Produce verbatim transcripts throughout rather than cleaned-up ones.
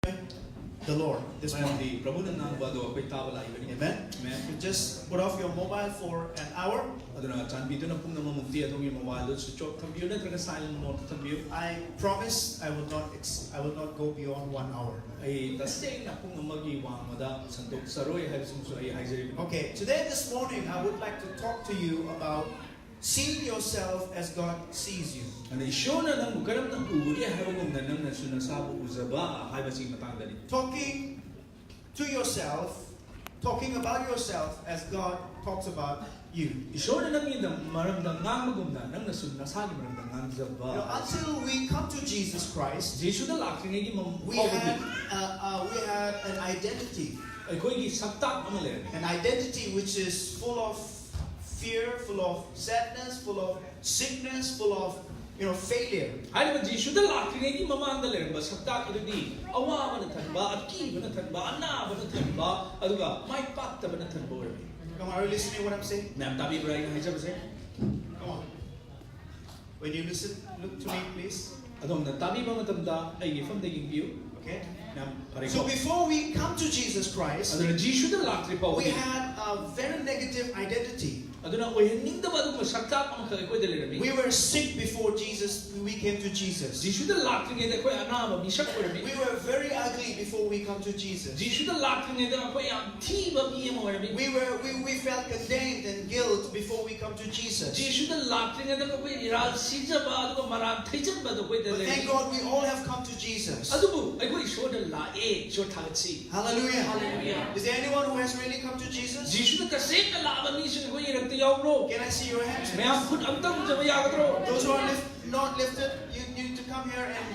the Lord this morning. ꯃꯔꯝꯗꯤ ꯄ꯭ꯔꯚꯨꯅ ꯉꯥꯡꯕ ꯑꯗꯣ ꯑꯩꯈꯣꯏ ꯇꯥꯕ ꯂꯥꯛꯏꯕꯅꯤ꯫ Amen. Amen. So just put off your mobile for an hour. ꯑꯗꯨꯅ ꯆꯥꯟꯕꯤꯗꯨꯅ ꯄꯨꯡ ꯑꯃꯃꯨꯛꯇꯤ ꯑꯗꯣꯝꯒꯤ ꯃꯣꯕꯥꯏꯜꯗꯨ switch off ꯊꯝꯕꯤꯌꯨ ꯅꯠꯇ꯭ꯔꯒ silent mode ꯊꯝꯕꯤꯌꯨ꯫ I promise I will not ex- I will not go beyond one hour. ꯑꯩ ꯇꯁꯦꯡꯅ ꯄꯨꯡ ꯑꯃꯒꯤ ꯋꯥꯡꯃꯗ ꯁꯟꯗꯣꯛꯆꯔꯣꯏ ꯍꯥꯏꯕꯁꯤꯃꯁꯨ ꯑꯩ ꯍꯥꯏꯖꯔꯤꯕꯅꯤ꯫ Okay, today this morning I would like to talk to you about seeing yourself as God sees you. ꯑꯗꯨꯅ ꯏꯁꯣꯔꯅ ꯅꯪꯕꯨ ꯀꯔꯝꯅ ꯎꯕꯒꯦ ꯍꯥꯏꯕꯒꯨꯝꯅ ꯅꯪꯅꯁꯨ ꯅꯁꯥꯕꯨ ꯎꯖꯕ ꯍꯥꯏꯕꯁꯤꯒꯤ ꯃꯇꯥꯡꯗꯅꯤ꯫ Talking to yourself, talking about yourself as God talks about you. ꯏꯁꯣꯔꯅ ꯅꯪꯒꯤ ꯃꯔꯝꯗ ꯉꯥꯡꯕꯒꯨꯝꯅ ꯅꯪꯅꯁꯨ ꯅꯁꯥꯒꯤ ꯃꯔꯝꯗ ꯉꯥꯡꯖꯕ꯫ You know, until we come to Jesus Christ, ꯖꯤꯁꯨꯗ ꯂꯥꯛꯇ꯭ꯔꯤꯉꯩꯒꯤ ꯃꯃ- we ꯐꯥꯎꯕꯗꯤ had uh, uh, we had an identity, ꯑꯩꯈꯣꯏꯒꯤ ꯁꯛꯇꯥꯛ ꯑꯃ ꯂꯩꯔꯝꯃꯤ꯫ an identity which is full of fear, full of sadness, full of sickness, full of you know failure. ꯍꯥꯏꯔꯤꯕ ꯖꯤꯁꯨꯗ ꯂꯥꯛꯇ꯭ꯔꯤꯉꯩꯒꯤ ꯃꯃꯥꯡꯗ ꯂꯩꯔꯝꯕ ꯁꯛꯇꯥꯛ ꯑꯗꯨꯗꯤ ꯑꯋꯥꯕꯅ ꯊꯟꯕ, ꯑꯀꯤꯕꯅ ꯊꯟꯕ, ꯑꯅꯥꯕꯅ ꯊꯟꯕ, ꯑꯗꯨꯒ ꯃꯥꯏ ꯄꯥꯛꯇꯕꯅ ꯊꯟꯕ ꯑꯣꯏꯔꯝꯃꯤ꯫ Come on, are you listening to what I'm saying? ꯃꯌꯥꯝ ꯇꯥꯕꯤꯕ꯭ꯔꯥ ꯑꯩꯅ ꯍꯥꯏꯖꯕꯁꯦ? Come on. When you listen, look to me, please. ꯑꯗꯣꯝꯅ ꯇꯥꯕꯤꯕ ꯃꯇꯝꯗ ꯑꯩꯒꯤ ꯏꯐꯝꯗ ꯌꯦꯡꯕꯤꯌꯨ꯫ Okay. ꯌꯥꯝ ꯐꯔꯦ꯫ So before we come to Jesus Christ, ꯑꯗꯨꯅ ꯖꯤꯁꯨꯗ ꯂꯥꯛꯇ꯭ꯔꯤ we ꯐꯥꯎꯕꯗꯤ had a very negative identity. ꯑꯗꯨꯅ ꯑꯣꯏꯍꯟꯅꯤꯡꯗꯕ ꯑꯗꯨꯒꯨꯝꯕ ꯁꯛꯇꯥꯛ ꯑꯃꯈꯛ ꯑꯩꯈꯣꯏꯗ ꯂꯩꯔꯝꯃꯤ꯫ We were sick before Jesus. We came to Jesus. ꯖꯤꯁꯨꯗ ꯂꯥꯛꯇ꯭ꯔꯤꯉꯩꯗ ꯑꯩꯈꯣꯏ ꯑꯅꯥꯕ ꯃꯤꯁꯛ ꯑꯣꯏꯔꯝꯃꯤ꯫ We were very ugly before we come to Jesus. ꯖꯤꯁꯨꯗ ꯂꯥꯛꯇ꯭ꯔꯤꯉꯩꯗ ꯑꯩꯈꯣꯏ ꯌꯥꯝ ꯊꯤꯕ ꯃꯤ ꯑꯃ ꯑꯣꯏꯔꯝꯃꯤ꯫ We were we, we felt condemned and guilt before we come to Jesus. ꯖꯤꯁꯨꯗ ꯂꯥꯛꯇ꯭ꯔꯤꯉꯩꯗ ꯑꯩꯈꯣꯏ ꯏꯔꯥꯜ ꯁꯤꯖꯕ ꯑꯗꯨꯒ ꯃꯔꯥꯜ ꯊꯩꯖꯟꯕ ꯑꯗꯨ ꯑꯩꯈꯣꯏꯗ But thank ꯂꯩꯔꯝꯃꯤ꯫ God we all have come to Jesus. ꯑꯗꯨꯕꯨ ꯑꯩꯈꯣꯏ ꯏꯁꯣꯔꯗ ꯂꯥꯛꯑꯦ꯫ ꯏꯁꯣꯔ ꯊꯥꯒꯠꯁꯤ꯫ Hallelujah. Hallelujah. Is there anyone who has really come to Jesus? ꯖꯤꯁꯨꯗ ꯇꯁꯦꯡꯅ ꯂꯥꯛꯑꯕ ꯃꯤꯁꯤꯡ ꯑꯩꯈꯣꯏ ꯏꯔꯛꯇ ꯌꯥꯎꯕ꯭ꯔꯣ? Can I see your hands? ꯃꯌꯥꯝ ꯈꯨꯠ ꯑꯝꯇ ꯎꯖꯕ ꯌꯥꯒꯗ꯭ꯔꯣ? Those who are lift, not lifted, you need to come here and,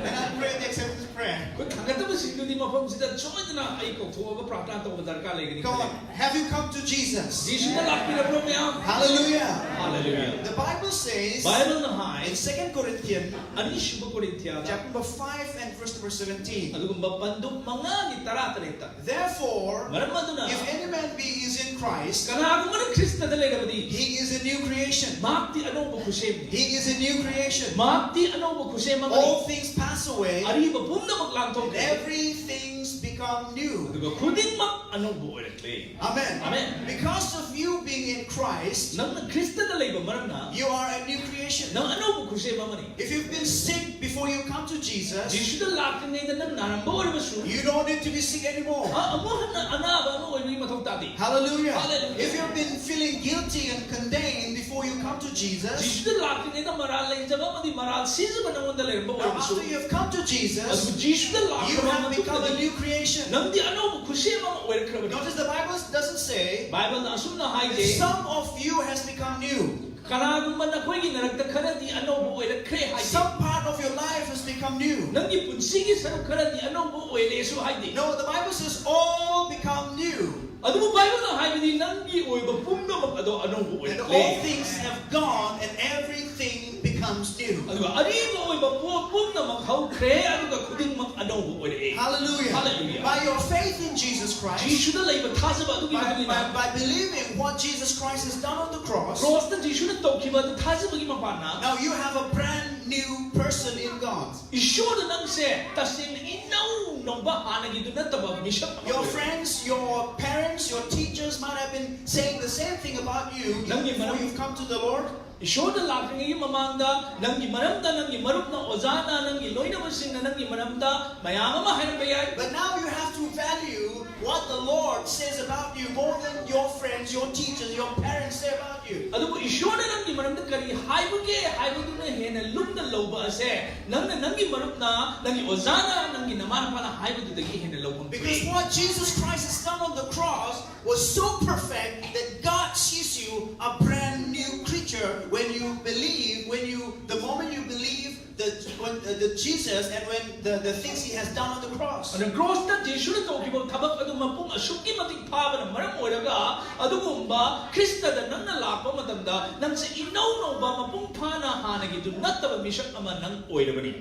and I'll pray the acceptance prayer. ꯈꯨꯠ ꯊꯥꯡꯒꯠꯇꯕꯁꯤꯡꯗꯨꯗꯤ ꯃꯐꯝꯁꯤꯗ ꯁꯣꯏꯗꯅ ꯑꯩ ꯀꯧꯊꯣꯛꯑꯒ ꯄ꯭ꯔꯥꯔꯊꯅꯥ ꯇꯧꯕ ꯗꯔꯀꯥꯔ ꯂꯩꯒꯅꯤ꯫ Come on. Have you come to Jesus? ꯖꯤꯁꯨꯗ ꯂꯥꯛꯄꯤꯔꯕ꯭ꯔꯣ ꯃꯌꯥꯝ? Hallelujah. Hallelujah. The Bible says ꯕꯥꯏꯕꯜꯅ high in Second Corinthians ꯑꯅꯤꯁꯨꯕ ꯀꯣꯔꯤꯟꯊꯤꯌꯥꯗ chapter number five and verse number seventeen. ꯑꯗꯨꯒꯨꯝꯕ ꯄꯟꯗꯨꯞ ꯃꯉꯥꯒꯤ ꯇꯔꯥ ꯇꯔꯦꯠꯇ Therefore, ꯃꯔꯝ ꯑꯗꯨꯅ if any man be is in Christ, ꯀꯅꯥꯒꯨꯝꯕꯅ ꯈ꯭ꯔꯤꯁꯇꯗ ꯂꯩꯔꯕꯗꯤ he is a new creation. ꯃꯍꯥꯛꯇꯤ ꯑꯅꯧꯕ ꯈꯨꯠꯁꯦꯝꯅꯤ꯫ He is a new creation. ꯃꯍꯥꯛꯇꯤ ꯑꯅꯧꯕ ꯈꯨꯠꯁꯦꯝ ꯑꯃꯅꯤ꯫ All things pass away, ꯑꯔꯤꯕ ꯄꯨꯝꯅꯃꯛ ꯂꯥꯟꯊꯣꯛꯈ꯭ꯔꯦ, everything's become new. ꯑꯗꯨꯒ ꯈꯨꯗꯤꯡꯃꯛ ꯑꯅꯧꯕ ꯑꯣꯏꯔꯛꯂꯦ. Amen. Amen. Because of you being in Christ, ꯅꯪꯅ ꯈ꯭ꯔꯤꯁꯇꯗ ꯂꯩꯕ ꯃꯔꯝꯅ you are a new creation. ꯅꯪ ꯑꯅꯧꯕ ꯈꯨꯠꯁꯦꯝ ꯑꯃꯅꯤ. If you've been sick before you come to Jesus, ꯖꯤꯁꯨꯗ ꯂꯥꯛꯇ꯭ꯔꯤꯉꯩꯗ ꯅꯪ ꯅꯥꯔꯝꯕ ꯑꯣꯏꯔꯕꯁꯨ, you don't need to be sick anymore. ꯑ- ꯑꯃꯨꯛ ꯍꯟꯅ ꯑꯅꯥꯕ ꯑꯃ ꯑꯣꯏꯕꯒꯤ ꯃꯊꯧ ꯇꯥꯗꯦ. Hallelujah. Hallelujah. If you've been feeling guilty and condemned before you come to Jesus, ꯖꯤꯁꯨꯗ ꯂꯥꯛꯇ꯭ꯔꯤꯉꯩꯗ ꯃꯔꯥꯜ ꯂꯩꯖꯕ ꯑꯃꯗꯤ ꯃꯔꯥꯜ ꯁꯤꯖꯕ ꯅꯪꯉꯣꯟꯗ ꯂꯩꯔꯝꯕ now ꯑꯣꯏꯔꯕꯁꯨ, after you have come to Jesus, ꯑꯗꯨꯕꯨ ꯖꯤꯁꯨꯗ you ꯂꯥꯛꯈ꯭ꯔꯕ have become a ꯃꯇꯨꯡꯗꯗꯤ new creation. ꯅꯪꯗꯤ ꯑꯅꯧꯕ ꯈꯨꯠꯁꯦꯝ ꯑꯃ ꯑꯣꯏꯔꯛꯈ꯭ꯔꯕꯅꯤ. Notice the Bible doesn't say ꯕꯥꯏꯕꯜꯅ ꯑꯁꯨꯝꯅ that ꯍꯥꯏꯗꯦ, some of you has become new. ꯀꯅꯥꯒꯨꯝꯕ ꯅꯈꯣꯏꯒꯤ ꯃꯔꯛꯇ ꯈꯔꯗꯤ ꯑꯅꯧꯕ ꯑꯣꯏꯔꯛꯈ꯭ꯔꯦ ꯍꯥꯏꯗꯦ. Some part of your life has become new. ꯅꯪꯒꯤ ꯄꯨꯟꯁꯤꯒꯤ ꯁꯔꯨꯛ ꯈꯔꯗꯤ ꯑꯅꯧꯕ ꯑꯣꯏꯔꯦꯁꯨ ꯍꯥꯏꯗꯦ. No, the Bible says all become new. ꯑꯗꯨꯕꯨ ꯕꯥꯏꯕꯜꯅ ꯍꯥꯏꯕꯗꯤ ꯅꯪꯒꯤ ꯑꯣꯏꯕ ꯄꯨꯝꯅꯃꯛ ꯑꯗꯣ ꯑꯅꯧꯕ And ꯑꯣꯏꯔꯛꯂꯦ. All things have gone and everything becomes new. ꯑꯗꯨꯒ ꯑꯔꯤꯕ ꯑꯣꯏꯕ ꯄꯣꯠ ꯄꯨꯝꯅꯃꯛ ꯍꯧꯈ꯭ꯔꯦ, ꯑꯗꯨꯒ ꯈꯨꯗꯤꯡꯃꯛ ꯑꯅꯧꯕ ꯑꯣꯏꯔꯛꯑꯦ. Hallelujah. Hallelujah. By your faith in Jesus Christ, ꯖꯤꯁꯨꯗ ꯂꯩꯕ ꯊꯥꯖꯕ ꯑꯗꯨꯒꯤ by, ꯃꯇꯨꯡ by, ꯏꯟꯅ, by believing what Jesus Christ has done on the cross, ꯀ꯭ꯔꯣꯁꯇ ꯖꯤꯁꯨꯅ ꯇꯧꯈꯤꯕ ꯑꯗꯨ ꯊꯥꯖꯕꯒꯤ ꯃꯄꯥꯟꯅ, now you have a brand new person in God. ꯏꯁꯣꯔꯗ ꯅꯪꯁꯦ ꯇꯁꯦꯡꯅ ꯏꯅꯧ ꯅꯧꯕ, ꯍꯥꯟꯅꯒꯤꯗꯨ ꯅꯠꯇꯕ ꯃꯤꯁꯛ ꯑꯃ Your ꯑꯣꯏꯔꯦ. friends, your parents, your teachers might have been saying the same thing about you Nang even before manam- you've come to the Lord. ꯏꯁꯣꯔꯗ ꯂꯥꯛꯇ꯭ꯔꯤꯉꯩꯒꯤ ꯃꯃꯥꯡꯗ ꯅꯪꯒꯤ ꯃꯔꯝꯗ ꯅꯪꯒꯤ ꯃꯔꯨꯞꯅ, ꯑꯣꯖꯥꯅ, ꯅꯪꯒꯤ ꯂꯣꯏꯅꯕꯁꯤꯡꯅ ꯅꯪꯒꯤ ꯃꯔꯝꯗ ꯃꯌꯥꯝ ꯑꯃ ꯍꯥꯏꯔꯝꯕ ꯌꯥꯏ. But now you have to value what the Lord says about you more than your friends, your teachers, your parents say about you. ꯑꯗꯨꯕꯨ ꯏꯁꯣꯔꯅ ꯅꯪꯒꯤ ꯃꯔꯝꯗ ꯀꯔꯤ ꯍꯥꯏꯕꯒꯦ ꯍꯥꯏꯕꯗꯨꯅ ꯍꯦꯟꯅ ꯂꯨꯝꯅ ꯂꯧꯕ ꯑꯁꯦ ꯅꯪꯅ ꯅꯪꯒꯤ ꯃꯔꯨꯞꯅ, ꯅꯪꯒꯤ ꯑꯣꯖꯥꯅ, ꯅꯪꯒꯤ ꯅꯃꯥ ꯅꯄꯥꯅ ꯍꯥꯏꯕꯗꯨꯗꯒꯤ ꯍꯦꯟꯅ ꯂꯧꯕ ꯉꯝꯗꯦ. Because what Jesus Christ has done on the cross was so perfect that God sees you a brand new creature when you believe, when you, the moment you believe the, when, uh, the Jesus and when the, the things he has done on the cross. ꯑꯗꯨꯅ ꯀ꯭ꯔꯣꯁꯇ ꯖꯤꯁꯨꯅ ꯇꯧꯈꯤꯕ ꯊꯕꯛ ꯑꯗꯨ ꯃꯄꯨꯡ ꯑꯁꯨꯛꯀꯤ ꯃꯇꯤꯛ ꯐꯥꯕꯅ ꯃꯔꯝ ꯑꯣꯏꯔꯒ, ꯑꯗꯨꯒꯨꯝꯕ ꯈ꯭ꯔꯤꯁꯇꯗ ꯅꯪꯅ ꯂꯥꯛꯄ ꯃꯇꯝꯗ ꯅꯪꯁꯦ ꯏꯅꯧ ꯅꯧꯕ, ꯃꯄꯨꯡ ꯐꯥꯅ ꯍꯥꯟꯅꯒꯤꯗꯨ ꯅꯠꯇꯕ ꯃꯤꯁꯛ ꯑꯃ ꯅꯪ ꯑꯣꯏꯔꯕꯅꯤ.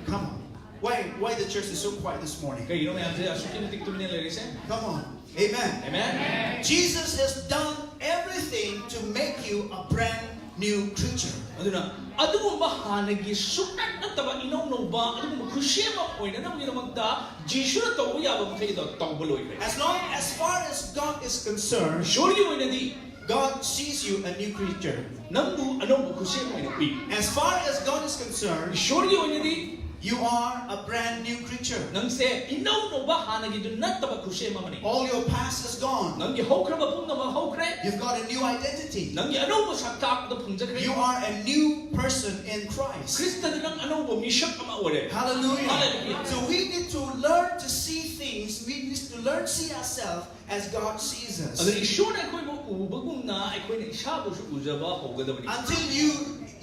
Come on. Why, why the church is so quiet this morning? ꯀꯩꯒꯤꯅꯣ ꯃꯌꯥꯝꯁꯦ ꯑꯁꯨꯛꯀꯤ ꯃꯇꯤꯛ ꯇꯨꯃꯤꯟꯅ ꯂꯩꯔꯤꯁꯦ? Come on. Amen. Amen. Jesus has done everything to make you a brand new creature. ꯑꯗꯨꯅ ꯑꯗꯨꯒꯨꯝꯕ ꯍꯥꯟꯅꯒꯤ ꯁꯨꯡꯅꯠ ꯅꯠꯇꯕ ꯏꯅꯧ ꯅꯧꯕ ꯑꯗꯨꯒꯨꯝꯕ ꯈꯨꯠꯁꯦꯝ ꯑꯃ ꯑꯣꯏꯅꯅꯕꯒꯤꯗꯃꯛꯇ ꯖꯤꯁꯨꯅ ꯇꯧꯕ ꯌꯥꯕ ꯃꯈꯩꯗꯣ ꯇꯧꯕ ꯂꯣꯏꯈ꯭ꯔꯦ. As long as far as God is concerned, ꯏꯁꯣꯔꯒꯤ ꯑꯣꯏꯅꯗꯤ God sees you a new creature. ꯅꯪꯕꯨ ꯑꯅꯧꯕ ꯈꯨꯠꯁꯦꯝ ꯑꯣꯏꯅ ꯎꯏ. As far as God is concerned, ꯏꯁꯣꯔꯒꯤ ꯑꯣꯏꯅꯗꯤ you are a brand new creature. ꯅꯪꯁꯦ ꯏꯅꯧ ꯅꯧꯕ ꯍꯥꯟꯅꯒꯤꯗꯨ ꯅꯠꯇꯕ ꯈꯨꯠꯁꯦꯝ ꯑꯃꯅꯤ. All your past is gone. ꯅꯪꯒꯤ ꯍꯧꯈ꯭ꯔꯕ ꯄꯨꯝꯅꯃꯛ ꯍꯧꯈ꯭ꯔꯦ. You've got a new identity. ꯅꯪꯒꯤ ꯑꯅꯧꯕ ꯁꯛꯇꯥꯛ ꯑꯗꯨ ꯐꯪꯖꯈ꯭ꯔꯦ. You are a new person in Christ. ꯈ꯭ꯔꯤꯁꯇꯗ ꯅꯪ ꯑꯅꯧꯕ ꯃꯤꯁꯛ ꯑꯃ ꯑꯣꯏꯔꯦ. Hallelujah. Hallelujah. So we need to learn to see things. We need to learn to see ourselves as God sees us. ꯑꯗꯨꯅ ꯏꯁꯣꯔꯅ ꯑꯩꯈꯣꯏꯕꯨ ꯎꯕꯒꯨꯝꯅ ꯑꯩꯈꯣꯏꯅ ꯏꯁꯥꯕꯨꯁꯨ ꯎꯖꯕ ꯍꯧꯒꯗꯕꯅꯤ. Until you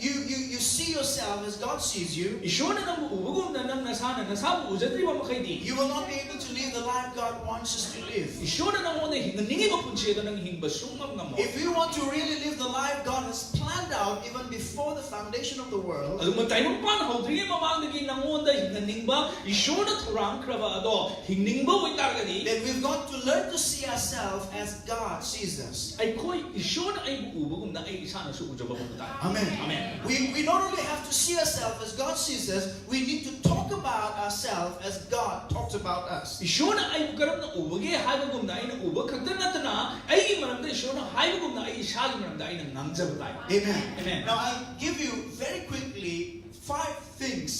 you you you see yourself as God sees you, ꯏꯁꯣꯔꯅ ꯅꯪꯕꯨ ꯎꯕꯒꯨꯝꯅ ꯅꯪ ꯅꯁꯥꯅ ꯅꯁꯥꯕꯨ ꯎꯖꯗ꯭ꯔꯤꯕ ꯃꯈꯩꯗꯤ you will not be able to live the life God wants us to live. ꯏꯁꯣꯔꯅ ꯅꯪꯉꯣꯟꯗ ꯍꯤꯡꯍꯟꯅꯤꯡꯉꯤꯕ ꯄꯨꯟꯁꯤ ꯑꯗꯨ ꯅꯪ ꯍꯤꯡꯕ ꯁꯨꯡꯉꯝ ꯉꯝꯃꯣꯏ. If you want to really live the life God has planned out even before the foundation of the world, ꯑꯗꯨꯒꯨꯝꯕ ꯇꯥꯏꯕꯪꯄꯥꯟ ꯍꯧꯗ꯭ꯔꯤꯉꯩ ꯃꯃꯥꯡꯗꯒꯤ ꯅꯪꯉꯣꯟꯗ ꯍꯤꯡꯍꯟꯅꯤꯡꯕ ꯏꯁꯣꯔꯅ ꯊꯧꯔꯥꯡꯈ꯭ꯔꯕ ꯑꯗꯣ ꯍꯤꯡꯅꯤꯡꯕ ꯑꯣꯏꯇꯥꯔꯒꯗꯤ then we've got to learn to see ourselves as God sees us. ꯑꯩꯈꯣꯏ ꯏꯁꯣꯔꯅ ꯑꯩꯕꯨ ꯎꯕꯒꯨꯝꯅ ꯑꯩ ꯏꯁꯥꯅꯁꯨ ꯎꯖꯕ ꯃꯊꯧ ꯇꯥꯏ. Amen. Amen. We, we not only have to see ourselves as God sees us, we need to talk about ourselves as God talks about us. ꯏꯁꯣꯔꯅ ꯑꯩꯕꯨ ꯀꯔꯝꯅ ꯎꯕꯒꯦ ꯍꯥꯏꯕꯒꯨꯝꯅ ꯑꯩꯅ ꯎꯕ ꯈꯛꯇ ꯅꯠꯇꯅ ꯑꯩꯒꯤ ꯃꯔꯝꯗ ꯏꯁꯣꯔꯅ ꯍꯥꯏꯕꯒꯨꯝꯅ ꯑꯩ ꯏꯁꯥꯒꯤ ꯃꯔꯝꯗ ꯑꯩꯅ ꯉꯥꯡꯖꯕ ꯇꯥꯏ. Amen. Amen. Now I'll give you very quickly five things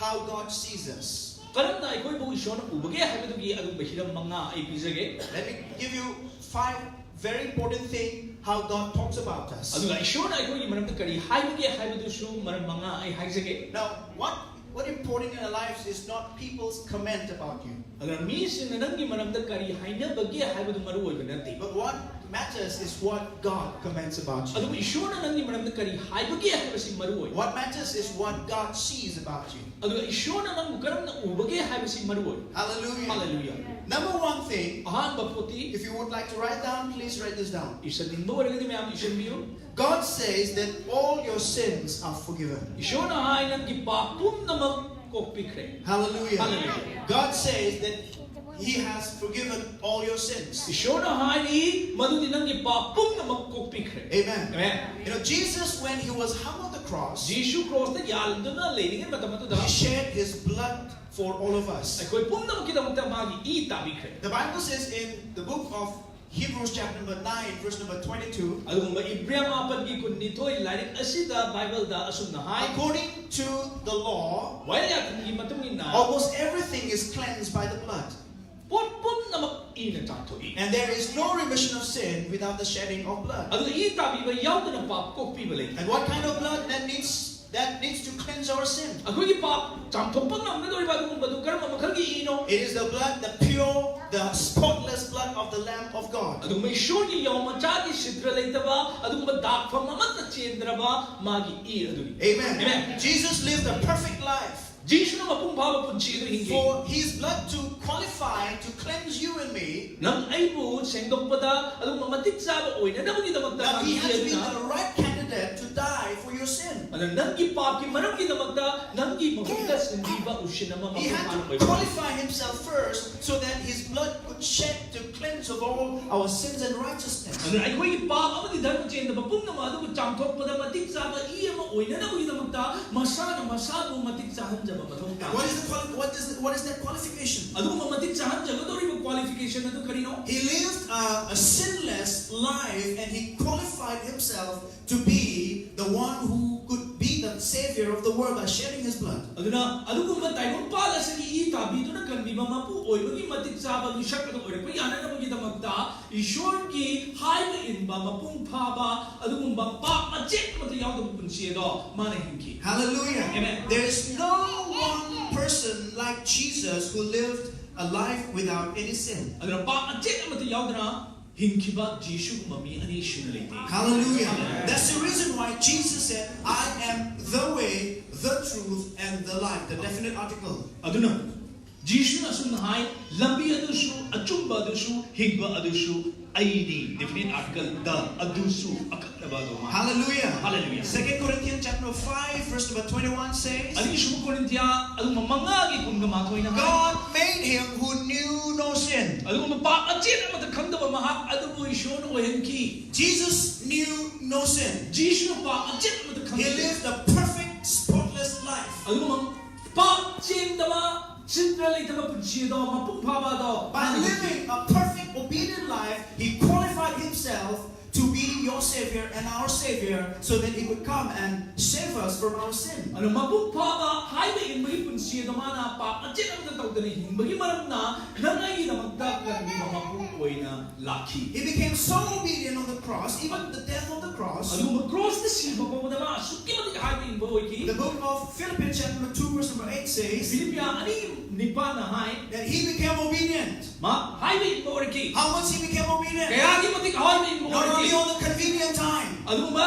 how God sees us. ꯀꯔꯝꯅ ꯑꯩꯈꯣꯏꯕꯨ ꯏꯁꯣꯔꯅ ꯎꯕꯒꯦ ꯍꯥꯏꯕꯗꯨꯒꯤ ꯑꯗꯨꯒꯨꯝꯕ ꯍꯤꯔꯝ ꯃꯉꯥ ꯑꯩ ꯄꯤꯖꯒꯦ. Let me give you five very important thing how God talks about us. ꯑꯗꯨꯒ ꯏꯁꯣꯔꯅ ꯑꯩꯈꯣꯏꯒꯤ ꯃꯔꯝꯗ ꯀꯔꯤ ꯍꯥꯏꯕꯒꯦ ꯍꯥꯏꯕꯗꯨꯁꯨ ꯃꯔꯝ ꯃꯉꯥ ꯑꯩ ꯍꯥꯏꯖꯒꯦ. Now, what what important in our lives is not people's comment about you, ꯑꯗꯨꯅ ꯃꯤꯁꯤꯡꯅ ꯅꯪꯒꯤ ꯃꯔꯝꯗ ꯀꯔꯤ ꯍꯥꯏꯅꯕꯒꯦ ꯍꯥꯏꯕꯗꯨ ꯃꯔꯨ ꯑꯣꯏꯕ ꯅꯠꯇꯦ. but what matters is what God comments about you. ꯑꯗꯨꯕꯨ ꯏꯁꯣꯔꯅ ꯅꯪꯒꯤ ꯃꯔꯝꯗ ꯀꯔꯤ ꯍꯥꯏꯕꯒꯦ ꯍꯥꯏꯕꯁꯤ ꯃꯔꯨ ꯑꯣꯏ. What matters is what God sees about you. ꯑꯗꯨꯒ ꯏꯁꯣꯔꯅ ꯅꯪꯕꯨ ꯀꯔꯝꯅ ꯎꯕꯒꯦ ꯍꯥꯏꯕꯁꯤ ꯃꯔꯨ ꯑꯣꯏ. Hallelujah. Hallelujah. Number one thing, ꯑꯍꯥꯟꯕ ꯄꯣꯠꯇꯤ if you would like to write down, please write this down. ꯏꯁꯟꯅꯤꯡꯕ ꯑꯣꯏꯔꯒꯗꯤ ꯃꯌꯥꯝ ꯏꯁꯟꯕꯤꯌꯨ. God says that all your sins are forgiven. ꯏꯁꯣꯔꯅ ꯍꯥꯏ ꯅꯪꯒꯤ ꯄꯥꯞ ꯄꯨꯝꯅꯃꯛ ꯀꯣꯛꯄꯤꯈ꯭ꯔꯦ. Hallelujah. Hallelujah. God says that He has forgiven all your sins. ꯏꯁꯣꯔꯅ ꯍꯥꯏꯔꯤ ꯃꯗꯨꯗꯤ ꯅꯪꯒꯤ ꯄꯥꯞ ꯄꯨꯝꯅꯃꯛ ꯀꯣꯛꯄꯤꯈ꯭ꯔꯦ. Amen. Amen. You know, Jesus, when He was hung on the cross, ꯖꯤꯁꯨ ꯀ꯭ꯔꯣꯁꯇ ꯌꯥꯜꯗꯨꯅ ꯂꯩꯔꯤꯉꯩ ꯃꯇꯝ ꯑꯗꯨꯗ he shed his blood for all of us. ꯑꯩꯈꯣꯏ ꯄꯨꯝꯅꯃꯛꯀꯤꯗꯃꯛꯇ ꯃꯥꯒꯤ E ꯇꯥꯕꯤꯈ꯭ꯔꯦ꯫ The Bible says in the book of Hebrews, chapter number nine, verse number twenty-two, ꯑꯗꯨꯒꯨꯝꯕ ꯏꯕ꯭ꯔꯤꯌꯥ ꯃꯥꯄꯟꯒꯤ ꯀꯨꯟꯅꯤꯊꯣꯏ ꯂꯥꯏꯔꯤꯛ ꯑꯁꯤꯗ ꯕꯥꯏꯕꯜꯗ ꯑꯁꯨꯝꯅ ꯍꯥꯏ, according to the law, ꯋꯥꯌꯦꯜ ꯌꯥꯊꯪꯒꯤ ꯃꯇꯨꯡ ꯏꯟꯅ almost everything is cleansed by the blood. ꯄꯣꯠ ꯄꯨꯝꯅꯃꯛ ꯏꯅ ꯆꯥꯝꯊꯣꯛꯏ꯫ And there is no remission of sin without the shedding of blood. ꯑꯗꯨ ꯏ ꯇꯥꯕꯤꯕ ꯌꯥꯎꯗꯅ ꯄꯥꯞ ꯀꯣꯛꯄꯤꯕ ꯂꯩꯇꯦ꯫ And what kind of blood that needs that needs to cleanse our sin? ꯑꯩꯈꯣꯏꯒꯤ ꯄꯥꯞ ꯆꯥꯝꯊꯣꯛꯄ ꯉꯝꯒꯗꯧꯔꯤꯕ ꯑꯗꯨꯒꯨꯝꯕꯗꯨ ꯀꯔꯝꯕ ꯃꯈꯜꯒꯤ ꯏꯅꯣ? It is the blood, the pure, the spotless blood of the Lamb of God. ꯑꯗꯨꯒꯨꯝꯕ ꯏꯁꯣꯔꯒꯤ ꯌꯥꯎ ꯃꯆꯥꯒꯤ ꯁꯤꯗ꯭ꯔ ꯂꯩꯇꯕ, ꯑꯗꯨꯒꯨꯝꯕ ꯗꯥꯛꯐꯝ ꯑꯃꯠꯇ ꯆꯦꯟꯗ꯭ꯔꯕ ꯃꯥꯒꯤ ꯏ ꯑꯗꯨꯅꯤ꯫ Amen. Amen. Jesus lived a perfect life ꯖꯤꯁꯨꯅ ꯃꯄꯨꯡ ꯐꯥꯕ ꯄꯨꯟꯁꯤ ꯑꯗꯨ ꯍꯤꯡꯈꯤ꯫ for his blood to qualify to cleanse you and me. ꯅꯪ ꯑꯩꯕꯨ ꯁꯦꯡꯗꯣꯛꯄꯗ ꯑꯗꯨꯒꯨꯝꯕ ꯃꯇꯤꯛ ꯆꯥꯕ ꯑꯣꯏꯅꯅꯕꯒꯤꯗꯃꯛꯇ Now he ꯃꯥꯒꯤ ꯏ has to be ꯑꯗꯨꯅ the right candidate to die for your sin. ꯑꯗꯨꯅ ꯅꯪꯒꯤ ꯄꯥꯞꯀꯤ ꯃꯔꯝꯒꯤꯗꯃꯛꯇ ꯅꯪꯒꯤ ꯃꯍꯨꯠꯇ ꯁꯤꯟꯕꯤꯕ ꯎꯁꯤꯟ ꯑꯃ He ꯃꯄꯨꯡ had ꯐꯥꯅ to ꯑꯣꯏꯕ꯫ qualify himself first so that his blood could shed to cleanse of all our sins and righteousness. ꯑꯗꯨꯅ ꯑꯩꯈꯣꯏꯒꯤ ꯄꯥꯞ ꯑꯃꯗꯤ ꯙꯔꯃ ꯆꯦꯟꯗꯕ ꯄꯨꯝꯅꯃꯛ ꯑꯗꯨꯕꯨ ꯆꯥꯝꯊꯣꯛꯄꯗ ꯃꯇꯤꯛ ꯆꯥꯕ ꯏ ꯑꯃ ꯑꯣꯏꯅꯅꯕꯒꯤꯗꯃꯛꯇ ꯃꯁꯥꯅ ꯃꯁꯥꯕꯨ ꯃꯇꯤꯛ ꯆꯥꯍꯟꯖꯕ ꯃꯊꯧ And ꯇꯥꯏ꯫ what is the quali- what is the, what is that qualification? ꯑꯗꯨꯒꯨꯝꯕ ꯃꯇꯤꯛ ꯆꯥꯍꯟꯖꯒꯗꯧꯔꯤꯕ qualification ꯑꯗꯨ ꯀꯔꯤꯅꯣ? He lived uh, a sinless life and he qualified himself to be the one who could be the savior of the world by shedding his blood. ꯑꯗꯨꯅ ꯑꯗꯨꯒꯨꯝꯕ ꯇꯥꯏꯕꯪꯄꯥꯜ ꯑꯁꯤꯒꯤ E ꯇꯥꯕꯤꯗꯨꯅ ꯀꯟꯕꯤꯕ ꯃꯄꯨ ꯑꯣꯏꯕꯒꯤ ꯃꯇꯤꯛ ꯆꯥꯕ ꯃꯤꯁꯛ ꯑꯗꯨ ꯑꯣꯏꯔꯛꯄ ꯌꯥꯅꯅꯕꯒꯤꯗꯃꯛꯇ ꯏꯁꯣꯔꯒꯤ ꯍꯥꯏꯕ ꯏꯟꯕ ꯃꯄꯨꯡ ꯐꯥꯕ ꯑꯗꯨꯒꯨꯝꯕ ꯄꯥꯞ ꯃꯆꯦꯠ ꯑꯃꯠꯇ ꯌꯥꯎꯗꯕ ꯄꯨꯟꯁꯤ ꯑꯗꯣ ꯃꯥꯅ ꯍꯤꯡꯈꯤ꯫ Hallelujah. Amen. There is no one person like Jesus who lived a life without any sin. ꯑꯗꯨꯅ ꯄꯥꯞ ꯃꯆꯦꯠ ꯑꯃꯠꯇ ꯌꯥꯎꯗꯅ ꯍꯤꯡꯈꯤꯕ ꯖꯤꯁꯨꯒꯨꯝꯕ ꯃꯤ ꯑꯅꯤ ꯁꯨꯅ ꯂꯩꯇꯦ꯫ Hallelujah. That's the reason why Jesus said, "I am the way, the truth, and the life." The definite article. ꯑꯗꯨꯅ ꯖꯤꯁꯨꯅ ꯑꯁꯨꯝꯅ ꯍꯥꯏ, "ꯂꯝꯕꯤ ꯑꯗꯨꯁꯨ, ꯑꯆꯨꯝꯕ ꯑꯗꯨꯁꯨ, ꯍꯤꯡꯕ ꯑꯗꯨꯁꯨ ꯑꯩꯅꯤ"꯫ Definite article, the, ꯑꯗꯨꯁꯨ, ꯑꯀꯛꯅꯕ ꯑꯗꯨ ꯃꯥ꯫ Hallelujah. Hallelujah. Second Corinthians chapter five, verse number twenty-one says, ꯑꯅꯤꯁꯨꯕ ꯀꯣꯔꯤꯟꯊꯤꯌꯥ ꯑꯗꯨꯒꯨꯝꯕ ꯃꯉꯥꯒꯤ ꯀꯨꯟꯒ ꯃꯥꯊꯣꯏꯅ ꯍꯥꯏ, "God made him who knew no sin." ꯑꯗꯨꯒꯨꯝꯕ ꯄꯥꯞ ꯃꯆꯦꯠ ꯑꯃꯠꯇ ꯈꯪꯗꯕ ꯃꯍꯥꯛ ꯑꯗꯨꯕꯨ ꯏꯁꯣꯔꯅ ꯑꯣꯏꯍꯟꯈꯤ꯫ Jesus knew no sin. ꯖꯤꯁꯨꯅ ꯄꯥꯞ ꯃꯆꯦꯠ ꯑꯃꯠꯇ He ꯈꯪꯗꯦ꯫ Lived a perfect, spotless life. ꯑꯗꯨꯒꯨꯝꯕ ꯄꯥꯞ ꯆꯦꯟꯗꯕ, ꯆꯤꯟꯗ ꯂꯩꯇꯕ ꯄꯨꯟꯁꯤ ꯑꯗꯣ, ꯃꯄꯨꯡ ꯐꯥꯕ ꯑꯗꯣ, By living a perfect, obedient life, he qualified himself to be your Savior and our Savior, so that he would come and save us from our sin. ꯑꯗꯨ ꯃꯄꯨꯡ ꯐꯥꯕ ꯍꯥꯏꯕ ꯏꯟꯕꯒꯤ ꯄꯨꯟꯁꯤ ꯑꯗꯣ ꯃꯥꯅ ꯄꯥꯞ ꯃꯆꯦꯠ ꯑꯃꯠꯇ ꯇꯧꯗꯅ ꯍꯤꯡꯕꯒꯤ ꯃꯔꯝꯅ ꯅꯪ ꯑꯩꯒꯤꯗꯃꯛꯇ ꯀꯟꯕꯤꯕ ꯃꯄꯨ ꯑꯣꯏꯅ ꯂꯥꯛꯈꯤ꯫ He became so obedient on the cross, even the death on the cross. ꯑꯗꯨꯒꯨꯝꯕ ꯀ꯭ꯔꯣꯁꯇ ꯁꯤꯕ ꯐꯥꯎꯕꯗ ꯃꯥ ꯑꯁꯨꯛꯀꯤ ꯃꯇꯤꯛ ꯍꯥꯏꯕ ꯏꯟꯕ ꯑꯣꯏꯈꯤ꯫ The book of Philippians chapter number two verse number eight says ꯐꯤꯂꯤꯞꯄꯤꯌꯥ ꯑꯅꯤ ꯅꯤꯄꯥꯟꯅ ꯍꯥꯏ, that he became obedient. ꯃꯥ ꯍꯥꯏꯕ ꯏꯟꯕ ꯑꯣꯏꯔꯛꯈꯤ꯫ How much he became obedient? ꯀꯌꯥꯒꯤ ꯃꯇꯤꯛ ꯍꯥꯏꯕ ꯏꯟꯕ Not only ꯑꯣꯏꯔꯛꯈꯤ꯫ On the convenient time, ꯑꯗꯨꯒꯨꯝꯕ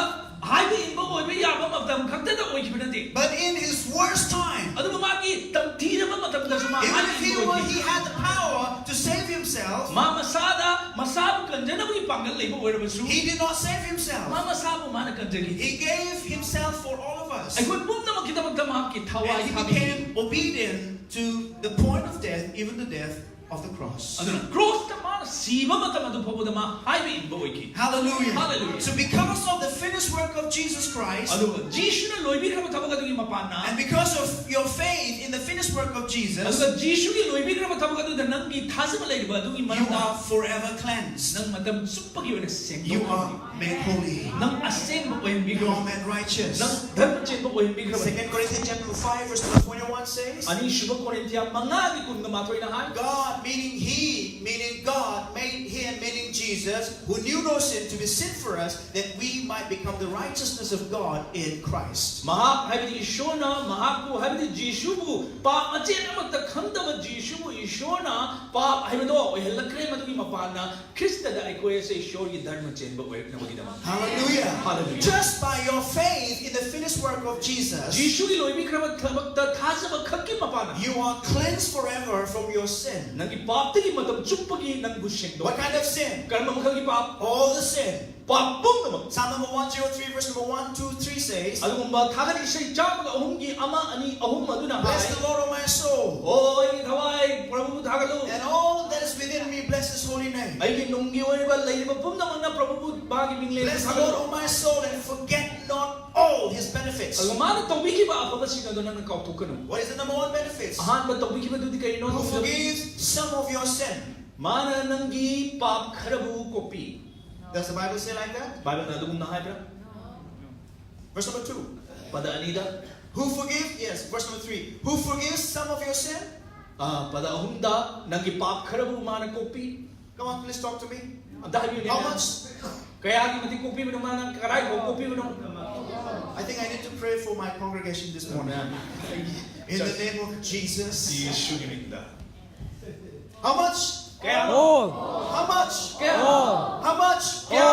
ꯍꯥꯏꯕ ꯏꯟꯕ ꯑꯣꯏꯕ ꯌꯥꯕ ꯃꯇꯝ ꯈꯛꯇꯗ ꯑꯣꯏꯈꯤꯕ ꯅꯠꯇꯦ꯫ But in his worst time, ꯑꯗꯨꯒ ꯃꯥꯒꯤ ꯇꯝꯊꯤꯔꯕ ꯃꯇꯝꯗꯁꯨ ꯃꯥ Even ꯍꯥꯏꯕ if he, ꯏꯟꯕ were, ꯑꯣꯏꯈꯤ꯫ He had the power to save himself, ꯃꯥ ꯃꯁꯥꯗ ꯃꯁꯥꯕꯨ ꯀꯟꯖꯅꯕꯒꯤ ꯄꯥꯡꯒꯜ ꯂꯩꯕ ꯑꯣꯏꯔꯕꯁꯨ he did not save himself. ꯃꯥ ꯃꯁꯥꯕꯨ ꯃꯥꯅ ꯀꯟꯖꯈꯤ꯫ He gave himself for all of us. ꯑꯩꯈꯣꯏ ꯄꯨꯝꯅꯃꯛꯀꯤꯗꯃꯛꯇ ꯃꯍꯥꯛꯀꯤ ꯊꯋꯥꯏ And he ꯊꯥꯕ became obedient to the point of death, even the death of the cross. ꯑꯗꯨꯅ ꯀ꯭ꯔꯣꯁꯇ ꯃꯥꯅ ꯁꯤꯕ ꯃꯇꯝ ꯑꯗꯨ ꯐꯥꯎꯕꯗ ꯃꯥ ꯍꯥꯏꯕ ꯏꯟꯕ ꯑꯣꯏꯈꯤ꯫ Hallelujah. Hallelujah. So because of the finished work of Jesus Christ, ꯑꯗꯨꯒ ꯖꯤꯁꯨꯅ ꯂꯣꯏꯕꯤꯈ꯭ꯔꯕ ꯊꯕꯛ ꯑꯗꯨꯒꯤ ꯃꯄꯥꯟꯅ and because of your faith in the finished work of Jesus, ꯑꯗꯨꯒ ꯖꯤꯁꯨꯒꯤ ꯂꯣꯏꯕꯤꯈ꯭ꯔꯕ ꯊꯕꯛ ꯑꯗꯨꯗ ꯅꯪꯒꯤ ꯊꯥꯖꯕ ꯂꯩꯔꯤꯕ ꯑꯗꯨꯒꯤ you ꯃꯔꯝꯅ are forever cleansed. ꯅꯪ ꯃꯇꯝ ꯆꯨꯞꯄꯒꯤ ꯑꯣꯏꯅ You are ꯁꯦꯡꯗꯣꯛꯈ꯭ꯔꯕꯅꯤ꯫ Made holy. ꯅꯪ ꯑꯁꯦꯡꯕ You ꯑꯣꯏꯍꯟꯕꯤꯈ꯭ꯔꯕꯅꯤ꯫ Are made righteous. ꯅꯪ ꯙꯔꯃ ꯆꯦꯟꯕ ꯑꯣꯏꯍꯟꯕꯤꯈ꯭ꯔꯕꯅꯤ꯫ Second Corinthians chapter five, verse twenty-one says, ꯑꯅꯤꯁꯨꯕ ꯀꯣꯔꯤꯟꯊꯤꯌꯥ ꯃꯉꯥꯒꯤ ꯀꯨꯟꯒ ꯃꯥꯊꯣꯏꯅ ꯍꯥꯏ, God, meaning He, meaning God, made Him, meaning Jesus, who knew no sin, to be sin for us, that we might become the righteousness of God in Christ. ꯃꯍꯥꯛ ꯍꯥꯏꯕꯗꯤ ꯏꯁꯣꯔꯅ ꯃꯍꯥꯛꯄꯨ ꯍꯥꯏꯕꯗꯤ ꯖꯤꯁꯨꯕꯨ ꯄꯥꯞ ꯃꯆꯦꯠ ꯑꯃꯠꯇ ꯈꯪꯗꯕ ꯖꯤꯁꯨꯕꯨ ꯏꯁꯣꯔꯅ ꯄꯥꯞ ꯍꯥꯏꯕꯗꯣ ꯑꯣꯏꯍꯜꯂꯛꯈ꯭ꯔꯦ꯫ ꯃꯗꯨꯒꯤ ꯃꯄꯥꯟꯅ ꯈ꯭ꯔꯤꯁꯇꯗ ꯑꯩꯈꯣꯏ ꯑꯁꯦ ꯏꯁꯣꯔꯒꯤ ꯙꯔꯃ ꯆꯦꯟꯕ ꯑꯣꯏꯔꯛꯅꯕꯒꯤꯗꯃꯛ꯫ Hallelujah. Hallelujah. Just by your faith in the finished work of Jesus, ꯖꯤꯁꯨꯒꯤ ꯂꯣꯏꯕꯤꯈ꯭ꯔꯕ ꯊꯕꯛꯇ ꯊꯥꯖꯕ ꯈꯛꯀꯤ ꯃꯄꯥꯟꯅ you are cleansed forever from your sin. ꯅꯪꯒꯤ ꯄꯥꯞꯇꯒꯤ ꯃꯇꯝ ꯆꯨꯞꯄꯒꯤ ꯅꯪꯕꯨ ꯁꯦꯡꯗꯣꯛ꯫ What kind of sin? ꯀꯔꯝꯕ ꯃꯈꯜꯒꯤ ꯄꯥꯞ? All the sin. ꯄꯥꯞ ꯄꯨꯝꯅꯃꯛ꯫ Psalm number one zero three, verse number one, two, three says, ꯑꯗꯨꯒꯨꯝꯕ ꯊꯥꯒꯠ ꯏꯁꯩ ꯆꯥꯝꯃꯒ ꯑꯍꯨꯝꯒꯤ ꯑꯃ, ꯑꯅꯤ, ꯑꯍꯨꯝ ꯑꯗꯨꯅ ꯍꯥꯏ, Bless the Lord, O my soul, "ꯑꯣ ꯑꯩꯒꯤ ꯊꯋꯥꯏ, ꯄ꯭ꯔꯚꯨ ꯊꯥꯒꯠꯂꯨ, and all that is within me, ꯑꯩꯒꯤ ꯅꯨꯡꯒꯤ ꯑꯣꯏꯔꯤꯕ ꯂꯩꯔꯤꯕ ꯄꯨꯝꯅꯃꯛꯅ ꯄ꯭ꯔꯚꯨꯕꯨ ꯃꯥꯒꯤ ꯃꯤꯡꯂꯦꯟꯗ Bless the Lord, ꯊꯥꯒꯠꯂꯨ꯫ O my soul, and forget not all his benefits. ꯑꯗꯨꯒ ꯃꯥꯅ ꯇꯧꯕꯤꯈꯤꯕ ꯑꯐꯕꯁꯤꯡ ꯑꯗꯨ ꯅꯪꯅ ꯀꯥꯎꯊꯣꯛꯀꯅꯨ꯫ What is the number one benefits? ꯑꯍꯥꯟꯕ ꯇꯧꯕꯤꯈꯤꯕꯗꯨꯗꯤ ꯀꯔꯤꯅꯣ? Who forgives some of your sin. ꯃꯥꯅ ꯅꯪꯒꯤ ꯄꯥꯞ ꯈꯔꯕꯨ ꯀꯣꯛꯄꯤ꯫ Does the Bible say like that? ꯕꯥꯏꯕꯜꯅ ꯑꯗꯨꯒꯨꯝꯅ ꯍꯥꯏꯕ꯭ꯔꯥ? Verse number two. ꯄꯗ ꯑꯅꯤꯗ, Who forgives? Yes, verse number three. Who forgives some of your sin? ꯑ, ꯄꯗ ꯑꯍꯨꯝꯗ, ꯅꯪꯒꯤ ꯄꯥꯞ ꯈꯔꯕꯨ ꯃꯥꯅ ꯀꯣꯛꯄꯤ꯫ Come on, please talk to me. ꯑꯝꯇ ꯍꯥꯏꯕꯤꯌꯨꯅꯦ꯫ How much? ꯀꯌꯥꯒꯤ ꯃꯇꯤꯛ ꯀꯣꯛꯄꯤꯕꯅꯣ ꯃꯥꯅ? ꯀꯗꯥꯏ ꯐꯥꯎ ꯀꯣꯛꯄꯤꯕꯅꯣ? I think I need to pray for my congregation this morning. In the name of Jesus. ꯌꯦꯁꯨꯒꯤ ꯃꯤꯡꯗ꯫ How much? ꯀꯌꯥ? All. How much? ꯀꯌꯥ? All. How much? ꯀꯌꯥ?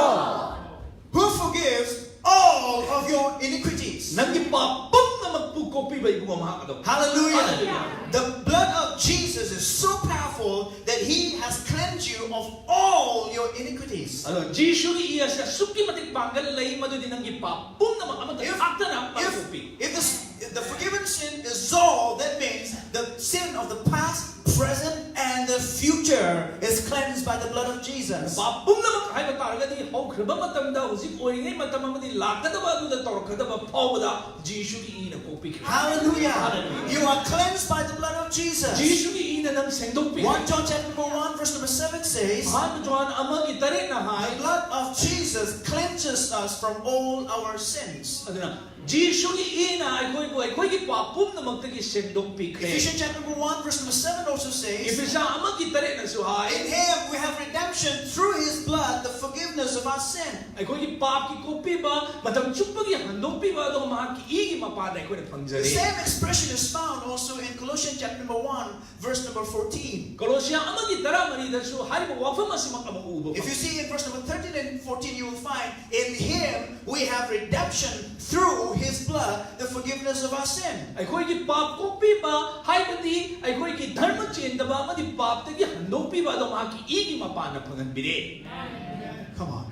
Who forgives all of your iniquities? ꯅꯪꯒꯤ ꯄꯥꯞ ꯄꯨꯝꯅꯃꯛꯄꯨ ꯀꯣꯛꯄꯤꯕ ꯏꯕꯨꯡꯉꯣ ꯃꯍꯥꯛ ꯑꯗꯣ꯫ Hallelujah. Hallelujah. The blood of Jesus is so powerful that he has cleansed you of all your iniquities. ꯑꯗꯣ ꯖꯤꯁꯨꯒꯤ E ꯑꯁꯤ ꯑꯁꯨꯛꯀꯤ ꯃꯇꯤꯛ ꯄꯥꯡꯒꯜ ꯂꯩ, ꯃꯗꯨꯗꯤ ꯅꯪꯒꯤ ꯄꯥꯞ ꯄꯨꯝꯅꯃꯛ ꯑꯃꯠꯇ If, ꯈꯥꯛꯇꯅ ꯃꯥꯅ if, ꯀꯣꯛꯄꯤ꯫ if, this, if the forgiven sin is all, that means the sin of the past, present, and the future is cleansed by the blood of Jesus. ꯄꯥꯞ ꯄꯨꯝꯅꯃꯛ ꯍꯥꯏꯕ ꯇꯥꯔꯒꯗꯤ ꯍꯧꯈ꯭ꯔꯕ ꯃꯇꯝꯗ, ꯍꯧꯖꯤꯛ ꯑꯣꯏꯔꯤꯉꯩ ꯃꯇꯝ ꯑꯃꯗꯤ ꯂꯥꯛꯀꯗꯕ ꯑꯗꯨꯗ ꯇꯧꯔꯛꯀꯗꯕ ꯐꯥꯎꯕꯗ ꯖꯤꯁꯨꯒꯤ ꯏꯅ ꯀꯣꯛꯄꯤꯈ꯭ꯔꯦ꯫ Hallelujah. Hallelujah. You are cleansed by the blood of Jesus. ꯖꯤꯁꯨꯒꯤ ꯏꯅ ꯅꯪ ꯁꯦꯡꯗꯣꯛꯄꯤꯈ꯭ꯔꯦ꯫ First John chapter number one, verse number seven says, ꯑꯍꯥꯟꯕ ꯖꯣꯍꯥꯟ ꯑꯃꯒꯤ ꯇꯔꯦꯠꯅ ꯍꯥꯏ, the blood of Jesus cleanses us from all our sins. ꯑꯗꯨꯅ ꯖꯤꯁꯨꯒꯤ ꯏꯅ ꯑꯩꯈꯣꯏꯕꯨ ꯑꯩꯈꯣꯏꯒꯤ ꯄꯥꯞ ꯄꯨꯝꯅꯃꯛꯇꯒꯤ ꯁꯦꯡꯗꯣꯛꯄꯤꯈ꯭ꯔꯦ꯫ Ephesians chapter number one, verse number seven also says, ꯏꯐꯤꯁꯥ ꯑꯃꯒꯤ ꯇꯔꯦꯠꯅꯁꯨ ꯍꯥꯏ, in him we have redemption through his blood, the forgiveness of our sin. ꯑꯩꯈꯣꯏꯒꯤ ꯄꯥꯞꯀꯤ ꯀꯣꯛꯄꯤꯕ, ꯃꯇꯝ ꯆꯨꯞꯄꯒꯤ ꯍꯟꯗꯣꯛꯄꯤꯕ ꯑꯗꯣ ꯃꯍꯥꯛꯀꯤ ꯏꯒꯤ ꯃꯄꯥꯟꯗ ꯑꯩꯈꯣꯏꯅ The ꯐꯪꯖꯔꯦ꯫ Same expression is found also in Colossians chapter number one, verse number fourteen. ꯀꯣꯂꯣꯁꯤꯌꯥ ꯑꯃꯒꯤ ꯇꯔꯥꯃꯔꯤꯗꯁꯨ ꯍꯥꯏꯔꯤꯕ ꯋꯥꯐꯝ ꯑꯁꯤꯃꯛ ꯑꯃꯨꯛ ꯎꯕ If you ꯐꯪꯏ꯫ See in verse number thirteen and fourteen, you will find, in him we have redemption through his blood, the forgiveness of our sin. ꯑꯩꯈꯣꯏꯒꯤ ꯄꯥꯞ ꯀꯣꯛꯄꯤꯕ ꯍꯥꯏꯕꯗꯤ ꯑꯩꯈꯣꯏꯒꯤ ꯙꯔꯃ ꯆꯦꯟꯗꯕ ꯑꯃꯗꯤ ꯄꯥꯞꯇꯒꯤ ꯍꯟꯗꯣꯛꯄꯤꯕ ꯑꯗꯣ ꯃꯍꯥꯛꯀꯤ ꯏꯒꯤ ꯃꯄꯥꯟꯅ ꯐꯪꯍꯟꯕꯤꯔꯦ꯫ Come on.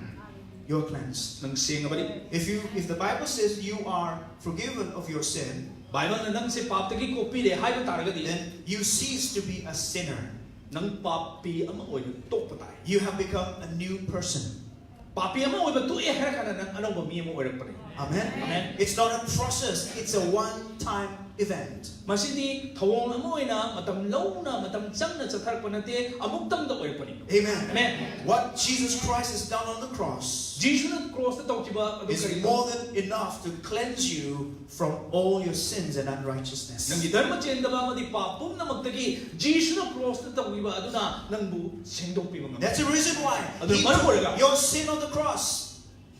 You're cleansed. ꯅꯪ ꯁꯦꯡꯉꯕꯅꯤ꯫ If you if the Bible says you are forgiven of your sin, ꯕꯥꯏꯕꯜꯅ ꯅꯪꯁꯦ ꯄꯥꯞꯇꯒꯤ ꯀꯣꯛꯄꯤꯔꯦ ꯍꯥꯏꯕ ꯇꯥꯔꯒꯗꯤ, then you cease to be a sinner. ꯅꯪ ꯄꯥꯄꯤ ꯑꯃ ꯑꯣꯏꯕ ꯇꯣꯛꯄ ꯇꯥꯏ꯫ You have become a new person. ꯄꯥꯄꯤ ꯑꯃ ꯑꯣꯏꯕ ꯇꯣꯛꯑꯦ ꯍꯥꯏꯔ ꯀꯥꯟꯗ ꯅꯪ ꯑꯅꯧꯕ ꯃꯤ ꯑꯃ ꯑꯣꯏꯔꯛꯄꯅꯤ꯫ Amen. Amen. It's not a process, it's a one time event. ꯃꯁꯤꯗꯤ ꯊꯧꯑꯣꯡ ꯑꯃ ꯑꯣꯏꯅ ꯃꯇꯝ ꯂꯧꯅ, ꯃꯇꯝ ꯆꯪꯅ ꯆꯠꯊꯔꯛꯄ ꯅꯠꯇꯦ, ꯑꯃꯨꯛꯇꯪꯗ ꯑꯣꯏꯔꯛꯄꯅꯤ꯫ Amen. Amen. What Jesus Christ has done on the cross ꯖꯤꯁꯨꯅ ꯀ꯭ꯔꯣꯁꯇ ꯇꯧꯈꯤꯕ ꯑꯗꯨ is ꯀꯔꯤꯅꯣ? More than enough to cleanse you from all your sins and unrighteousness. ꯅꯪꯒꯤ ꯙꯔꯃ ꯆꯦꯟꯗꯕ ꯑꯃꯗꯤ ꯄꯥꯞ ꯄꯨꯝꯅꯃꯛꯇꯒꯤ ꯖꯤꯁꯨꯅ ꯀ꯭ꯔꯣꯁꯇ ꯇꯧꯈꯤꯕ ꯑꯗꯨꯅ ꯅꯪꯕꯨ ꯁꯦꯡꯗꯣꯛꯄꯤꯕ ꯉꯝꯃꯤ꯫ That's the reason why ꯑꯗꯨꯅ he ꯃꯔꯝ took ꯑꯣꯏꯔꯒ your sin on the cross.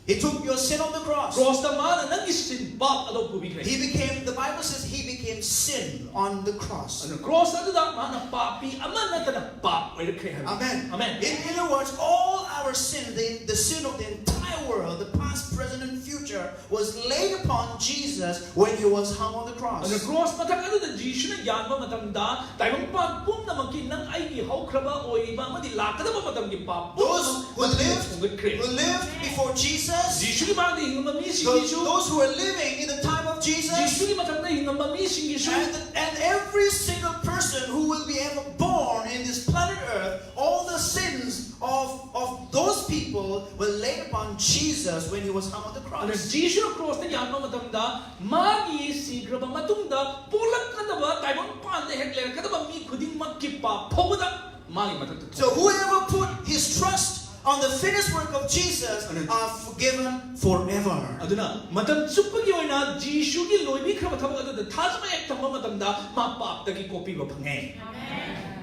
He took your sin on the cross. ꯀ꯭ꯔꯣꯁꯇ ꯃꯥꯅ ꯅꯪꯒꯤ ꯁꯤꯟ ꯄꯥꯞ ꯑꯗꯣ ꯄꯨꯕꯤꯈ꯭ꯔꯦ꯫ He became, the Bible says he became sin on the cross. ꯑꯗꯨꯅ ꯀ꯭ꯔꯣꯁ ꯑꯗꯨꯗ ꯃꯥꯅ ꯄꯥꯄꯤ ꯑꯃ ꯅꯠꯇꯅ ꯄꯥꯞ ꯑꯣꯏꯔꯛꯈ꯭ꯔꯦ ꯍꯥꯏꯕ꯫ Amen. Amen. In other words, all our sin, the, the sin of the entire world, the past, present, and future, was laid upon Jesus when he was hung on the cross. ꯑꯗꯨꯅ cross ꯃꯊꯛ ꯑꯗꯨꯗ ꯖꯤꯁꯨꯅ ꯌꯥꯟꯕ ꯃꯇꯝꯗ ꯇꯥꯏꯕꯪꯄꯥꯟ ꯄꯨꯝꯅꯃꯛꯀꯤ ꯅꯪ ꯑꯩꯒꯤ ꯍꯧꯈ꯭ꯔꯕ ꯑꯣꯏꯔꯤꯕ ꯑꯃꯗꯤ ꯂꯥꯛꯀꯗꯕ ꯃꯇꯝꯒꯤ ꯄꯥꯞ Those ꯄꯨꯝꯅꯃꯛ who lived, ꯊꯣꯡꯒꯠꯈ꯭ꯔꯦ꯫ Who lived before Jesus, ꯖꯤꯁꯨꯒꯤ ꯃꯥꯡꯗ ꯍꯤꯡꯉꯝꯕ those, ꯃꯤꯁꯤꯡꯒꯤꯁꯨ, those who were living in the time of Jesus, ꯖꯤꯁꯨꯒꯤ ꯃꯇꯝꯗ ꯍꯤꯡꯉꯝꯕ ꯃꯤꯁꯤꯡꯒꯤꯁꯨ, and, and every single person who will be ever born in this planet Earth, all the sins of, of those people were laid upon Jesus when he was hung on the ꯑꯗꯨꯅ cross. ꯖꯤꯁꯨꯅ ꯀ꯭ꯔꯣꯁꯇ ꯌꯥꯟꯕ ꯃꯇꯝꯗ ꯃꯥꯒꯤ ꯁꯤꯈ꯭ꯔꯕ ꯃꯇꯨꯡꯗ ꯄꯣꯛꯂꯛꯀꯗꯕ ꯇꯥꯏꯕꯪꯄꯥꯟꯗ ꯍꯦꯛ ꯂꯩꯔꯛꯀꯗꯕ ꯃꯤ ꯈꯨꯗꯤꯡꯃꯛꯀꯤ ꯄꯥꯞ ꯐꯥꯎꯕꯗ ꯃꯥꯒꯤ ꯃꯊꯛꯇ So whoever put his trust on the finished work of Jesus are forgiven forever. ꯑꯗꯨꯅ ꯃꯇꯝ ꯆꯨꯞꯄꯒꯤ ꯑꯣꯏꯅ ꯖꯤꯁꯨꯒꯤ ꯂꯣꯏꯕꯤꯈ꯭ꯔꯕ ꯊꯕꯛ ꯑꯗꯨꯗ ꯊꯥꯖꯕ ꯍꯦꯛ ꯊꯝꯕ ꯃꯇꯝꯗ ꯃꯥ ꯄꯥꯞꯇꯒꯤ ꯀꯣꯛꯄꯤꯕ ꯐꯪꯉꯦ꯫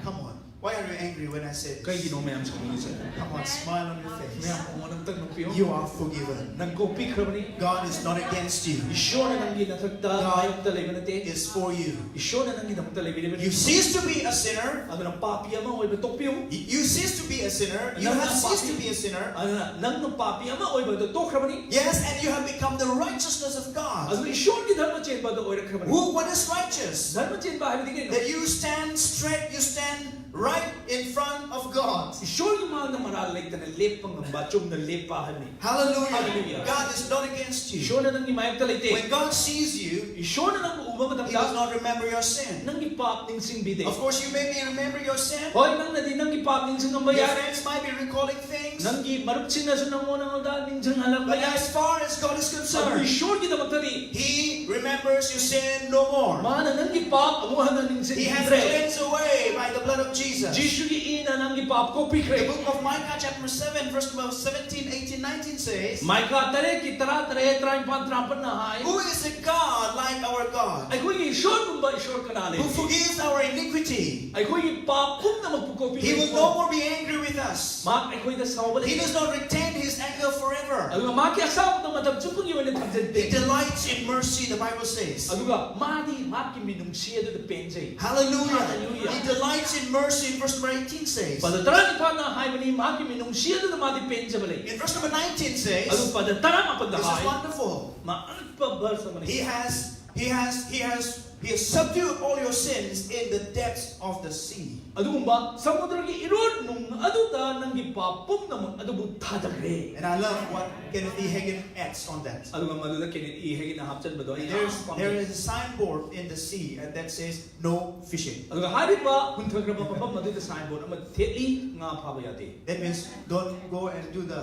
Come on. Why are you angry when I say this? ꯀꯩꯒꯤꯅꯣ ꯃꯌꯥꯝ ꯁꯥꯎꯅꯤꯡꯉꯤꯁꯦ? Come on, smile on your face. ꯃꯌꯥꯝ ꯑꯃꯨꯛ ꯑꯝꯇꯪ ꯅꯣꯛꯄꯤꯌꯨ꯫ You are forgiven. ꯅꯪ ꯀꯣꯛꯄꯤꯈ꯭ꯔꯕꯅꯤ꯫ God is not against you. ꯏꯁꯣꯔꯅ ꯅꯪꯒꯤ ꯅꯊꯛꯇ God ꯃꯥꯌꯣꯛꯇ ꯂꯩꯕ ꯅꯠꯇꯦ꯫ Is for you. ꯏꯁꯣꯔꯅ ꯅꯪꯒꯤꯗꯃꯛꯇ ꯂꯩꯕꯤꯔꯤꯕꯅꯤ꯫ You cease to be a sinner. ꯑꯗꯨꯅ ꯄꯥꯄꯤ ꯑꯃ ꯑꯣꯏꯕ ꯇꯣꯛꯄꯤꯌꯨ꯫ You cease to be a sinner. You Nang have ceased to papi. Be a sinner. ꯑꯗꯨꯅ ꯅꯪꯅ ꯄꯥꯄꯤ ꯑꯃ ꯑꯣꯏꯕꯗꯣ ꯇꯣꯛꯈ꯭ꯔꯕꯅꯤ꯫ Yes, and you have become the righteousness of God. ꯑꯗꯨꯅ ꯏꯁꯣꯔꯒꯤ ꯙꯔꯃ ꯆꯦꯟꯕ ꯑꯗꯨ ꯑꯣꯏꯔꯛꯈ꯭ꯔꯕꯅꯤ꯫ Who? What is righteous? ꯙꯔꯃ ꯆꯦꯟꯕ ꯍꯥꯏꯕꯗꯤ ꯀꯩꯅꯣ? That you stand straight, you stand right. in front of God. ꯏꯁꯣꯔꯒꯤ ꯃꯥꯡꯗ ꯃꯔꯥꯜ ꯂꯩꯇꯅ ꯂꯦꯞꯄ ꯉꯝꯕ, ꯆꯨꯝꯅ ꯂꯦꯞꯄ ꯍꯥꯏꯕꯅꯤ. Hallelujah. Hallelujah. God is not against you. ꯏꯁꯣꯔꯅ ꯅꯪꯒꯤ ꯃꯥꯌꯣꯛꯇ ꯂꯩꯇꯦ. When God sees you, ꯏꯁꯣꯔꯅ ꯅꯪꯕꯨ ꯎꯕ He does ꯃꯇꯝꯗ not remember your sin. ꯅꯪꯒꯤ ꯄꯥꯞ ꯅꯤꯡꯁꯤꯡꯕꯤꯗꯦ. Of course, you may be remember your sin. ꯍꯣꯏ, ꯅꯪꯅꯗꯤ ꯅꯪꯒꯤ ꯄꯥꯞ ꯅꯤꯡꯁꯤꯡꯉꯝꯕ Your ꯌꯥꯏ. Friends might be recalling things. ꯅꯪꯒꯤ ꯃꯔꯨꯞꯁꯤꯡꯅꯁꯨ ꯅꯪꯉꯣꯟꯗ ꯅꯤꯡꯁꯤꯡꯍꯜꯂꯛꯄ But ꯌꯥꯏ. As far as God is ꯑꯗꯨ concerned, ꯏꯁꯣꯔꯒꯤꯗꯃꯛꯇꯗꯤ He remembers your sin no more. ꯃꯥꯅ ꯅꯪꯒꯤ ꯄꯥꯞ ꯑꯃꯨꯛ ꯍꯟꯅ He has ꯅꯤꯡꯁꯤꯡꯕꯤꯗ꯭ꯔꯦ. Cleansed away by the blood of Jesus. ꯖꯤꯁꯨꯒꯤ ꯏꯅ ꯅꯪꯒꯤ ꯄꯥꯞ ꯀꯣꯛꯄꯤꯈ꯭ꯔꯦ. The book of Micah chapter seven, verse number seventeen, eighteen, nineteen says, ꯃꯥꯏꯀꯥ ꯇꯔꯦꯠꯀꯤ ꯇꯔꯥ ꯇꯔꯦꯠ, ꯇꯔꯥꯅꯤꯄꯥꯜ, ꯇꯔꯥꯃꯥꯄꯜꯅ ꯍꯥꯏ. Who is a God like our God? ꯑꯩꯈꯣꯏꯒꯤ ꯏꯁꯣꯔꯒꯨꯝꯕ ꯏꯁꯣꯔ ꯀꯅꯥ ꯂꯩ? Who forgives our iniquity? ꯑꯩꯈꯣꯏꯒꯤ ꯄꯥꯞ ꯄꯨꯝꯅꯃꯛꯄꯨ ꯀꯣꯛꯄꯤ. He will no more be angry with us. ꯃꯍꯥꯛ ꯑꯩꯈꯣꯏꯗ ꯁꯥꯎꯕ He ꯂꯩ. Does not retain his anger forever. ꯑꯗꯨꯒ ꯃꯍꯥꯛꯀꯤ ꯑꯁꯥꯎꯕꯗ ꯃꯇꯝ ꯆꯨꯞꯄꯒꯤ ꯑꯣꯏꯅ ꯊꯝꯖꯤꯟꯗꯦ. He delights in mercy, the Bible says. ꯑꯗꯨꯒ ꯃꯥꯗꯤ ꯃꯍꯥꯛꯀꯤ ꯃꯤꯅꯨꯡꯁꯤ ꯑꯗꯨꯗ ꯄꯦꯟꯖꯩ. Hallelujah. Hallelujah. He delights in mercy, verse number eighteen says. ꯄꯗ ꯇꯔꯥꯅꯤꯄꯥꯜꯅ ꯍꯥꯏꯕꯅꯤ, ꯃꯍꯥꯛꯀꯤ ꯃꯤꯅꯨꯡꯁꯤ ꯑꯗꯨꯗ ꯃꯥꯗꯤ ꯄꯦꯟꯖꯕ ꯂꯩ. In verse number nineteen says, ꯑꯗꯨ ꯄꯗ ꯇꯔꯥꯃꯥꯄꯜꯗ This is ꯍꯥꯏ, wonderful. ꯃꯥ ꯑꯉꯛꯄ ꯚꯔꯁ ꯑꯃꯅꯤ. He has, he has, he has, he has subdued all your sins in the depths of the sea. ꯑꯗꯨꯒꯨꯝꯕ ꯁꯃꯨꯗ꯭ꯔꯒꯤ ꯏꯔꯣꯟ ꯅꯨꯡ ꯑꯗꯨꯗ ꯅꯪꯒꯤ ꯄꯥꯞ ꯄꯨꯝꯅꯃꯛ ꯑꯗꯨꯕꯨ ꯊꯥꯗꯈ꯭ꯔꯦ. And I love what Kenneth E. Hagin adds on that. ꯑꯗꯨꯒ ꯃꯗꯨꯗ ꯀꯦꯅꯦꯊ ꯏ ꯍꯦꯒꯤꯟꯅ ꯍꯥꯞꯆꯤꯟꯕꯗꯣ ꯑꯩ There's, ꯌꯥꯝ ꯄꯥꯝꯖꯩ. There is a signboard in the sea, and that says, "No fishing." ꯑꯗꯨꯒ ꯍꯥꯏꯔꯤꯕ ꯍꯨꯟꯊꯈ꯭ꯔꯕ ꯃꯐꯝ ꯑꯗꯨꯗ ꯁꯥꯏꯟꯕꯣꯔꯗ ꯑꯃ ꯊꯦꯠꯂꯤ, ꯉꯥ ꯐꯥꯕ ꯌꯥꯗꯦ. That means don't go and do the,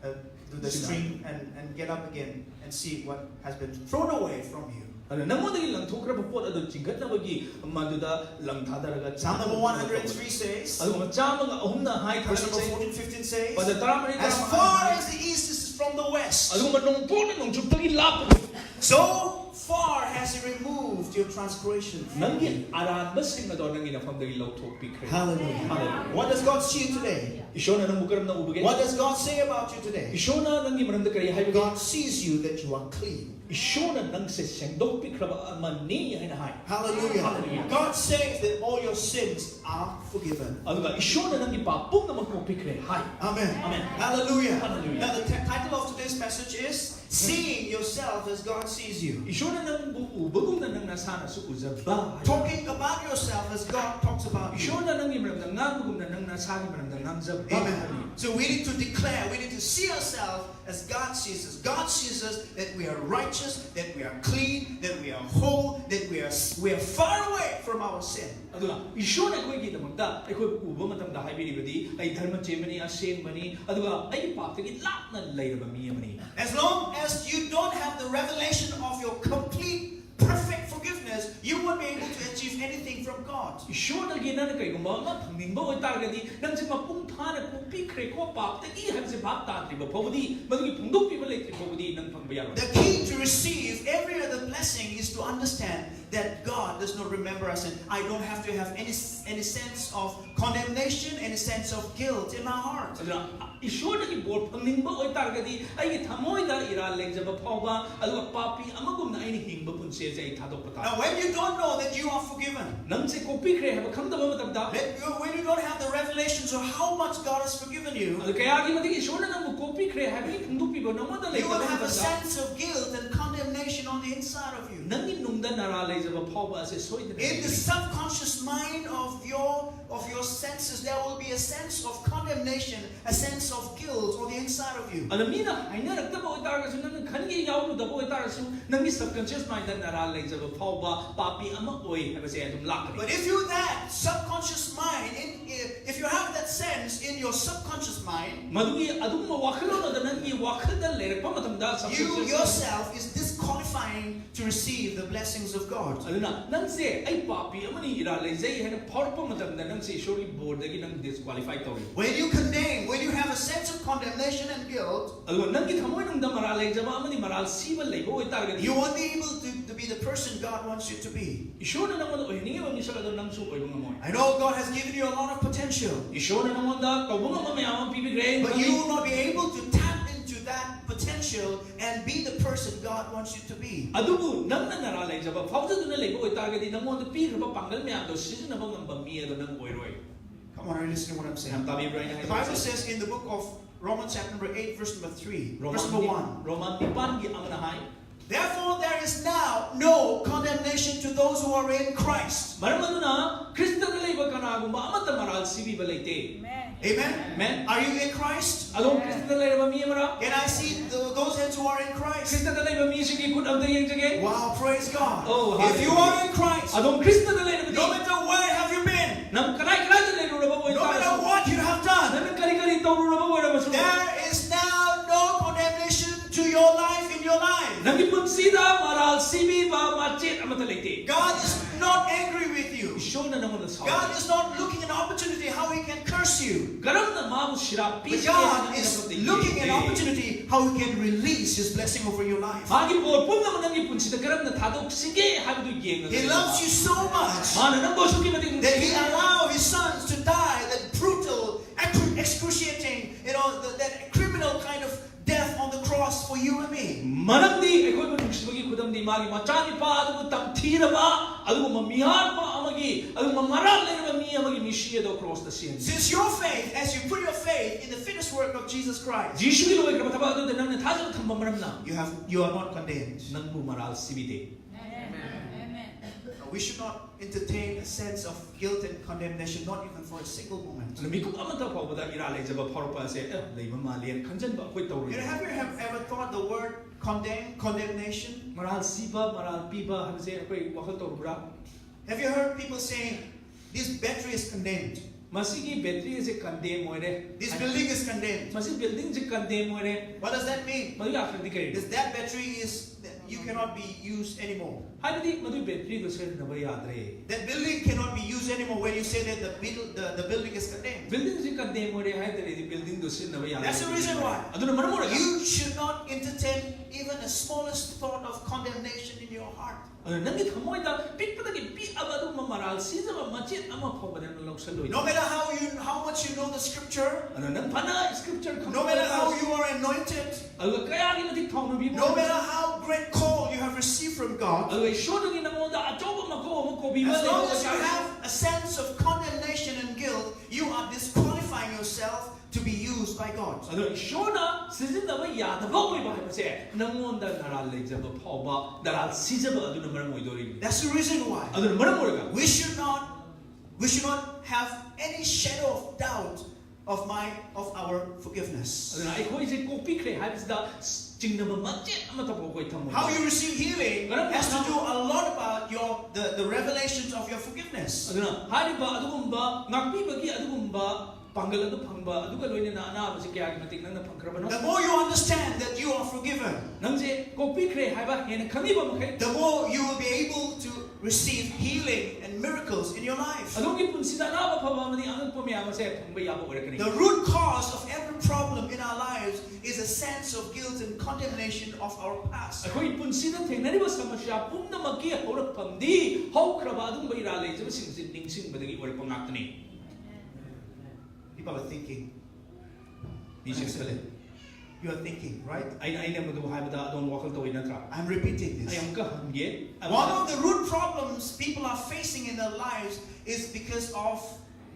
uh, do the string and, and get up again and see what has been thrown away from you. ꯑꯗꯨꯅ ꯅꯪꯉꯣꯟꯗꯒꯤ ꯂꯪꯊꯣꯛꯈ꯭ꯔꯕ ꯄꯣꯠ ꯑꯗꯨ ꯆꯤꯡꯈꯠꯅꯕꯒꯤ ꯃꯗꯨꯗ ꯂꯪ ꯊꯥꯗꯔꯒ Psalm number one hundred three says, ꯑꯗꯨꯒ ꯆꯥꯝꯃꯒ ꯑꯍꯨꯝꯅ ꯍꯥꯏ verse number ꯊꯥꯔꯛꯏꯁꯦ, fourteen, fifteen says, ꯄꯗ ꯇꯔꯥꯃꯔꯤ, "As ꯇꯔꯥꯃꯉꯥ, far as the east is from the west, ꯑꯗꯨꯒꯨꯝꯕ ꯅꯣꯡꯄꯣꯛꯅ ꯅꯣꯡꯆꯨꯞꯇꯒꯤ ꯂꯥꯞꯄ, so far has he removed your transgression." ꯅꯪꯒꯤ ꯑꯔꯥꯟꯕꯁꯤꯡ ꯑꯗꯣ ꯅꯪꯒꯤ ꯅꯐꯝꯗꯒꯤ ꯂꯧꯊꯣꯛꯄꯤꯈ꯭ꯔꯦ. Hallelujah. Hallelujah. What does God see you today? ꯏꯁꯣꯔꯅ ꯅꯪꯕꯨ ꯀꯔꯝꯅ ꯎꯕꯒꯦ? What does God say about you today? ꯏꯁꯣꯔꯅ ꯅꯪꯒꯤ ꯃꯔꯝꯗ ꯀꯔꯤ ꯍꯥꯏꯕꯒꯦ? God sees you that you are clean. ꯏꯁꯣꯔꯅ ꯅꯪꯁꯦ ꯁꯦꯡꯗꯣꯛꯄꯤꯈ꯭ꯔꯕ ꯑꯃꯅꯤ ꯍꯥꯏꯅ ꯍꯥꯏ. Hallelujah. Hallelujah. God says that all your sins are forgiven. ꯑꯗꯨꯒ ꯏꯁꯣꯔꯅ ꯅꯪꯒꯤ ꯄꯥꯞ ꯄꯨꯝꯅꯃꯛ ꯀꯣꯛꯄꯤꯈ꯭ꯔꯦ ꯍꯥꯏ. Amen. Amen. Hallelujah. Hallelujah. Now the t- title of today's message is Seeing Yourself as God Sees You. ꯏꯁꯣꯔꯅ ꯅꯪꯕꯨ ꯎꯕꯒꯨꯝꯅ ꯅꯪ ꯅꯁꯥꯅꯁꯨ ꯎꯖꯕ ꯍꯥꯏ. Talking about yourself as God talks about you. ꯏꯁꯣꯔꯅ ꯅꯪꯒꯤ ꯃꯔꯝꯗ ꯉꯥꯡꯕꯒꯨꯝꯅ ꯅꯪ ꯅꯁꯥꯒꯤ ꯃꯔꯝꯗ ꯉꯥꯡꯖꯕ Amen. ꯉꯥꯛꯇꯅꯤ꯫ So we need to declare, we need to see ourselves as God sees us. God sees us that we are righteous, that we are clean, that we are whole, that we are, we are far away from our sin. ꯑꯗꯨꯒ ꯏꯁꯣꯔꯅ ꯑꯩꯈꯣꯏꯒꯤꯗꯃꯛꯇ ꯑꯩꯈꯣꯏꯕꯨ ꯎꯕ ꯃꯇꯝꯗ ꯍꯥꯏꯕꯤꯔꯤꯕꯗꯤ, "ꯑꯩ ꯙꯔꯃ ꯆꯦꯟꯕꯅꯤ, ꯑꯁꯦꯡꯕꯅꯤ, ꯑꯗꯨꯒ ꯑꯩꯒꯤ ꯄꯥꯞꯇꯒꯤ ꯂꯥꯞꯅ ꯂꯩꯔꯕ ꯃꯤ ꯑꯃꯅꯤ"꯫ As long as you don't have the revelation of your complete, perfect forgiveness, you won't be able to achieve anything from God. ꯏꯁꯣꯔꯗꯒꯤ ꯅꯪꯅ ꯀꯩꯒꯨꯝꯕ ꯑꯃ ꯐꯪꯅꯤꯡꯕ ꯑꯣꯏꯇꯥꯔꯒꯗꯤ, ꯅꯪꯁꯦ ꯃꯄꯨꯡ ꯐꯥꯅ ꯀꯣꯛꯄꯤꯈ꯭ꯔꯦꯀꯣ ꯄꯥꯞꯇꯒꯤ ꯍꯥꯏꯕꯁꯦ ꯚꯥꯞ ꯇꯥꯗ꯭ꯔꯤꯕ ꯐꯥꯎꯕꯗꯤ, ꯃꯗꯨꯒꯤ ꯐꯣꯡꯗꯣꯛꯄꯤꯕ ꯂꯩꯇ꯭ꯔꯤ ꯐꯥꯎꯕꯗꯤ ꯅꯪ ꯐꯪꯕ ꯌꯥꯔꯣꯏ꯫ The key to receive every other blessing is to understand that God does not remember our sin. I don't have to have any, any sense of condemnation, any sense of guilt in my heart. ꯑꯗꯨꯅ ꯏꯁꯣꯔꯗꯒꯤ ꯕꯣꯔ ꯐꯪꯅꯤꯡꯕ ꯑꯣꯏꯇꯥꯔꯒꯗꯤ, ꯑꯩꯒꯤ ꯊꯃꯣꯏꯗ ꯏꯔꯥꯜ ꯂꯩꯖꯕ ꯐꯥꯎꯕ, ꯑꯗꯨꯒ ꯄꯥꯄꯤ ꯑꯃꯒꯨꯝꯅ ꯑꯩꯅ ꯍꯤꯡꯕ ꯄꯨꯟꯁꯤ ꯑꯁꯦ ꯑꯩ ꯊꯥꯗꯣꯛꯄ ꯇꯥꯔꯦ꯫ Now, when you don't know that you are forgiven, ꯅꯪꯁꯦ ꯀꯣꯛꯄꯤꯈ꯭ꯔꯦ ꯍꯥꯏꯕ ꯈꯪꯗꯕ ꯃꯇꯝꯗ, when you, when you don't have the revelations of how much God has forgiven you, ꯑꯗꯨ ꯀꯌꯥꯒꯤ ꯃꯇꯤꯛ ꯏꯁꯣꯔꯅ ꯅꯪꯕꯨ ꯀꯣꯛꯄꯤꯈ꯭ꯔꯦ ꯍꯥꯏꯕꯒꯤ ꯐꯣꯡꯗꯣꯛꯄꯤꯕ ꯅꯉꯣꯟꯗ you will ꯂꯩꯇꯕ have a ꯃꯇꯝꯗ, sense of guilt and condemnation on the inside of you. ꯅꯪꯒꯤ ꯅꯨꯡꯗ ꯅꯔꯥ ꯂꯩꯖꯕ ꯐꯥꯎꯕ ꯑꯁꯦ ꯁꯣꯏꯗꯅ In the ꯂꯩꯒꯅꯤ꯫ Subconscious mind of your, of your senses, there will be a sense of condemnation, a sense of guilt on the inside of you. ꯑꯗ ꯃꯤꯅ ꯍꯥꯏꯅꯔꯛꯇꯕ ꯑꯣꯏꯇꯥꯔꯒꯁꯨ, ꯅꯪꯅ ꯈꯟꯒꯦ ꯌꯥꯎꯔꯨꯗꯕ ꯑꯣꯏꯇꯥꯔꯒꯁꯨ, ꯅꯪꯒꯤ subconscious mindꯗ ꯅꯔꯥ ꯂꯩꯖꯕ ꯐꯥꯎꯕ ꯄꯥꯄꯤ ꯑꯃ ꯑꯣꯏ ꯍꯥꯏꯕꯁꯦ ꯑꯗꯨꯝ ꯂꯥꯛꯀꯅꯤ꯫ But if you, that subconscious mind, in, if you have that sense in your subconscious mind, ꯃꯗꯨꯒꯤ ꯑꯗꯨꯒꯨꯝꯕ ꯋꯥꯈꯜꯂꯣꯟ ꯑꯗꯨ ꯅꯪꯒꯤ ꯋꯥꯈꯜꯗ ꯂꯩꯔꯛꯄ ꯃꯇꯝꯗ, you subconscious yourself is disqualifying to receive the blessings of God. ꯑꯗꯨꯅ ꯅꯪꯁꯦ "ꯑꯩ ꯄꯥꯄꯤ ꯑꯃꯅꯤ, ꯏꯔꯥꯜ ꯂꯩꯖꯩ" ꯍꯥꯏꯅ ꯐꯥꯎꯔꯛꯄ ꯃꯇꯝꯗ, ꯅꯪꯁꯦ ꯏꯁꯣꯔꯒꯤ ꯕꯣꯔꯗꯒꯤ ꯅꯪ disqualify ꯇꯧꯔꯦ꯫ When you condemn, when you have a sense of condemnation and guilt, ꯑꯗꯨꯒ ꯅꯪꯒꯤ ꯊꯃꯣꯏꯅꯨꯡꯗ ꯃꯔꯥꯜ ꯂꯩꯖꯕ ꯑꯃꯗꯤ ꯃꯔꯥꯜ ꯁꯤꯕ ꯂꯩꯕ ꯑꯣꯏꯇꯥꯔꯒꯗꯤ, you won't be able to, to be the person God wants you to be. ꯏꯁꯣꯔꯅ ꯅꯪꯉꯣꯟꯗ ꯑꯣꯏꯍꯟꯅꯤꯡꯉꯤꯕ ꯃꯤꯁꯛ ꯑꯗꯨ ꯅꯪꯁꯨ ꯑꯣꯏꯕ ꯉꯝꯃꯣꯏ꯫ I know God has given you a lot of potential, ꯏꯁꯣꯔꯅ ꯅꯪꯉꯣꯟꯗ ꯇꯧꯕ ꯉꯝꯕ ꯃꯌꯥꯝ ꯑꯃ ꯄꯤꯕꯤꯈ꯭ꯔꯦ꯫ but you will not be able to tap into that potential and be the person God wants you to be. ꯑꯗꯨꯕꯨ ꯅꯪꯅ ꯅꯔꯥ ꯂꯩꯖꯕ ꯐꯥꯎꯖꯗꯨꯅ ꯂꯩꯕ ꯑꯣꯏꯇꯥꯔꯒꯗꯤ, ꯅꯪꯉꯣꯟꯗ ꯄꯤꯈ꯭ꯔꯕ ꯄꯥꯡꯒꯜ ꯃꯌꯥꯝꯗꯣ ꯁꯤꯖꯤꯟꯅꯕ ꯉꯝꯕ ꯃꯤ ꯑꯗꯣ ꯅꯪ ꯑꯣꯏꯔꯣꯏ꯫ Come on, are you listening to what I'm saying? ꯌꯥꯝ ꯇꯥꯕꯤꯕ꯭ꯔꯥ ꯑꯩꯅ The Bible ꯍꯥꯏꯕꯁꯦ? Says in the book of Romans chapter number eight, verse number three, verse number one. Roman ꯅꯤꯄꯥꯟꯒꯤ ꯑꯃꯅ ꯍꯥꯏ, Therefore, there is now no condemnation to those who are in Christ. ꯃꯔꯝ ꯑꯗꯨꯅ ꯈ꯭ꯔꯤꯁꯇꯗ ꯂꯩꯕ ꯀꯅꯥꯒꯨꯝꯕ ꯑꯃꯠꯇ ꯃꯔꯥꯜ ꯁꯤꯕꯤꯕ ꯂꯩꯇꯦ꯫ Amen. Amen. Are you in Christ? ꯑꯗꯣꯝ ꯈ꯭ꯔꯤꯁꯇꯗ ꯂꯩꯔꯕ ꯃꯤ ꯑꯃꯔ? Can I see th- those hands who are in Christ? ꯈ꯭ꯔꯤꯁꯇꯗ ꯂꯩꯕ ꯃꯤꯁꯤꯡꯒꯤ ꯈꯨꯠ ꯑꯝꯇ ꯌꯦꯡꯖꯒꯦ꯫ Wow, praise God. Oh, If you hallelujah. Are in Christ, ꯑꯗꯣꯝ ꯈ꯭ꯔꯤꯁꯇꯗ ꯂꯩꯔꯕꯗꯤ, no matter where have you been, ꯅꯪ ꯀꯗꯥꯏ ꯀꯗꯥꯏꯗ ꯂꯩꯔꯨꯔꯕ no matter ꯑꯣꯏꯇꯥꯔꯁꯨ, What you have done, ꯅꯪꯅ ꯀꯔꯤ ꯀꯔꯤ ꯇꯧꯔꯨꯔꯕ ꯑꯣꯏꯔꯕꯁꯨ, There is now no condemnation to your life in your life. ꯅꯪꯒꯤ ꯄꯨꯟꯁꯤꯗ ꯃꯔꯥꯜ ꯁꯤꯕꯤꯕ ꯃꯆꯦꯠ ꯑꯃꯠꯇ ꯂꯩꯇꯦ꯫ God is not angry with you. ꯏꯁꯣꯔꯅ ꯅꯪꯉꯣꯟꯗ ꯁꯥꯎ God is not looking an opportunity how he can curse you. ꯀꯔꯝꯅ ꯃꯥꯕꯨ ꯁꯤꯔꯥ But ꯄꯤꯁꯤꯒꯦ God ꯍꯥꯏꯅ is ꯅꯪꯉꯣꯟꯗ Looking an ꯌꯦꯡꯗꯦ꯫ Opportunity how he can release his blessing over your life. ꯃꯥꯒꯤ ꯕꯣꯔ ꯄꯨꯝꯅꯃꯛ ꯅꯪꯒꯤ ꯄꯨꯟꯁꯤꯗ ꯀꯔꯝꯅ ꯊꯥꯗꯣꯛꯁꯤꯒꯦ ꯍꯥꯏꯕꯗꯨ ꯌꯦꯡꯉꯒ He ꯂꯩꯕ꯫ Loves you so much ꯃꯥꯅ ꯅꯪꯕꯨ ꯑꯁꯨꯛꯀꯤ ꯃꯇꯤꯛ That he ꯅꯨꯡꯁꯤ꯫ Allowed his sons to die that brutal, excruciating, you know, that, that criminal kind of death on the cross for you and me. ꯃꯔꯝꯗꯤ ꯑꯩꯈꯣꯏꯕꯨ ꯅꯨꯡꯁꯤꯕꯒꯤ ꯈꯨꯗꯝꯗꯤ ꯃꯥꯒꯤ ꯃꯆꯥꯅꯤꯄꯥ ꯑꯗꯨꯕꯨ ꯇꯝꯊꯤꯔꯕ, ꯑꯗꯨꯒꯨꯝꯕ ꯃꯤꯍꯥꯠꯄ ꯑꯃꯒꯤ, ꯑꯗꯨꯒꯨꯝꯕ ꯃꯔꯥꯜ ꯂꯩꯔꯕ ꯃꯤ ꯑꯃꯒꯤ ꯃꯤꯁꯤ ꯑꯗꯣ ꯀ꯭ꯔꯣꯁꯇ ꯁꯤꯍꯟꯈꯤ꯫ Since your faith, as you put your faith in the finished work of Jesus Christ, ꯖꯤꯁꯨꯒꯤ ꯂꯣꯏꯈ꯭ꯔꯕ ꯊꯕꯛ ꯑꯗꯨꯗ ꯅꯪꯅ ꯊꯥꯖꯕ ꯊꯝꯕ ꯃꯔꯝꯅ you have you are not condemned. ꯅꯪꯕꯨ ꯃꯔꯥꯜ ꯁꯤꯕꯤꯗꯦ꯫ We should not entertain a sense of guilt and condemnation, not even for a single moment. ꯑꯗꯨꯅ ꯃꯤꯀꯨꯞ ꯑꯃꯠꯇ ꯐꯥꯎꯕꯗ ꯏꯔꯥ ꯂꯩꯖꯕ ꯐꯥꯎꯔꯛꯄ ꯑꯁꯦ, "ꯑꯦ, ꯂꯩꯕ ꯃꯥꯜꯂꯦꯅ" ꯈꯟꯖꯟꯕ ꯑꯩꯈꯣꯏ ꯇꯧꯔꯣꯏ꯫ You know, have you have ever thought the word condemn, condemnation? ꯃꯔꯥꯜ ꯁꯤꯕ, ꯃꯔꯥꯜ ꯄꯤꯕ ꯍꯥꯏꯕꯁꯦ ꯑꯩꯈꯣꯏ ꯋꯥꯈꯜ ꯇꯧꯔꯨꯕ꯭ꯔꯥ? Have you heard people saying, "This battery is condemned. ꯃꯁꯤꯒꯤ ꯕꯦꯇ꯭ꯔꯤ ꯑꯁꯦ ꯀꯟꯗꯦꯝ ꯑꯣꯏꯔꯦ꯫ This building is condemned." ꯃꯁꯤ ꯕꯤꯜꯗꯤꯡꯁꯤ ꯀꯟꯗꯦꯝ ꯑꯣꯏꯔꯦ꯫ What does that mean? ꯃꯗꯨꯒꯤ ꯑꯥꯔꯊꯗꯤ ꯀꯔꯤꯅꯣ? Is that battery is you cannot be used anymore. ꯍꯥꯏꯕꯗꯤ ꯃꯗꯨꯒꯤ ꯕꯦꯇ꯭ꯔꯤꯗꯣ ꯁꯤꯖꯤꯟꯅꯕ ꯌꯥꯗ꯭ꯔꯦ꯫ That building cannot be used anymore when you say that the, build, the, the building is condemned. ꯕꯤꯜꯗꯤꯡꯁꯤ condemn ꯑꯣꯏꯔꯦ ꯍꯥꯏꯇꯥꯔꯗꯤ ꯕꯤꯜꯗꯤꯡꯗꯣ ꯁꯤꯖꯤꯟꯅꯕ ꯌꯥꯗ꯭ꯔꯦ꯫ That's the reason why. ꯑꯗꯨꯅ ꯃꯔꯝ ꯑꯣꯏꯔꯒ You should not entertain even a smallest thought of condemnation in your heart. ꯑꯗꯨꯅ ꯅꯪꯒꯤ ꯊꯃꯣꯏꯗ ꯄꯤꯛꯄꯗꯒꯤ ꯄꯤꯛꯑꯕ ꯑꯗꯨꯒꯨꯝꯕ ꯃꯔꯥꯜ ꯁꯤꯖꯕ ꯃꯆꯦꯠ ꯑꯃ ꯐꯥꯎꯕ ꯅꯪꯅ ꯂꯧꯁꯜꯂꯣꯏ꯫ No matter how you how much you know the scripture, ꯑꯗꯨꯅ ꯅꯪ ꯐꯅ scripture no matter how you are anointed, ꯑꯗꯨꯒ ꯀꯌꯥꯒꯤ ꯃꯇꯤꯛ ꯊꯥꯎꯅꯕꯤꯕ no matter how great call you have received from God, ꯑꯗꯨꯒ ꯏꯁꯣꯔꯗꯒꯤ ꯅꯪꯉꯣꯟꯗ ꯑꯆꯧꯕ ꯃꯀꯧ ꯑꯃ ꯀꯧꯕꯤꯕ as long ꯂꯩꯕ as you ꯑꯣꯏꯇꯥꯔꯁꯨ, have a sense of condemnation and guilt, you are disqualifying yourself to be used by God. ꯑꯗꯣ ꯏꯁꯣꯔꯅ ꯁꯤꯖꯤꯟꯅꯕ ꯌꯥꯗꯕ ꯑꯣꯏꯕ ꯍꯥꯏꯕꯁꯦ ꯅꯪꯉꯣꯟꯗ ꯅꯔꯥꯜ ꯂꯩꯖꯕ ꯐꯥꯎꯕ, ꯅꯔꯥꯜ ꯁꯤꯖꯕ ꯑꯗꯨꯅ ꯃꯔꯝ ꯑꯣꯏꯗꯣꯔꯤꯕꯅꯤ꯫ That's the reason why ꯑꯗꯨꯅ ꯃꯔꯝ ꯑꯣꯏꯔꯒ we should not we should not have any shadow of doubt of my of our forgiveness. ꯑꯗꯨꯅ ꯑꯩꯈꯣꯏꯁꯦ ꯀꯣꯛꯄꯤꯈ꯭ꯔꯦ ꯍꯥꯏꯕꯁꯤꯗ ꯆꯤꯡꯅꯕ ꯃꯆꯦꯠ ꯑꯃꯠꯇ ꯐꯥꯎ ꯑꯩꯈꯣꯏ ꯊꯝꯃꯣꯏ꯫ How you receive healing has to do a lot about your the, the revelations of your forgiveness. ꯑꯗꯨꯅ ꯍꯥꯏꯔꯤꯕ ꯑꯗꯨꯒꯨꯝꯕ ꯉꯥꯛꯄꯤꯕꯒꯤ ꯑꯗꯨꯒꯨꯝꯕ ꯄꯥꯡꯒꯜ ꯑꯗꯨ ꯐꯪꯕ ꯑꯗꯨꯒ ꯂꯣꯏꯅꯅ ꯑꯅꯥꯕꯁꯤ ꯀꯌꯥꯒꯤ ꯃꯇꯤꯛ ꯅꯪꯅ ꯐꯪꯈ꯭ꯔꯕꯅꯣ? The more you understand that you are forgiven, ꯅꯪꯁꯦ ꯀꯣꯛꯄꯤꯈ꯭ꯔꯦ ꯍꯥꯏꯕ ꯍꯦꯟꯅ ꯈꯪꯉꯤꯕ ꯃꯈꯩ the more you will be able to receive healing and miracles in your life. ꯑꯗꯣꯝꯒꯤ ꯄꯨꯟꯁꯤꯗ ꯑꯅꯥꯕ ꯐꯕ ꯑꯃꯗꯤ ꯑꯉꯛꯄ ꯃꯌꯥꯝ ꯑꯁꯦ ꯐꯪꯕ ꯌꯥꯕ ꯑꯣꯏꯔꯛꯀꯅꯤ꯫ The root cause of every problem in our lives is a sense of guilt and condemnation of our past. ꯑꯩꯈꯣꯏ ꯄꯨꯟꯁꯤꯗ ꯊꯦꯡꯅꯔꯤꯕ ꯁꯃꯁ꯭ꯌꯥ ꯄꯨꯝꯅꯃꯛꯀꯤ ꯍꯧꯔꯛꯐꯝꯗꯤ ꯍꯧꯈ꯭ꯔꯕ ꯑꯗꯨꯒꯨꯝꯕ ꯏꯔꯥ ꯂꯩꯖꯕꯁꯤꯡꯁꯤ ꯅꯤꯡꯁꯤꯡꯕꯗꯒꯤ ꯑꯣꯏꯔꯛꯄ ꯉꯥꯛꯇꯅꯤ꯫ People are thinking, ꯃꯤꯁꯤꯡ ꯈꯜꯂꯦ꯫ you are thinking, right? ꯑꯩꯅ ꯑꯩꯅ ꯃꯗꯨ ꯍꯥꯏꯕꯗ ꯑꯗꯣꯝ ꯋꯥꯈꯜ ꯇꯧꯏ ꯅꯠꯇ꯭ꯔꯥ? I'm repeating ꯑꯩ this. ꯑꯃꯨꯛꯀ ꯍꯪꯒꯦ꯫ One of the root problems people are facing in their lives is because of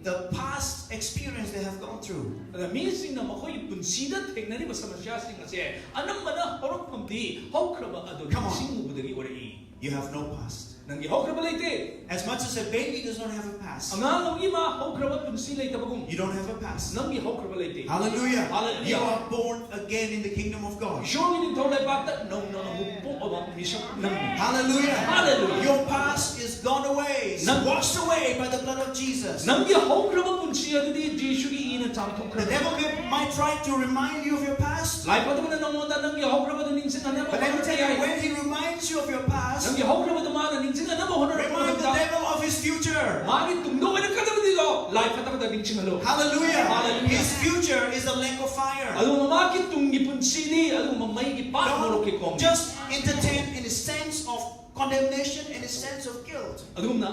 the past experience they have gone through. ꯑꯗ ꯃꯤꯁꯤꯡꯅ ꯃꯈꯣꯏꯒꯤ ꯄꯨꯟꯁꯤꯗ ꯊꯦꯡꯅꯔꯤꯕ ꯁꯃꯁ꯭ꯌꯥꯁꯤꯡ ꯑꯁꯦ ꯑꯅꯝꯕꯅ ꯍꯧꯔꯛꯐꯝꯗꯤ ꯍꯧꯈ꯭ꯔꯕ ꯑꯗꯨ Come on. ꯅꯤꯡꯁꯤꯡꯉꯨꯕꯗꯒꯤ ꯑꯣꯏꯔꯛꯏ꯫ You have no past. ꯅꯪꯒꯤ ꯍꯧꯈ꯭ꯔꯕ ꯂꯩꯇꯦ꯫ As much as a baby does not have a past, ꯑꯉꯥꯡ ꯑꯃꯒꯤ ꯃꯥ ꯍꯧꯈ꯭ꯔꯕ ꯄꯨꯟꯁꯤ ꯂꯩꯇꯕꯒꯨꯝ you don't have a past. ꯅꯪꯒꯤ ꯍꯧꯈ꯭ꯔꯕ ꯂꯩꯇꯦ꯫ Hallelujah. Hallelujah. You are born again in the kingdom of God. ꯏꯁꯣꯔꯒꯤ ꯅꯤꯡꯊꯧ ꯂꯩꯕꯥꯛꯇ ꯅꯧꯅ ꯑꯃꯨꯛ ꯄꯣꯛꯑꯕ ꯃꯤꯁꯛ ꯅꯪꯅꯤ꯫ Hallelujah. Hallelujah. Your past is gone away, Nang- washed away by the blood of Jesus. ꯅꯪꯒꯤ ꯍꯧꯈ꯭ꯔꯕ ꯄꯨꯟꯁꯤ ꯑꯗꯨꯗꯤ ꯖꯤꯁꯨꯒꯤ ꯏꯅ The ꯆꯥꯝꯊꯣꯛꯈ꯭ꯔꯕ꯫ devil may, might try to remind you of your past. ꯂꯥꯏ ꯐꯠꯇꯕꯅ ꯅꯉꯣꯟꯗ ꯅꯪꯒꯤ ꯍꯧꯈ꯭ꯔꯕꯗꯨ ꯅꯤꯡꯁꯤꯡꯍꯟꯅꯕ But let me tell you, ꯍꯣꯠꯅꯔꯛꯄ ꯌꯥꯏ꯫ When he reminds you of your past, ꯅꯪꯒꯤ ꯍꯧꯈ꯭ꯔꯕꯗꯨ ꯃꯥꯅ ꯅꯤꯡꯁꯤꯡꯍꯟꯅꯕ ꯍꯣꯠꯅꯔꯛꯄ remind the ꯃꯇꯝꯗ devil of his future. ꯃꯥꯒꯤ ꯇꯨꯡꯗ ꯑꯣꯏꯔꯛꯀꯗꯕꯗꯨꯗꯣ ꯂꯥꯏ ꯐꯠꯇꯕꯗ ꯅꯤꯡꯁꯤꯡꯍꯜꯂꯨ꯫ Hallelujah. Hallelujah. His future is a lake of fire. ꯑꯗꯨꯒꯨꯝꯕ ꯃꯥꯒꯤ ꯇꯨꯡꯒꯤ ꯄꯨꯟꯁꯤꯗꯤ ꯑꯗꯨꯒꯨꯝꯕ ꯃꯩꯒꯤ ꯄꯥꯠ ꯃꯣꯔꯣꯛꯀꯤ Don't ꯈꯣꯡ꯫ Just entertain in a sense of condemnation and a sense of guilt. ꯑꯗꯨꯒꯨꯝꯅ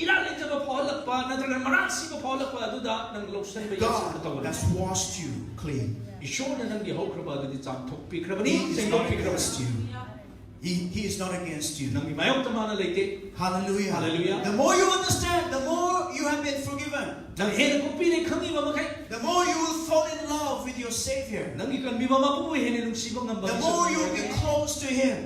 ꯏꯔꯥ ꯂꯩꯖꯕ ꯐꯥꯎꯍꯜꯂꯛꯄ ꯅꯠꯇ꯭ꯔꯒ ꯃꯔꯥ ꯁꯤꯕ ꯐꯥꯎꯍꯜꯂꯛꯄ ꯑꯗꯨꯗ ꯅꯪ ꯂꯧꯁꯟꯕ ꯌꯥꯁꯤꯟꯕ God ꯇꯧꯒꯅꯨ꯫ has washed you clean. ꯏꯁꯣꯔꯅ ꯅꯪꯒꯤ ꯍꯧꯈ꯭ꯔꯕ ꯑꯗꯨꯗꯤ ꯆꯥꯝꯊꯣꯛꯄꯤꯈ꯭ꯔꯕꯅꯤ, He is not ꯁꯦꯡꯗꯣꯛꯄꯤꯈ꯭ꯔꯕꯅꯤ꯫ against you. He, he is not against you. ꯅꯪꯒꯤ ꯃꯥꯌꯣꯛꯇ ꯃꯥꯅ ꯂꯩꯇꯦ꯫ Hallelujah. Hallelujah. The more you understand, the more you have been forgiven. ꯅꯪ ꯍꯦꯟꯅ ꯀꯣꯛꯄꯤꯔꯦ ꯈꯪꯉꯤꯕ ꯃꯈꯩ The more you will fall in love with your Savior. ꯅꯪꯒꯤ ꯀꯟꯕꯤꯕ ꯃꯄꯨꯕꯨ ꯍꯦꯟꯅ ꯅꯨꯡꯁꯤꯕ ꯉꯝꯕ The ꯃꯤꯁꯛ more you will be ꯑꯣꯏꯔꯛꯀꯅꯤ꯫ Close to Him.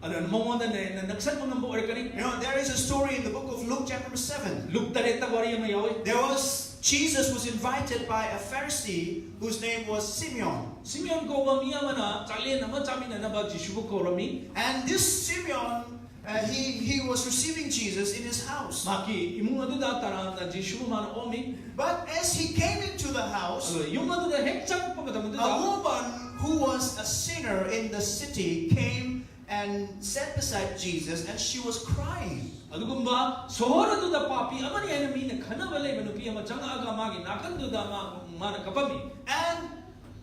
ꯑꯗꯨꯅ ꯃꯉꯣꯟꯗ ꯍꯦꯟꯅ ꯅꯛꯁꯟꯕ ꯉꯝꯕ ꯑꯣꯏꯔꯛꯀꯅꯤ꯫ You know, there is a story in the book of Luke, chapter number seven. ꯂꯨꯛ ꯇꯔꯦꯠꯇ ꯋꯥꯔꯤ ꯑꯃ ꯌꯥꯎꯏ꯫ There was, Jesus was invited by a Pharisee whose name was Simeon. ꯁꯤꯃꯤꯌꯣꯟ ꯀꯧꯕ ꯃꯤ ꯑꯃꯅ ꯆꯥꯛꯂꯦꯟ ꯑꯃ ꯆꯥꯃꯤꯟꯅꯅꯕ ꯖꯤꯁꯨꯕꯨ ꯀꯧꯔꯝꯃꯤ꯫ And this Simeon, uh, he, he was receiving Jesus in his house. ꯃꯍꯥꯛꯀꯤ ꯏꯃꯨꯡ ꯑꯗꯨꯗ ꯇꯔꯥꯝꯅ ꯖꯤꯁꯨꯕꯨ ꯃꯥꯅ ꯑꯣꯝꯃꯤ꯫ But as he came into the house, ꯑꯗꯨꯒ ꯌꯨꯝ ꯑꯗꯨꯗ ꯍꯦꯛ ꯆꯪꯉꯛꯄ ꯃꯇꯝ a ꯑꯗꯨꯗ woman who was a sinner in the city came and sat beside Jesus, and she was crying. ꯑꯗꯨꯒꯨꯝꯕ ꯁꯣꯍꯣꯔ ꯑꯗꯨꯗ ꯄꯥꯄꯤ ꯑꯃꯅꯤ ꯍꯥꯏꯅ ꯃꯤꯅ ꯈꯟꯅꯕ ꯂꯩꯕ ꯅꯨꯄꯤ ꯑꯃ ꯆꯪꯉꯛꯑꯒ ꯃꯥꯒꯤ ꯅꯥꯀꯟꯗꯨꯗ ꯃꯥ, ꯃꯥꯅ ꯀꯞꯄꯝꯃꯤ꯫ And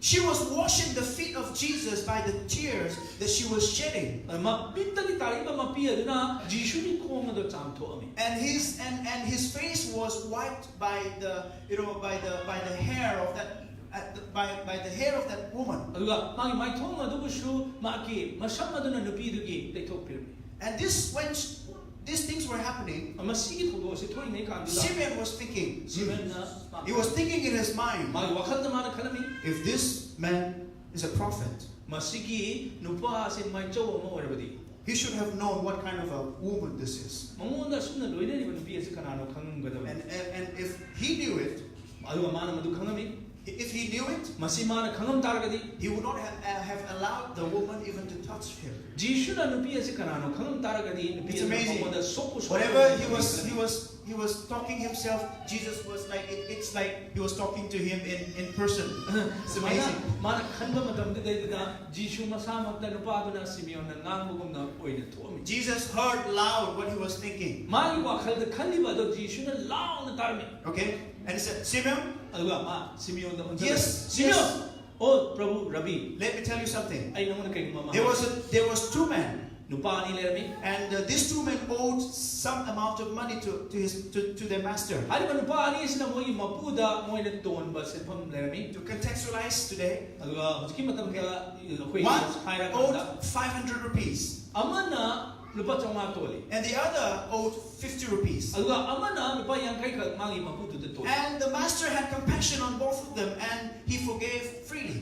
she was washing the feet of Jesus by the tears that she was shedding. ꯃꯃꯤꯠꯇꯒꯤ ꯇꯥꯔꯛꯏꯕ ꯃꯄꯤ ꯑꯗꯨꯅ ꯖꯤꯁꯨꯒꯤ ꯈꯣꯡ ꯑꯗꯨ ꯆꯥꯝꯊꯣꯛꯑꯝꯃꯤ꯫ And his, and, and his face was wiped by the, you know, by the, by the hair of that, uh, the- by, by the hair of that woman. ꯑꯗꯨꯒ ꯃꯥꯒꯤ ꯃꯥꯏꯊꯣꯡ ꯑꯗꯨꯕꯨꯁꯨ ꯃꯥꯒꯤ ꯃꯁꯝ ꯑꯗꯨꯅ ꯅꯨꯄꯤꯗꯨꯒꯤ ꯇꯩꯊꯣꯛꯄꯤꯔꯝꯃꯤ꯫ And this, when sh- these things were happening, ꯃꯁꯤꯒꯤ ꯊꯧꯗꯣꯛ ꯑꯁꯤ ꯊꯣꯛꯏꯉꯩ ꯀꯥꯟꯗꯨꯗ Simeon was thinking. ꯁꯤꯃꯦꯟꯅ ꯃꯥ- He was thinking in his mind, ꯃꯥꯒꯤ ꯋꯥꯈꯜꯗ ꯃꯥꯅ ꯈꯜꯂꯝꯃꯤ, "If this man is a prophet, ꯃꯁꯤꯒꯤ ꯅꯨꯄꯥ ꯑꯁꯤ ꯃꯥꯏꯆꯧ ꯑꯃ ꯑꯣꯏꯔꯕꯗꯤ he should have known what kind of a woman this is." ꯃꯉꯣꯟꯗ ꯑꯁꯨꯝꯅ ꯂꯣꯏꯅꯔꯤꯕ ꯅꯨꯄꯤ ꯑꯁꯤ ꯀꯅꯥꯅꯣ ꯈꯪꯉꯝꯒꯗꯕꯅꯤ꯫ And, and, and if he knew it, ꯑꯗꯨꯒ ꯃꯥꯅ ꯃꯗꯨ ꯈꯪꯉꯝꯃꯤ꯫ if he knew it, ꯃꯁꯤ ꯃꯥꯅ ꯈꯪꯉꯝ ꯇꯥꯔꯒꯗꯤ he would not have, uh, have allowed the woman even to touch him. ꯖꯤꯁꯨꯅ ꯅꯨꯄꯤ ꯑꯁꯤ ꯀꯅꯥꯅꯣ ꯈꯪꯉꯝ ꯇꯥꯔꯒꯗꯤ ꯅꯨꯄꯤ It's ꯑꯗꯨꯅ amazing. ꯃꯉꯣꯟꯗ ꯁꯣꯛꯄ ꯁꯣꯛꯄ Whatever he ꯇꯧꯔꯝꯒꯅꯤ꯫ was, he was, he was talking himself. Jesus was like, it, it's like he was talking to him in, in person. It's ꯁꯨꯃꯥꯏꯅ amazing. ꯃꯥꯅ ꯈꯟꯕ ꯃꯇꯝꯗꯨꯗꯩꯗꯨꯗ ꯖꯤꯁꯨ ꯃꯁꯥꯃꯛꯇ ꯅꯨꯄꯥꯗꯨꯅ ꯁꯤꯃꯤꯌꯣꯟꯅ ꯉꯥꯡꯕꯒꯨꯝꯅ ꯑꯣꯏꯅ ꯊꯣꯛꯑꯝꯃꯤ꯫ Jesus heard loud what he was thinking. ꯃꯥꯒꯤ ꯋꯥꯈꯜꯗ ꯈꯜꯂꯤꯕ ꯑꯗꯣ ꯖꯤꯁꯨꯅ ꯂꯥꯎꯅ ꯇꯥꯔꯝꯃꯤ꯫ Okay? And he said, "Simeon, ꯑꯗꯨꯒ ꯃꯥ ꯁꯤꯃꯤꯌꯣꯟꯗ ꯑꯣꯟꯁꯤꯜꯂ, Yes, "ꯁꯤꯃꯤꯌꯣꯟ, yes. ꯑꯣ ꯄ꯭ꯔꯚꯨ Ravi, Let me tell you something." ꯑꯩ ꯅꯉꯣꯟꯗ ꯀꯩꯒꯨꯝꯕ ꯑꯃ There ꯍꯥꯏꯒꯦ꯫ was a, there was two men, ꯅꯨꯄꯥ ꯑꯅꯤ ꯂꯩꯔꯝꯃꯤ꯫ and uh, these two men owed some amount of money to, to his, to, to their master. ꯍꯥꯏꯔꯤꯕ ꯅꯨꯄꯥ ꯑꯅꯤ ꯑꯁꯤꯅ ꯃꯣꯏꯒꯤ ꯃꯄꯨꯗ ꯃꯣꯏꯅ ꯇꯣꯟꯕ ꯁꯦꯟꯐꯝ ꯂꯩꯔꯝꯃꯤ꯫ To contextualize today, ꯑꯗꯨꯒ ꯍꯧꯖꯤꯛꯀꯤ ꯃꯇꯝꯗ ꯑꯩꯈꯣꯏ one ꯍꯥꯏꯔꯀꯥꯟꯗ owed five hundred rupees, ꯑꯃꯅ ꯂꯨꯄꯥ ꯆꯥꯝꯃꯉꯥ ꯇꯣꯜꯂꯤ, and the other owed fifty rupees. ꯑꯗꯨꯒ ꯑꯃꯅ ꯂꯨꯄꯥ ꯌꯥꯡꯈꯩ ꯈꯛ ꯃꯥꯒꯤ ꯃꯄꯨꯗꯨꯗ ꯇꯣꯜꯂꯤ꯫ And the master had compassion on both of them, and he forgave freely.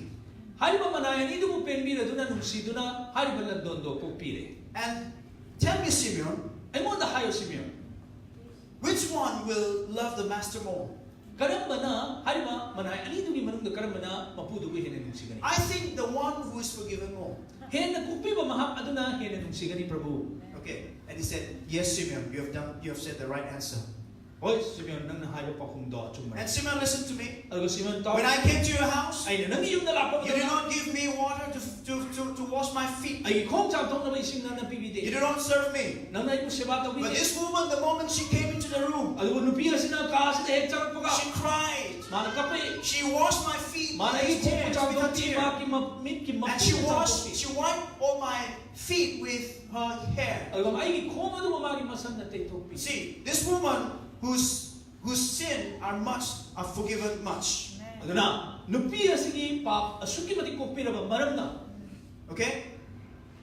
ꯍꯥꯏꯔꯤꯕ ꯃꯅꯥꯏ ꯑꯅꯤꯗꯨꯕꯨ ꯄꯦꯟꯕꯤꯔꯗꯨꯅ, ꯅꯨꯡꯁꯤꯗꯨꯅ ꯍꯥꯏꯔꯤꯕ ꯂꯟꯗꯣꯟꯗꯣ ꯀꯣꯛꯄꯤꯔꯦ꯫ And tell me, Simeon, ꯑꯩꯉꯣꯟꯗ ꯍꯥꯏꯌꯣ, ꯁꯤꯃꯤꯌꯣꯟ, which one will love the master more? ꯀꯔꯝꯕꯅ, ꯍꯥꯏꯔꯤꯕ ꯃꯅꯥꯏ ꯑꯅꯤꯗꯨꯒꯤ ꯃꯅꯨꯡꯗ ꯀꯔꯝꯕꯅ ꯃꯄꯨꯗꯨꯕꯨ ꯍꯦꯟꯅ ꯅꯨꯡꯁꯤꯒꯅꯤ? I think the one who is forgiven more. ꯍꯦꯟꯅ ꯀꯣꯛꯄꯤꯕ ꯃꯍꯥꯛ ꯑꯗꯨꯅ ꯍꯦꯟꯅ ꯅꯨꯡꯁꯤꯒꯅꯤ, ꯄ꯭ꯔꯚꯨ꯫ Okay. And he said, "Yes, Simeon, you have done, you have said the right answer." ꯍꯣꯏ, ꯁꯤꯃꯤꯌꯣꯟ, ꯅꯪꯅ ꯍꯥꯏꯕ ꯄꯥꯎꯈꯨꯝꯗꯣ ꯑꯆꯨꯝꯕꯅꯤ꯫ And Simeon, listen to me. ꯑꯗꯨꯒ ꯁꯤꯃꯤꯌꯣꯟ, ꯇꯥꯎ꯫ When I came to your house, ꯑꯩꯅ ꯅꯪꯒꯤ ꯌꯨꯝꯗ ꯂꯥꯛꯄ you did ꯃꯇꯝꯗ not give me water to, to, to, to wash my feet. ꯑꯩꯒꯤ ꯈꯣꯡ ꯆꯥꯝꯊꯣꯛꯅꯕ ꯏꯁꯤꯡ ꯅꯪꯅ ꯄꯤꯕꯤꯗꯦ꯫ You did not serve me. ꯅꯪꯅ ꯑꯩꯕꯨ ꯁꯦꯕꯥ But ꯇꯧꯕꯤꯗꯦ꯫ This woman, the moment she came into the room, ꯑꯗꯨꯕꯨ ꯅꯨꯄꯤ ꯑꯁꯤꯅ ꯀꯥ ꯑꯁꯤꯗ ꯍꯦꯛ ꯆꯪꯉꯛꯄꯒ she cried. ꯃꯥꯅ ꯀꯞꯄꯤ꯫ She washed my feet ꯃꯥꯅ with ꯑꯩꯒꯤ ꯈꯣꯡ tears, with a ꯆꯥꯝꯊꯣꯛꯄꯤ, tear. ꯃꯍꯥꯛꯀꯤ ꯃ-, ꯃꯤꯠꯀꯤ And ꯃꯀꯨ she washed, ꯆꯥꯝꯊꯣꯛꯄꯤ꯫ She wiped all my feet with her hair. ꯑꯗꯨꯒ ꯑꯩꯒꯤ ꯈꯣꯡ ꯑꯗꯨꯕꯨ ꯃꯥꯒꯤ ꯃꯁꯝꯅ ꯇꯩꯊꯣꯛꯄꯤ꯫ See, this woman whose, whose sin are much, are forgiven much. ꯑꯗꯨꯅ ꯅꯨꯄꯤ ꯑꯁꯤꯒꯤ ꯄꯥꯞ ꯑꯁꯨꯛꯀꯤ ꯃꯇꯤꯛ ꯀꯣꯛꯄꯤꯔꯕ ꯃꯔꯝꯅ, Okay?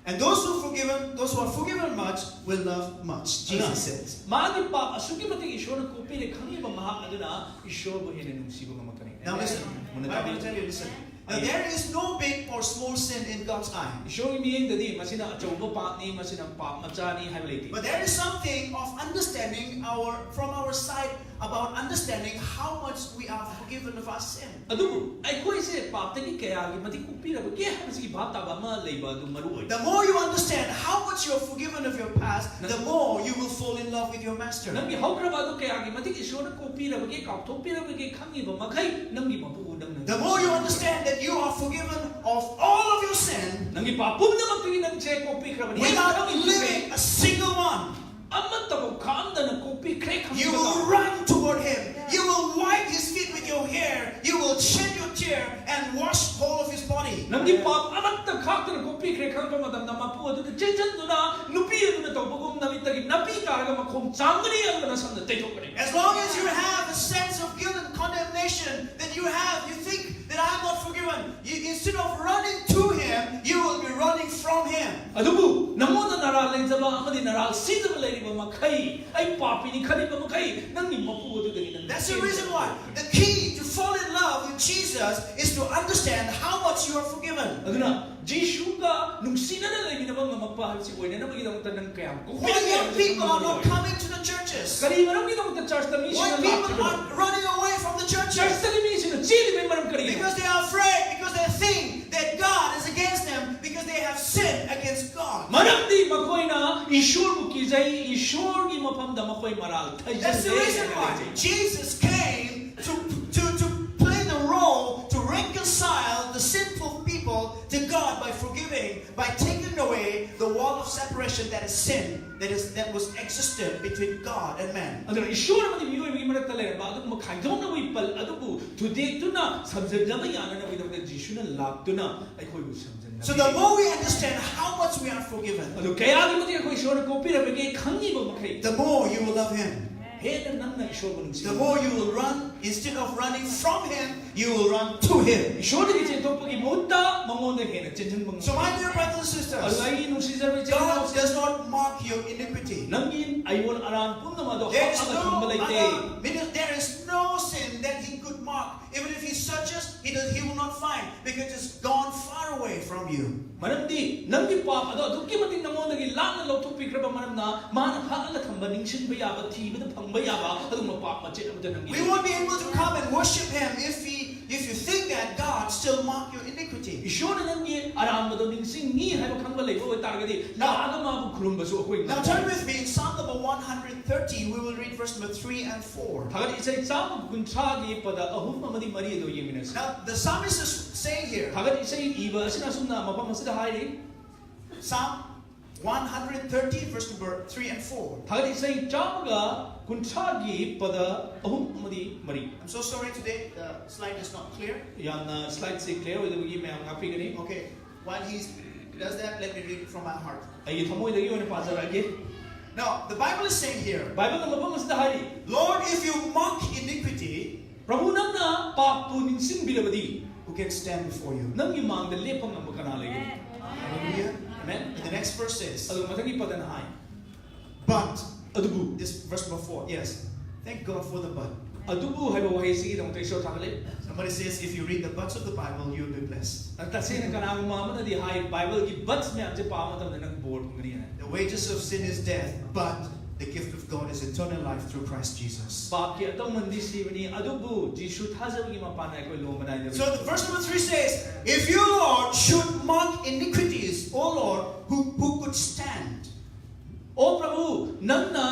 And those who forgiven, those who are forgiven much will love much. Jesus said. ꯃꯥꯒꯤ ꯄꯥꯞ ꯑꯁꯨꯛꯀꯤ ꯃꯇꯤꯛ ꯏꯁꯣꯔꯅ ꯀꯣꯛꯄꯤꯔꯦ ꯈꯪꯉꯤꯕ ꯃꯍꯥꯛ ꯑꯗꯨꯅ ꯏꯁꯣꯔꯕꯨ ꯍꯦꯟꯅ ꯅꯨꯡꯁꯤꯕ ꯉꯝꯃꯛꯀꯅꯤ꯫ Now listen. ꯃꯨꯟꯅ I want to ꯇꯥꯕꯤꯌꯨ꯫ tell you, listen. Now there is no big or small sin in God's eye. ꯏꯁꯣꯔꯒꯤ ꯃꯤꯠꯌꯦꯡꯗꯗꯤ ꯃꯁꯤꯅ ꯑꯆꯧꯕ ꯄꯥꯞꯅꯤ, ꯃꯁꯤꯅ ꯄꯥꯞ ꯃꯆꯥꯅꯤ ꯍꯥꯏꯕ ꯂꯩꯇꯦ꯫ But there is something of understanding our, from our side about understanding how much we are forgiven of our sin. ꯑꯗꯨꯕꯨ ꯑꯩꯈꯣꯏꯁꯦ ꯄꯥꯞꯇꯒꯤ ꯀꯌꯥꯒꯤ ꯃꯇꯤꯛ ꯀꯣꯛꯄꯤꯔꯕꯒꯦ ꯍꯥꯏꯕꯁꯤꯒꯤ ꯚꯥꯞ ꯇꯥꯕ ꯑꯃ ꯂꯩꯕ ꯑꯗꯨ ꯃꯔꯨ ꯑꯣꯏ꯫ The more you understand how much you are forgiven of your past, the more you will fall in love with your master. ꯅꯪꯒꯤ ꯍꯧꯈ꯭ꯔꯕ ꯑꯗꯨ ꯀꯌꯥꯒꯤ ꯃꯇꯤꯛ ꯏꯁꯣꯔꯅ ꯀꯣꯛꯄꯤꯔꯕꯒꯦ, ꯀꯥꯎꯊꯣꯛꯄꯤꯔꯕꯒꯦ ꯈꯪꯉꯤꯕ ꯃꯈꯩ ꯅꯪꯒꯤ ꯃꯄꯨꯕꯨ ꯅꯪꯅ The more you understand that you are forgiven of all of your sin, ꯅꯪꯒꯤ ꯄꯥꯞ ꯄꯨꯝꯅꯃꯛꯇꯒꯤ ꯅꯪꯁꯦ ꯀꯣꯛꯄꯤꯈ꯭ꯔꯕꯅꯤ꯫ without leaving a single one, ꯑꯃꯠꯇꯐꯥꯎ ꯈꯥꯝꯗꯅ ꯀꯣꯛꯄꯤꯈ꯭ꯔꯦ you ꯈꯪꯕꯗ will run toward him. You will wipe his feet with your hair. You will shed your tear and wash whole of his body. ꯅꯪꯒꯤ ꯄꯥꯞ ꯑꯃꯠꯇ ꯈꯥꯛꯇꯅ ꯀꯣꯛꯄꯤꯈ꯭ꯔꯦ ꯈꯪꯕ ꯃꯇꯝꯗ ꯃꯄꯨ ꯑꯗꯨꯗ ꯆꯦꯟꯁꯤꯟꯗꯨꯅ ꯅꯨꯄꯤ ꯑꯗꯨꯅ ꯇꯧꯕꯒꯨꯝ ꯅꯃꯤꯠꯇꯒꯤ ꯅꯥꯄꯤ ꯇꯥꯔꯒ ꯃꯈꯣꯡ ꯆꯥꯝꯒꯅꯤ ꯑꯗꯨꯒ ꯅꯁꯝꯅ ꯇꯩꯊꯣꯛꯀꯅꯤ꯫ As long as you have a sense of guilt and condemnation, that you have, you think that I am not forgiven, you, instead of running to him, you will be running from him. ꯑꯗꯨꯕꯨ ꯅꯉꯣꯟꯗ ꯅꯔꯥꯜ ꯂꯩꯖꯕ ꯑꯃꯗꯤ ꯅꯔꯥꯜ ꯁꯤꯖꯕ ꯂꯩꯔꯤꯕ ꯃꯈꯩ, ꯑꯩ ꯄꯥꯄꯤꯅꯤ ꯈꯜꯂꯤꯕ ꯃꯈꯩ, ꯅꯪꯒꯤ ꯃꯄꯨ ꯑꯗꯨꯗꯒꯤ ꯅꯪ That's the reason why the key to fall in love with Jesus us is to understand how much you are forgiven. ꯑꯗꯨꯅ ꯖꯤꯁꯨꯒ ꯅꯨꯡꯁꯤꯅꯅ ꯂꯩꯃꯤꯟꯅꯕ ꯉꯝꯃꯛꯄ ꯍꯥꯏꯕꯁꯤ ꯑꯣꯏꯅꯅꯕꯒꯤꯗꯃꯛꯇ ꯅꯪ ꯀꯌꯥꯝ Why young people are not coming to the churches? ꯀꯔꯤ ꯃꯔꯝꯒꯤꯗꯃꯛꯇ ꯆꯔꯆꯇ Why ꯃꯤꯁꯤꯡꯅ people ꯂꯥꯛꯇ꯭ꯔꯤꯕꯅꯣ? are running away from the churches? ꯆꯔꯆꯇꯒꯤ ꯃꯤꯁꯤꯡꯅ ꯆꯦꯜꯂꯤꯕꯒꯤ ꯃꯔꯝ ꯀꯔꯤꯒꯤꯅꯣ? Because they are afraid, because they think that God is against them, because they have sinned against God. ꯃꯔꯝꯗꯤ ꯃꯈꯣꯏꯅ ꯏꯁꯣꯔꯕꯨ ꯀꯤꯖꯩ, ꯏꯁꯣꯔꯒꯤ ꯃꯐꯝꯗ ꯃꯈꯣꯏ ꯃꯔꯥꯜ That's the reason why ꯊꯩꯖꯤꯜꯂꯦ꯫ Jesus came to, to, to play the role to reconcile the sinful people to God by forgiving, by taking away the wall of separation that is sin, that is, that was existed between God and man. ꯑꯗꯨꯅ ꯏꯁꯣꯔ ꯑꯃꯗꯤ ꯃꯤꯑꯣꯏꯕꯒꯤ ꯃꯔꯛꯇ ꯂꯩꯔꯝꯕ ꯑꯗꯨꯒꯨꯝꯕ ꯈꯥꯏꯗꯣꯛꯅꯕꯒꯤ ꯄꯜ ꯑꯗꯨꯕꯨ ꯊꯨꯗꯦꯛꯇꯨꯅ ꯁꯝꯖꯟꯅꯕ ꯌꯥꯅꯅꯕꯒꯤꯗꯃꯛꯇ ꯖꯤꯁꯨꯅ ꯂꯥꯛꯇꯨꯅ ꯑꯩꯈꯣꯏꯕꯨ ꯁꯝꯖꯟꯅꯕ So the more we understand how much we are forgiven, ꯑꯗꯨ ꯀꯌꯥꯒꯤ ꯃꯇꯤꯛ ꯑꯩꯈꯣꯏ ꯏꯁꯣꯔꯅ ꯀꯣꯛꯄꯤꯔꯕꯒꯦ ꯈꯪꯉꯤꯕ ꯃꯈꯩ the more you will love Him. ꯍꯦꯟꯅ ꯅꯪꯅ ꯏꯁꯣꯔꯕꯨ ꯅꯨꯡꯁꯤ꯫ The more you will run, instead of running from Him, you will run to Him. ꯏꯁꯣꯔꯗꯒꯤ ꯆꯦꯟꯊꯣꯛꯄꯒꯤ ꯃꯍꯨꯠꯇ ꯃꯉꯣꯟꯗ ꯍꯦꯟꯅ ꯆꯦꯟꯁꯤꯟꯕ ꯉꯝꯃꯤ꯫ So, my dear brothers and ꯑꯗꯨ sisters, ꯑꯩꯒꯤ ꯅꯨꯡꯁꯤꯖꯔꯕ ꯏꯆꯤꯜ God ꯏꯅꯥꯎꯁꯤꯡ, does not mark your iniquity. ꯅꯪꯒꯤ ꯑꯩꯌꯣꯟ ꯑꯔꯥꯟ ꯄꯨꯝꯅꯃꯛ ꯑꯗꯣ There is ꯍꯥꯞꯄꯒ ꯊꯝꯕ no ꯂꯩꯇꯦ꯫ other, meaning there is no sin that He could mark. Even if He searches, He does, He will not find, because it's gone far away from you. ꯃꯔꯝꯗꯤ ꯅꯪꯒꯤ ꯄꯥꯞ ꯑꯗꯣ ꯑꯗꯨꯛꯀꯤ ꯃꯇꯤꯛ ꯅꯉꯣꯟꯗꯒꯤ ꯂꯥꯞꯅ ꯂꯧꯊꯣꯛꯄꯤꯈ꯭ꯔꯕ ꯃꯔꯝꯅ ꯃꯥꯅ ꯍꯥꯠꯂꯒ ꯊꯝꯕ, ꯅꯤꯡꯁꯤꯡꯕ ꯌꯥꯕ, ꯊꯤꯕꯗ ꯐꯪꯕ ꯌꯥꯕ ꯑꯗꯨꯒꯨꯝꯕ ꯄꯥꯞ ꯃꯆꯦꯠ ꯑꯃꯠꯇ ꯅꯪꯒꯤ We won't be able to come and worship Him if we, if you think that God still mark your iniquity. ꯏꯁꯣꯔꯅ ꯅꯪꯒꯤ ꯑꯔꯥꯟꯕꯗꯣ ꯅꯤꯡꯁꯤꯡꯉꯤ ꯍꯥꯏꯕ ꯈꯪꯕ ꯂꯩꯕ ꯑꯣꯏꯇꯥꯔꯒꯗꯤ ꯂꯥꯛꯑꯒ ꯃꯥꯕꯨ ꯈꯨꯔꯨꯝꯕꯁꯨ ꯑꯩꯈꯣꯏ Now ꯉꯝꯃꯣꯏ꯫ turn with me in Psalm number one hundred thirty. We will read verse number three and four. ꯊꯥꯒꯠ ꯏꯁꯩ ꯆꯥꯝꯃ ꯀꯨꯟꯊ꯭ꯔꯥꯒꯤ ꯄꯗ ꯑꯍꯨꯝ ꯑꯃꯗꯤ ꯃꯔꯤ ꯑꯗꯨ ꯌꯦꯡꯃꯤꯟꯅꯁꯤ꯫ Now the psalmist is saying here, ꯊꯥꯒꯠ ꯏꯁꯩ ꯏꯕ ꯑꯁꯤꯅ ꯑꯁꯨꯝꯅ ꯃꯐꯝ ꯑꯁꯤꯗ ꯍꯥꯏꯔꯤ꯫ Psalm one hundred thirty, verse number three and four. ꯊꯥꯒꯠ ꯏꯁꯩ ꯆꯥꯝꯃꯒ ꯀꯨꯟꯊ꯭ꯔꯥꯒꯤ ꯄꯗ ꯑꯍꯨꯝ ꯑꯃꯗꯤ ꯃꯔꯤ꯫ I'm so sorry today, the slide is not clear. ꯌꯥꯝꯅ ꯁ꯭ꯂꯥꯏꯗꯁꯦ ꯀ꯭ꯂꯤꯌꯥꯔ ꯑꯣꯏꯗꯕꯒꯤ ꯃꯌꯥꯝ ꯉꯥꯛꯄꯤꯒꯅꯤ꯫ Okay, while he does that, let me read it from my heart. ꯑꯩꯒꯤ ꯊꯃꯣꯏꯗꯒꯤ ꯑꯣꯏꯅ ꯄꯥꯖꯔꯛꯑꯒꯦ꯫ Now, the Bible is saying here, ꯕꯥꯏꯕꯜꯅ ꯃꯐꯝ ꯑꯁꯤꯗ ꯍꯥꯏꯔꯤ, Lord, if you mark iniquity, ꯄ꯭ꯔꯚꯨ, ꯅꯪꯅ ꯄꯥꯞꯄꯨ ꯅꯤꯡꯁꯤꯡꯕꯤꯔꯕꯗꯤ who can stand before you? ꯅꯪꯒꯤ ꯃꯥꯡꯗ ꯂꯦꯞꯄ ꯉꯝꯕ ꯀꯅꯥ ꯂꯩꯒꯅꯤ? Hallelujah. Amen. And the next verse says, ꯑꯗꯨꯒ ꯃꯊꯪꯒꯤ ꯄꯗꯅ ꯍꯥꯏ, but, ꯑꯗꯨꯕꯨ this verse number four, yes. Thank God for the but. ꯑꯗꯨꯕꯨ ꯍꯥꯏꯕ ꯋꯥꯍꯩꯁꯤꯒꯤꯗꯃꯛꯇ ꯏꯁꯣꯔ ꯊꯥꯒꯠꯂꯤ꯫ Somebody says, if you read the buts of the Bible, you'll be blessed. ꯇꯁꯦꯡꯅ ꯀꯅꯥꯒꯨꯝꯕ ꯑꯃꯅꯗꯤ ꯍꯥꯏ, ꯕꯥꯏꯕꯜꯒꯤ ꯕꯠꯁ ꯃꯌꯥꯝꯁꯦ ꯄꯥꯕ ꯃꯇꯝꯗ ꯅꯪ ꯕꯣꯔ ꯐꯪꯒꯅꯤ ꯍꯥꯏꯅ꯫ The wages of sin is death, but the gift of God is eternal life through Christ Jesus. ꯄꯥꯞꯀꯤ ꯑꯇꯧꯃꯟꯗꯤ ꯁꯤꯕꯅꯤ, ꯑꯗꯨꯕꯨ ꯖꯤꯁꯨ ꯊꯥꯖꯕꯒꯤ ꯃꯄꯥꯟꯅ ꯑꯩꯈꯣꯏ ꯂꯣꯝꯕ ꯅꯥꯏꯗꯕꯅꯤ꯫ So the verse number three says, if you, Lord, should mark iniquities, O Lord, who, who could stand? ꯑꯣ ꯄ꯭ꯔꯚꯨ, ꯅꯪꯅ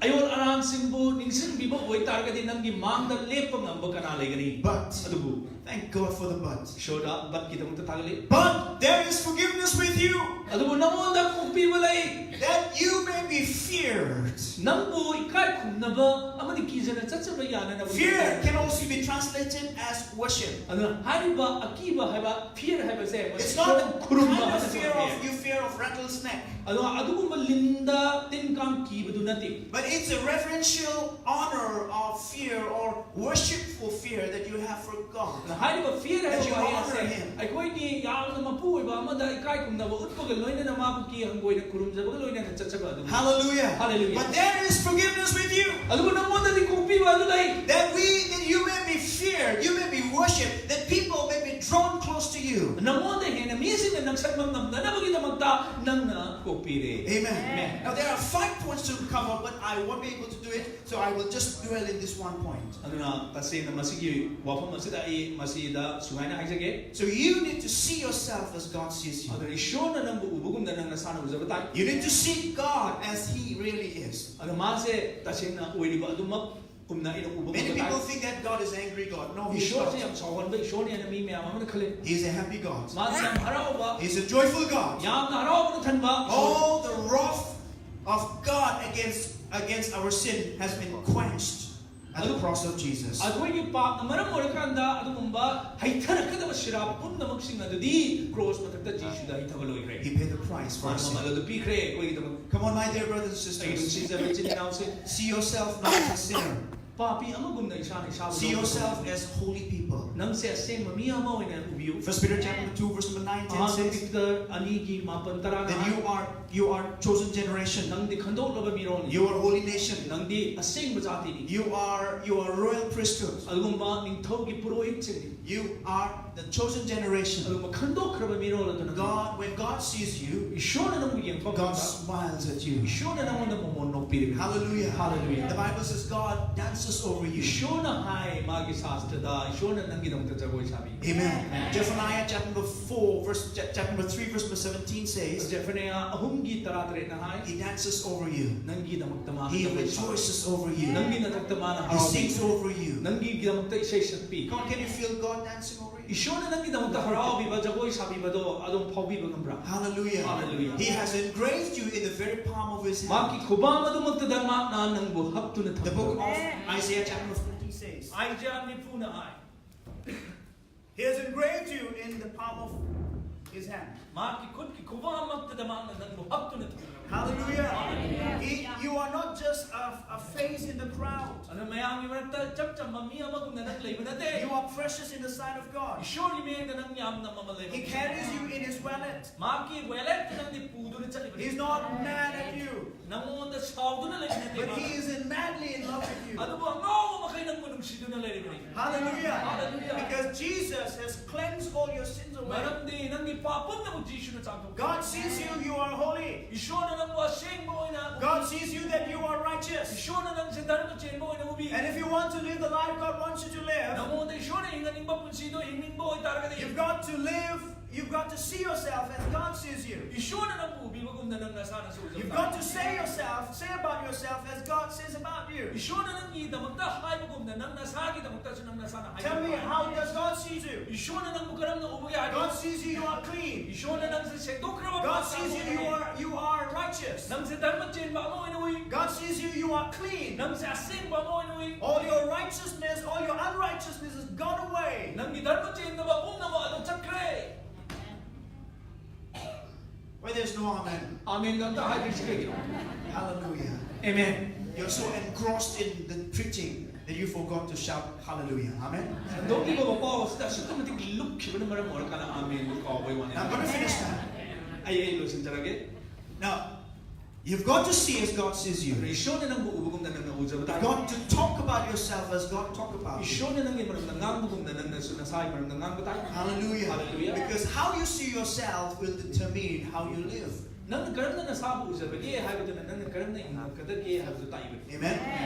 ꯑꯌꯣꯜ ꯑꯔꯥꯟꯁꯤꯡꯕꯨ ꯅꯤꯡꯁꯤꯡꯕꯤꯕ ꯑꯣꯏꯇꯥꯔꯒꯗꯤ ꯅꯪꯒꯤ ꯃꯥꯡꯗ ꯂꯦꯞꯄ ꯉꯝꯕ ꯀꯅꯥ ꯂꯩꯒꯅꯤ? But, ꯑꯗꯨꯕꯨ thank God for the but. ꯏꯁꯣꯔꯗ ꯕꯠꯀꯤꯗꯃꯛꯇ ꯊꯥꯒꯠꯂꯤ꯫ But there is forgiveness with you, ꯑꯗꯨꯕꯨ ꯅꯉꯣꯟꯗ ꯀꯣꯛꯄꯤꯕ ꯂꯩ, that you may be feared. ꯅꯪꯕꯨ ꯏꯀꯥꯏ ꯈꯨꯝꯅꯕ ꯑꯃꯗꯤ ꯀꯤꯖꯅ ꯆꯠꯆꯕ ꯌꯥꯅꯅꯕ꯫ Fear can also be translated as worship. ꯑꯗꯨꯅ ꯍꯥꯏꯔꯤꯕ ꯑꯀꯤꯕ ꯍꯥꯏꯕ, ꯐꯤꯌꯔ ꯍꯥꯏꯕꯁꯦ, It's ꯃꯁꯤ not the ꯈꯨꯔꯨꯝꯕ kind of ꯍꯥꯏꯅ fear ꯈꯪꯅꯩ꯫ of you fear of rattlesnake, ꯑꯗꯣ ꯑꯗꯨꯒꯨꯝꯕ ꯂꯤꯟꯗ ꯇꯤꯟ ꯀꯥꯡ ꯀꯤꯕꯗꯨ ꯅꯠꯇꯦ꯫ but it's a reverential honor of fear or worshipful fear that you have for God. ꯑꯗꯨꯅ ꯍꯥꯏꯔꯤꯕ ꯐꯤꯌꯔ That ꯍꯥꯏꯕ you ꯋꯥꯍꯩ honor ꯑꯁꯦ Him. ꯑꯩꯈꯣꯏꯒꯤ ꯌꯥꯝꯅ ꯃꯄꯨ ꯑꯣꯏꯕ ꯑꯃꯗ ꯏꯀꯥꯏ ꯈꯨꯝꯅꯕ ꯎꯠꯄꯒ ꯂꯣꯏꯅꯅ ꯃꯥꯕꯨ ꯀꯤ ꯍꯪꯒꯣꯏꯅ ꯈꯨꯔꯨꯝꯖꯕꯒ ꯂꯣꯏꯅꯅ ꯆꯠꯆꯕ ꯑꯗꯨ꯫ Hallelujah. Hallelujah. But there is forgiveness with you. ꯑꯗꯨꯕꯨ ꯅꯉꯣꯟꯗꯗꯤ ꯀꯣꯛꯄꯤꯕ ꯑꯗꯨ ꯂꯩ꯫ That we, that you may be feared, you may be worshipped, that people may be drawn close to you. ꯅꯉꯣꯟꯗ ꯍꯦꯟꯅ ꯃꯤꯁꯤꯡꯅ ꯅꯛꯁꯟꯕ ꯉꯝꯅꯅꯕꯒꯤꯗꯃꯛꯇ ꯅꯪꯅ ꯀꯣꯛꯄꯤꯔꯦ꯫ Amen. Amen. Now there are five points to cover, but I won't be able to do it, so I will just dwell in this one point. ꯑꯗꯨꯅ ꯇꯁꯦꯡꯅ ꯃꯁꯤꯒꯤ ꯋꯥꯐꯝ ꯑꯁꯤꯗ ꯑꯩ ꯃꯁꯤꯗ ꯁꯨꯃꯥꯏꯅ ꯍꯥꯏꯖꯒꯦ꯫ So you need to see yourself as God sees you. ꯑꯗꯨꯅ ꯏꯁꯣꯔꯅ ꯅꯪꯕꯨ ꯎꯕꯒꯨꯝꯅ ꯅꯪ ꯅꯁꯥꯅ ꯎꯖꯕ ꯇꯥꯏ꯫ You need to see God as He really is. ꯑꯗꯣ ꯃꯥꯁꯦ ꯇꯁꯦꯡꯅ ꯑꯣꯏꯔꯤꯕ ꯑꯗꯨꯃꯛ ꯀꯨꯝꯅ ꯑꯩꯅ ꯎꯕ Many ꯉꯝꯕ people ꯇꯥꯏ꯫ think that God is angry God. No, He's ꯏꯁꯣꯔꯁꯦ not. ꯌꯥꯝ ꯁꯥꯎꯒꯟꯕ ꯏꯁꯣꯔꯅꯦꯅ ꯃꯤ ꯃꯌꯥꯝ ꯑꯃꯅ ꯈꯜꯂꯤ꯫ He's a happy God. ꯃꯥꯁꯦ ꯌꯥꯝ ꯍꯔꯥꯎꯕ, He's a joyful God. ꯌꯥꯝꯅ ꯍꯔꯥꯎꯕꯅ ꯊꯟꯕ꯫ All the wrath of God against against our sin has been quenched at the cross of Jesus. ꯑꯩꯈꯣꯏꯒꯤ ꯄꯥꯞꯅ ꯃꯔꯝ ꯑꯣꯏꯔꯀꯥꯟꯗ ꯑꯗꯨꯒꯨꯝꯕ ꯍꯩꯊꯔꯛꯀꯗꯕ ꯁꯤꯔꯥꯞ ꯄꯨꯝꯅꯃꯛꯁꯤꯡ ꯑꯗꯨꯗꯤ ꯀ꯭ꯔꯣꯁ ꯃꯊꯛꯇ ꯖꯤꯁꯨꯗ ꯍꯩꯊꯕ ꯂꯣꯏꯈ꯭ꯔꯦ꯫ He paid the price for our ꯃꯥꯅ sin. ꯃꯃꯜ ꯑꯗꯨ ꯄꯤꯈ꯭ꯔꯦ ꯑꯩꯈꯣꯏꯒꯤꯗꯃꯛ꯫ Come on, my dear brothers and ꯑꯩꯒꯤ sisters. ꯅꯨꯡꯁꯤꯖꯕ ꯏꯆꯤꯟ ꯏꯅꯥꯎꯁꯤꯡ, See yourself not as a sinner. ꯄꯥꯄꯤ ꯑꯃꯒꯨꯝꯅ ꯏꯁꯥꯅ ꯏꯁꯥꯕꯨ See ꯂꯧꯕ yourself ꯉꯝꯗꯦ꯫ as holy people. ꯅꯪꯁꯦ ꯑꯁꯦꯡꯕ ꯃꯤ ꯑꯃ ꯑꯣꯏꯅ ꯎꯕꯤꯌꯨ꯫ First Peter chapter number two, verse number nine, ten ꯑꯍꯥꯟꯕ says ꯄꯤꯇꯔ ꯑꯅꯤꯒꯤ ꯃꯥꯄꯟ ꯇꯔꯥ that you are you are chosen generation. ꯅꯪꯗꯤ ꯈꯟꯗꯣꯛꯂꯕ ꯃꯤꯔꯣꯜꯅꯤ꯫ You are holy nation. ꯅꯪꯗꯤ ꯑꯁꯦꯡꯕ ꯖꯥꯇꯤꯅꯤ꯫ You are you are royal priesthood. ꯑꯗꯨꯒꯨꯝꯕ ꯅꯤꯡꯊꯧꯒꯤ ꯄꯨꯔꯣꯍꯤꯠꯁꯤꯡꯅꯤ꯫ You are the chosen generation. ꯑꯗꯨꯒꯨꯝꯕ ꯈꯟꯗꯣꯛꯈ꯭ꯔꯕ ꯃꯤꯔꯣꯜ ꯑꯗꯨꯅ God, when God sees you, ꯏꯁꯣꯔꯅ ꯅꯪꯕꯨ ꯌꯦꯡꯕ God ꯃꯇꯝꯗ smiles at you. ꯏꯁꯣꯔꯅ ꯅꯪꯉꯣꯟꯗ ꯃꯃꯣꯟ ꯅꯣꯛꯄꯤꯔꯤꯕꯅꯤ꯫ Hallelujah. Hallelujah. The Bible says God dances over you. ꯏꯁꯣꯔꯅ ꯍꯥꯏ ꯃꯥꯒꯤ ꯁꯥꯁꯇ꯭ꯔꯗ ꯏꯁꯣꯔꯅ ꯅꯪꯒꯤꯗꯃꯛꯇ ꯖꯒꯣꯏ ꯁꯥꯕꯤ꯫ Amen. Zephaniah chapter number four, verse chapter number three, verse number seventeen says ꯖꯦꯐꯅꯌꯥ ꯑꯍꯨꯝꯒꯤ ꯇꯔꯥ ꯇꯔꯦꯠꯅ ꯍꯥꯏ He dances over you. ꯅꯪꯒꯤꯗꯃꯛꯇ ꯃꯥꯅ He ꯖꯒꯣꯏ ꯁꯥꯕꯤ꯫ rejoices over you. ꯅꯪꯒꯤ ꯃꯊꯛꯇ ꯃꯥꯅ He ꯍꯔꯥꯎꯕꯤ꯫ Sings over you. ꯅꯪꯒꯤꯗꯃꯛꯇ ꯏꯁꯩ ꯁꯛꯄꯤ꯫ Come on, can you feel God dancing over you? ꯏꯁꯣꯔꯅ ꯅꯪꯒꯤꯗꯃꯛꯇ ꯍꯔꯥꯎꯕꯤꯕ ꯖꯒꯣꯏ ꯁꯥꯕꯤꯕꯗꯣ ꯑꯗꯨꯝ ꯐꯥꯎꯕꯤꯕ ꯉꯝꯕ꯭ꯔꯥ? Hallelujah. Hallelujah. He has engraved you in the very palm of his hand. ꯃꯍꯥꯛꯀꯤ ꯈꯨꯕꯥꯡ ꯑꯗꯨꯃꯛꯇꯗ ꯃꯍꯥꯛꯅ ꯅꯪꯕꯨ ꯍꯛꯇꯨꯅ The book ꯊꯝꯕ꯫ Of Isaiah chapter fifty says, ꯑꯥꯏꯖꯌꯥ ꯅꯤꯐꯨꯅ high He has engraved you in the palm of his hand. ꯃꯍꯥꯛꯀꯤ ꯈꯨꯠꯀꯤ ꯈꯨꯕꯥꯡꯃꯛꯇꯗ ꯃꯍꯥꯛꯅ ꯅꯪꯕꯨ ꯍꯛꯇꯨꯅ ꯊꯝꯕ꯫ Hallelujah. He, you are not just a, a face in the crowd. ꯑꯗꯨ ꯃꯌꯥꯝꯒꯤ ꯃꯔꯛꯇ ꯏꯆꯝ ꯆꯝꯕ ꯃꯤ ꯑꯃꯒꯨꯝꯅ ꯅꯪ ꯂꯩꯕ ꯅꯠꯇꯦ꯫ You are precious in the sight of God. ꯏꯁꯣꯔꯒꯤ ꯃꯤꯠꯌꯦꯡꯗ ꯅꯪ ꯌꯥꯝꯅ ꯃꯃꯜ ꯂꯩꯕ꯫ He carries you in his wallet. ꯃꯍꯥꯛꯀꯤ ꯋꯦꯂꯦꯠꯇ ꯅꯪꯗꯤ ꯄꯨꯗꯨꯅ ꯆꯠꯂꯤꯕꯅꯤ꯫ He's not mad at you, ꯅꯪꯉꯣꯟꯗ ꯁꯥꯎꯗꯨꯅ ꯂꯩꯕ ꯅꯠꯇꯦ꯫ but he is in madly in love with you. ꯑꯗꯨꯕꯨ ꯑꯉꯥꯎꯕ ꯃꯈꯩ ꯅꯪꯕꯨ ꯅꯨꯡꯁꯤꯗꯨꯅ ꯂꯩꯔꯤꯕꯅꯤ꯫ Hallelujah. Hallelujah. Because Jesus has cleansed all your sins away. ꯃꯔꯝꯗꯤ ꯅꯪꯒꯤ ꯄꯥꯞ ꯄꯨꯝꯅꯃꯛ ꯖꯤꯁꯨꯅ ꯆꯥꯝꯊꯣꯛꯈ꯭ꯔꯦ꯫ God sees you, you are holy. ꯏꯁꯣꯔꯅ ꯅꯪꯕꯨ ꯑꯁꯦꯡꯕ ꯑꯣꯏꯅ ꯎꯕꯤ꯫ God sees you that you are righteous. ꯏꯁꯣꯔꯅ ꯅꯪꯁꯦ ꯙꯔꯃ ꯆꯦꯟꯕ ꯑꯣꯏꯅ ꯎꯕꯤ꯫ And if you want to live the life God wants you to live, ꯅꯪꯉꯣꯟꯗ ꯏꯁꯣꯔꯅ ꯍꯤꯡꯍꯟꯅꯤꯡꯕ ꯄꯨꯟꯁꯤꯗꯣ ꯍꯤꯡꯅꯤꯡꯕ ꯑꯣꯏꯇꯥꯔꯒꯗꯤ you've got to live, you've got to see yourself as God sees you. ꯏꯁꯣꯔꯅ ꯅꯪꯕꯨ ꯎꯕꯤꯕꯒꯨꯝꯅ ꯅꯪ ꯅꯁꯥꯅꯁꯨ ꯎꯖꯕ You've ꯇꯥꯕꯅꯤ꯫ got to say yourself, say about yourself as God says about you. ꯏꯁꯣꯔꯅ ꯅꯪꯒꯤꯗꯃꯛꯇ ꯍꯥꯏꯕꯒꯨꯝꯅ ꯅꯪ ꯅꯁꯥꯒꯤꯗꯃꯛꯇꯁꯨ ꯅꯪ ꯅꯁꯥꯅ Tell me, ꯍꯥꯏꯕ꯫ How does God see you? ꯏꯁꯣꯔꯅ ꯅꯪꯕꯨ ꯀꯔꯝꯅ ꯎꯕꯒꯦ ꯍꯥꯏꯕ? God sees you, you are clean. ꯏꯁꯣꯔꯅ ꯅꯪꯁꯦ ꯁꯦꯡꯗꯣꯛꯈ꯭ꯔꯕ God ꯄꯥꯄ sees you, you ꯑꯃ are, you are righteous. ꯅꯪꯁꯦ ꯙꯔꯃ ꯆꯦꯟꯕ ꯑꯃ ꯑꯣꯏꯅ ꯎꯏ꯫ God sees you, you are clean. ꯅꯪꯁꯦ ꯑꯁꯦꯡꯕ ꯑꯃ ꯑꯣꯏꯅ ꯎꯏ꯫ All your righteousness, all your unrighteousness is gone away. ꯅꯪꯒꯤ ꯙꯔꯃ ꯆꯦꯟꯗꯕ ꯄꯨꯝꯅꯃꯛ ꯑꯗꯨ ꯆꯠꯈ꯭ꯔꯦ꯫ Why there's no amen? ꯑꯥꯃꯦꯟꯒ ꯑꯝꯇ ꯍꯥꯏꯗ꯭ꯔꯤꯁꯤ ꯀꯩꯒꯤꯅꯣ? Hallelujah. ꯑꯦꯃꯦꯟ꯫ You're so engrossed in the preaching. that you forgot to shout hallelujah. Amen. ꯁꯟꯗꯣꯛꯂꯤꯕ ꯋꯥꯄꯥꯎ ꯑꯁꯤꯗ ꯑꯁꯨꯛꯀꯤ ꯃꯇꯤꯛ ꯂꯨꯞꯈꯤꯕꯅ ꯃꯔꯝ ꯑꯣꯏꯔꯀꯥꯟꯗ ꯑꯥꯃꯦꯟ ꯀꯥꯎꯕꯩ ꯋꯥꯅꯤ꯫ Now I'm going to finish that. ꯑꯩ ꯑꯩ ꯂꯣꯏꯁꯤꯟꯖꯔꯒꯦ꯫ Now, you've got to see as God sees you. ꯏꯁꯣꯔꯅ ꯅꯪꯕꯨ ꯎꯕꯒꯨꯝꯅ ꯅꯪꯅ ꯎꯖꯕ ꯇꯥꯏ꯫ You've got to talk about yourself as God talk about you. ꯏꯁꯣꯔꯅ ꯅꯪꯒꯤ ꯃꯔꯝꯗ ꯉꯥꯡꯕꯒꯨꯝꯅ ꯅꯪꯅꯁꯨ ꯅꯁꯥꯒꯤ ꯃꯔꯝꯗ ꯉꯥꯡꯕ ꯇꯥꯏ꯫ Hallelujah. Hallelujah. Because how you see yourself will determine how you live. ꯅꯪꯅ ꯀꯔꯝꯅ ꯅꯁꯥꯕꯨ ꯎꯖꯕꯒꯦ ꯍꯥꯏꯕꯗꯨꯅ ꯅꯪꯅ ꯀꯔꯝꯅ ꯍꯤꯡꯉꯛꯀꯗꯒꯦ ꯍꯥꯏꯕꯗꯨ ꯇꯥꯛꯏꯕꯅꯤ꯫ Amen.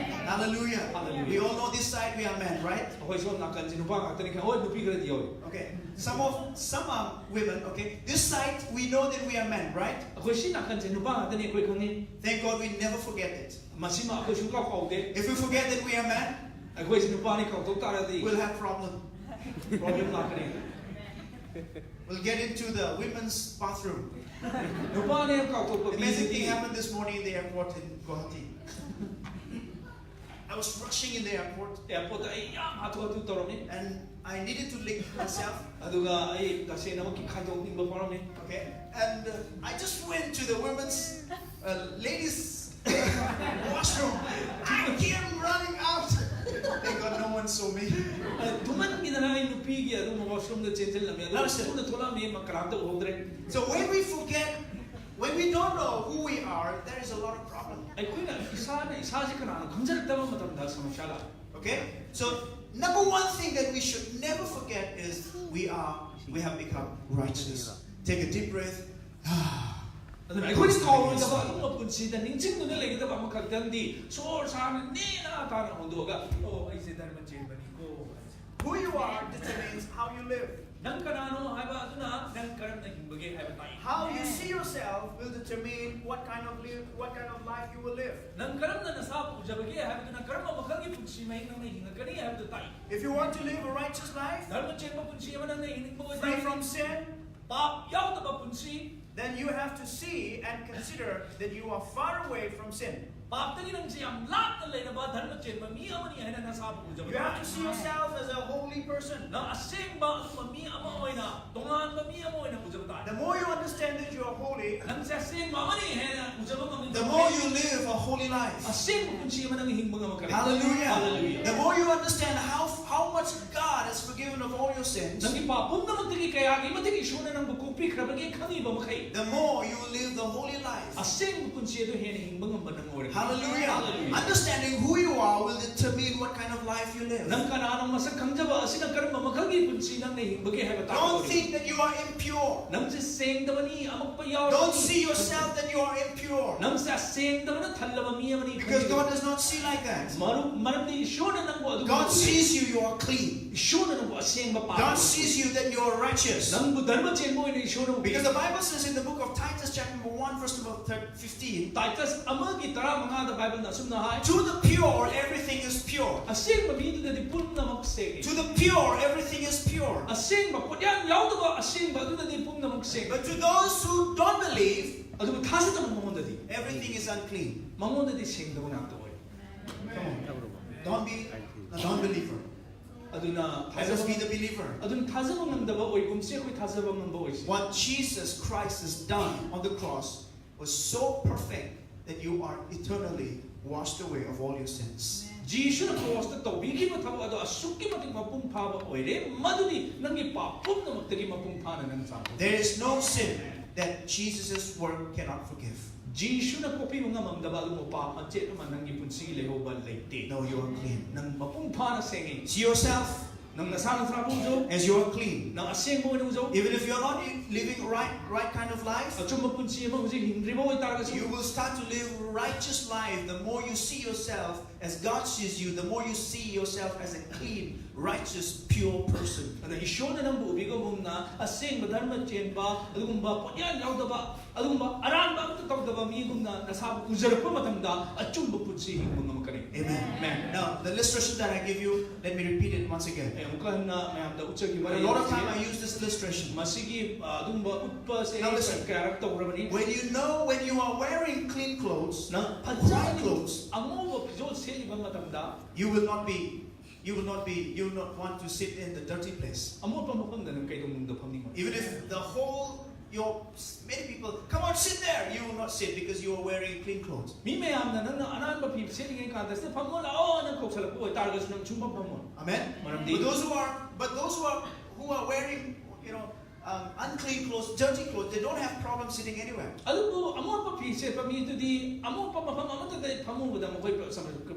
Hallelujah. Hallelujah. We all know this side we are men, right? ꯑꯩꯈꯣꯏ ꯁꯣꯝ ꯅꯥꯀꯟꯁꯦ ꯅꯨꯄꯥ ꯉꯥꯛꯇꯅꯤ ꯈꯪ ꯍꯣꯏ ꯅꯨꯄꯤ ꯈꯔꯗꯤ ꯌꯥꯎꯏ꯫ Okay. Some of some are women. Okay. This side we know that we are men, right? ꯑꯩꯈꯣꯏ ꯁꯤ ꯅꯥꯀꯟꯁꯦ ꯅꯨꯄꯥ ꯉꯥꯛꯇꯅꯤ ꯑꯩꯈꯣꯏ ꯈꯪꯉꯤ꯫ Thank God we never forget it. ꯃꯁꯤꯃ ꯑꯩꯈꯣꯏ ꯁꯨꯡꯀꯥꯎ ꯀꯥꯎꯗꯦ꯫ If we forget that we are men, ꯑꯩꯈꯣꯏꯁꯤ ꯅꯨꯄꯥꯅꯤ ꯀꯥꯎꯊꯣꯛ ꯇꯥꯔꯗꯤ we'll have problem. ꯄ꯭ꯔꯣꯕ꯭ꯂꯦꯝ ꯂꯥꯛꯀꯅꯤ꯫ We'll get into the women's bathroom. ꯅꯨꯄꯥꯅꯦ ꯀꯥꯎꯊꯣꯛꯄ Amazing thing ꯃꯤꯁꯤꯗꯤ꯫ Happened this morning in the airport in Guwahati. I was rushing in the airport ꯑꯦꯌꯥꯔꯄꯣꯔꯠꯇ ꯑꯩ ꯌꯥꯝ ꯍꯥꯊꯨ ꯍꯥꯊꯨ ꯇꯧꯔꯝꯃꯤ꯫ and I needed to lick myself. ꯑꯗꯨꯒ ꯑꯩ ꯇꯁꯦꯡꯅꯃꯛꯀꯤ ꯈꯥꯏꯗꯣꯛꯅꯤꯡꯕ ꯐꯥꯎꯔꯝꯃꯤ꯫ Okay, and uh, I just went to the women's uh, ladies washroom. I came running out. Thank God no one saw me. ꯊꯨꯃꯟꯈꯤꯗꯅ ꯑꯩ ꯅꯨꯄꯤꯒꯤ ꯑꯗꯨꯝ ꯋꯥꯁꯔꯨꯝꯗ ꯆꯦꯟꯁꯤꯜꯂꯝꯃꯤ꯫ ꯑꯗꯨ Listen. ꯋꯥꯁꯔꯨꯝꯗ ꯊꯣꯛꯂꯛꯑꯝꯃꯤ ꯃ- ꯀꯅꯥꯝꯇ ꯎꯍꯧꯗ꯭ꯔꯦ꯫ So when we forget, when we don't know who we are, there is a lot of problem. ꯑꯩꯈꯣꯏꯅ ꯏꯁꯥꯅ ꯏꯁꯥꯁꯤ ꯀꯅꯥꯅꯣ ꯈꯪꯖꯔꯛꯇꯕ ꯃꯇꯝꯗ ꯁꯃꯁ꯭ꯌꯥ ꯂꯥꯛꯑꯦ꯫ Okay? So number one thing that we should never forget is we are we have become righteous. Take a deep breath. ꯑꯗꯨꯅ ꯑꯩꯈꯣꯏꯅ ꯀꯥꯎꯔꯣꯏꯗꯕ ꯑꯗꯨꯒꯨꯝꯕ ꯄꯨꯟꯁꯤꯗ ꯅꯤꯡꯁꯤꯡꯗꯨꯅ ꯂꯩꯒꯗꯕ ꯑꯃꯈꯛꯇꯪꯗꯤ ꯁꯣꯔ ꯁꯥꯅ ꯅꯦꯅ ꯇꯥꯅ ꯍꯣꯟꯗꯣꯛꯑꯒ ꯑꯣ ꯑꯩꯁꯦ ꯙꯔꯃ ꯆꯦꯟꯕꯅꯤꯀꯣ꯫ Who you are determines how you live. ꯅꯪ ꯀꯅꯥꯅꯣ ꯍꯥꯏꯕ ꯑꯗꯨꯅ ꯅꯪ ꯀꯔꯝꯅ ꯍꯤꯡꯕꯒꯦ ꯍꯥꯏꯕ ꯇꯥꯛꯏ꯫ How you see yourself will determine what kind of live, what kind of life you will live. ꯅꯪ ꯀꯔꯝꯅ ꯅꯁꯥꯕꯨ ꯎꯖꯕꯒꯦ ꯍꯥꯏꯕꯗꯨꯅ ꯀꯔꯝꯕ ꯃꯈꯜꯒꯤ ꯄꯨꯟꯁꯤ ꯃꯍꯤꯡ ꯅꯪꯅ ꯍꯤꯡꯉꯛꯀꯅꯤ ꯍꯥꯏꯕꯗꯨ ꯇꯥꯛꯏ꯫ If you want to live a righteous life, ꯙꯔꯃ ꯆꯦꯟꯕ ꯄꯨꯟꯁꯤ ꯑꯃ ꯅꯪꯅ ꯍꯤꯡꯅꯤꯡꯕ free ꯑꯣꯏꯇꯥꯔꯗꯤ from sin, ꯄꯥꯞ ꯌꯥꯎꯗꯕ ꯄꯨꯟꯁꯤ then you have to see and consider that you are far away from sin. ꯄꯥꯞꯇꯒꯤ ꯅꯪꯁꯦ ꯌꯥꯝ ꯂꯥꯞꯅ ꯂꯩꯔꯕ ꯙꯔꯃ ꯆꯦꯟꯕ ꯃꯤ ꯑꯃꯅꯤ ꯍꯥꯏꯅ ꯅꯁꯥꯕꯨ ꯎꯖꯕ You have to see yourself as a holy Person. ꯅꯪ ꯑꯁꯦꯡꯕ ꯑꯗꯨꯒꯨꯝꯕ ꯃꯤ ꯑꯃ ꯑꯣꯏꯅ, ꯇꯣꯉꯥꯟꯕ ꯃꯤ ꯑꯃ ꯑꯣꯏꯅ ꯎꯖꯕ ꯇꯥꯔꯦ. The more you understand that you are holy, ꯅꯪꯁꯦ ꯑꯁꯦꯡꯕ ꯑꯃꯅꯤ ꯍꯥꯏꯅ ꯎꯖꯕ ꯉꯝꯃꯤ. The more you live a holy life. ꯑꯁꯦꯡꯕ ꯄꯨꯟꯁꯤ ꯑꯃ ꯅꯪ ꯍꯤꯡꯕ ꯉꯝꯃꯛꯀꯅꯤ. Hallelujah. Hallelujah. The more you understand how, how much God has forgiven of all your sins, ꯅꯪꯒꯤ ꯄꯥꯞ ꯄꯨꯝꯅꯃꯛꯇꯒꯤ ꯀꯌꯥꯒꯤ ꯃꯇꯤꯛ ꯏꯁꯣꯔꯅ ꯅꯪꯕꯨ ꯀꯣꯛꯄꯤꯈ꯭ꯔꯕꯒꯦ ꯈꯪꯉꯤꯕ ꯃꯈꯩ, the more you will live the holy life. ꯑꯁꯦꯡꯕ ꯄꯨꯟꯁꯤ ꯑꯗꯨ ꯍꯦꯟꯅ ꯍꯤꯡꯕ ꯉꯝꯕ ꯅꯪ ꯑꯣꯏꯔꯦ. Hallelujah. Hallelujah. Understanding who you are will determine what kind of life you live. ꯅꯪ ꯀꯅꯥꯅꯣ ꯃꯁꯛ ꯈꯪꯖꯕ ꯑꯁꯤꯅ ꯀꯔꯝꯕ ꯃꯈꯜꯒꯤ ꯄꯨꯟꯁꯤ ꯅꯪꯅ ꯍꯤꯡꯕꯒꯦ ꯍꯥꯏꯕ Don't ꯇꯥꯛꯄ think that you are impure. ꯅꯪꯁꯦ ꯁꯦꯡꯗꯕꯅꯤ, ꯑꯃꯛꯄ ꯌꯥꯎꯔꯕꯅꯤ. Don't see yourself that you are impure. ꯅꯪꯁꯦ ꯑꯁꯦꯡꯗꯕꯅ ꯊꯜꯂꯕ ꯃꯤ ꯑꯃꯅꯤ Because ꯈꯟꯕꯤꯌꯨ. God does not see like that. ꯃꯔꯨꯞ, ꯃꯔꯝꯗꯤ ꯏꯁꯣꯔꯅ ꯅꯪꯕꯨ ꯑꯗꯨꯝ God ꯎꯗꯦ. Sees you, you are clean. ꯏꯁꯣꯔꯅ ꯅꯪꯕꯨ ꯑꯁꯦꯡꯕ ꯄꯥꯝꯃꯤ. God sees you that you are righteous. ꯅꯪꯕꯨ ꯙꯔꯃ ꯆꯦꯟꯕ ꯑꯣꯏꯅ ꯏꯁꯣꯔꯅ ꯎꯕꯤ. Because the Bible says in the book of Titus, chapter number one, verse number thir- fifteen, ꯇꯥꯏꯇꯁ ꯑꯃꯒꯤ ꯇꯔꯥꯃꯉꯥꯗ ꯕꯥꯏꯕꯜꯅ ꯑꯁꯨꯝꯅ ꯍꯥꯏ. To the pure, everything is pure. ꯑꯁꯦꯡꯕ ꯃꯤꯗꯨꯗꯗꯤ ꯄꯨꯝꯅꯃꯛ ꯁꯦꯡꯉꯤ. To the pure, everything is pure. ꯑꯁꯦꯡꯕ, ꯄꯣꯠꯌꯥꯟ ꯌꯥꯎꯗꯕ ꯑꯁꯦꯡꯕ ꯑꯗꯨꯗꯗꯤ ꯄꯨꯝꯅꯃꯛ ꯁꯦꯡꯉꯤ. But to those who don't believe, ꯑꯗꯨꯕꯨ ꯊꯥꯖꯗꯕ ꯃꯉꯣꯟꯗꯗꯤ everything is unclean. ꯃꯉꯣꯟꯗꯗꯤ ꯁꯦꯡꯗꯕ ꯉꯥꯛꯇ ꯑꯣꯏ. Come on. Don't be a non-believer. ꯑꯗꯨꯅ Let us be ꯊꯥꯖꯕ, the believer. ꯑꯗꯨꯅ ꯊꯥꯖꯕ ꯉꯝꯗꯕ ꯑꯣꯏꯒꯨꯝꯁꯤ, ꯑꯩꯈꯣꯏ ꯊꯥꯖꯕ ꯉꯝꯕ ꯑꯣꯏꯁꯤ. What Jesus Christ has done on the cross was so perfect that you are eternally washed away of all your sins. ꯖꯤꯁꯨꯅ ꯀ꯭ꯔꯣꯁꯇ ꯇꯧꯕꯤꯈꯤꯕ ꯊꯕꯛ ꯑꯗꯣ ꯑꯁꯨꯛꯀꯤ ꯃꯇꯤꯛ ꯃꯄꯨꯡ ꯐꯥꯕ ꯑꯣꯏꯔꯦ, ꯃꯗꯨꯗꯤ ꯅꯪꯒꯤ ꯄꯥꯞ ꯄꯨꯝꯅꯃꯛꯇꯒꯤ ꯃꯄꯨꯡ ꯐꯥꯅ ꯅꯪ ꯆꯥꯝꯊꯣꯛ. There is no sin that Jesus' work cannot forgive. ꯖꯤꯁꯨꯅ ꯀꯣꯛꯄꯤꯕ ꯉꯝꯃꯝꯗꯕ ꯑꯗꯨꯒꯨꯝꯕ ꯄꯥꯞ ꯃꯆꯦꯠ ꯑꯃ ꯅꯪꯒꯤ ꯄꯨꯟꯁꯤꯒꯤ ꯂꯩꯍꯧꯕ ꯂꯩꯇꯦ. No, you are clean. ꯅꯪ ꯃꯄꯨꯡ ꯐꯥꯅ ꯁꯦꯡꯉꯤ. See yourself ꯅꯪ ꯅꯁꯥ ꯅꯁꯥꯕꯨ ꯎꯖꯧ. As you are clean. ꯅꯪ ꯑꯁꯦꯡꯕ ꯑꯣꯏꯅ ꯎꯖꯧ. Even if you're not living right, right kind of life, ꯑꯆꯨꯝꯕ ꯄꯨꯟꯁꯤ ꯑꯃ ꯍꯧꯖꯤꯛ ꯍꯤꯡꯗ꯭ꯔꯤꯕ ꯑꯣꯏꯇꯥꯔꯒꯁꯨ, you will start to live righteous life the more you see yourself as God sees you, the more you see yourself as a clean, righteous, pure person. ꯑꯗ ꯏꯁꯣꯔꯅ ꯅꯪꯕꯨ ꯎꯕꯤꯒꯨꯝꯅ ꯑꯁꯦꯡꯕ ꯙꯔꯃ ꯆꯦꯟꯕ, ꯑꯗꯨꯒꯨꯝꯕ ꯄꯣꯠꯌꯥꯟ ꯌꯥꯎꯗꯕ, ꯑꯗꯨꯒꯨꯝꯕ ꯑꯔꯥꯟꯕ ꯑꯃꯠꯇ ꯇꯧꯗꯕ ꯃꯤꯒꯨꯝꯅ ꯅꯁꯥꯕꯨ ꯎꯖꯔꯛꯄ ꯃꯇꯝꯗ ꯑꯆꯨꯝꯕ ꯄꯨꯟꯁꯤ ꯍꯤꯡꯕ ꯉꯝꯃꯛꯀꯅꯤ. Amen. Amen. Now, the illustration that I give you, let me repeat it once again. ꯑꯩ ꯑꯃꯨꯛꯀ ꯍꯟꯅ ꯃꯌꯥꯝꯗ ꯎꯠꯆꯈꯤꯕ But a lot of time I use this illustration. ꯃꯁꯤꯒꯤ ꯑ, ꯑꯗꯨꯒꯨꯝꯕ ꯎꯠꯄꯁꯦ Now listen. ꯀꯌꯥꯔꯛ ꯇꯧꯈ꯭ꯔꯕꯅꯤ. When you know, when you are wearing clean clothes, ꯅꯪ bright ꯐꯖꯅ clothes, ꯑꯉꯧꯕ ꯐꯤꯖꯣꯜ ꯁꯦꯠꯂꯤꯕ ꯃꯇꯝꯗ you will not be You will not be, you will not want to sit in the dirty place. ꯑꯃꯣꯠꯄ ꯃꯐꯝꯗ ꯅꯪ ꯀꯩꯗꯧꯅꯨꯡꯗ ꯐꯝꯅꯤꯡꯉꯣꯏ. Even if the whole, your, many people, come on, sit there, you will not sit because you are wearing clean clothes. ꯃꯤ ꯃꯌꯥꯝꯅ ꯅꯪꯅ ꯑꯅꯥꯟꯕ ꯐꯤ ꯁꯦꯠꯂꯤꯉꯩ ꯀꯥꯟꯗ "ꯁꯤꯗ ꯐꯝꯃꯣ ꯂꯥꯛꯑꯣ" ꯅ ꯀꯧꯁꯜꯂꯛꯄ ꯑꯣꯏꯇꯥꯔꯒꯁꯨ ꯅꯪ ꯁꯨꯡꯐꯝ ꯐꯝꯃꯣꯏ. Amen? ꯃꯔꯝꯗꯤ But those who are, but those who are, who are wearing, you know, um, unclean clothes, dirty clothes, they don't have problem sitting anywhere. ꯑꯗꯨꯕꯨ ꯑꯃꯣꯠꯄ ꯐꯤ ꯁꯦꯠꯄ ꯃꯤꯗꯨꯗꯤ ꯑꯃꯣꯠꯄ ꯃꯐꯝ ꯑꯃꯠꯇꯗ ꯐꯝꯃꯨꯕꯗ ꯃꯈꯣꯏ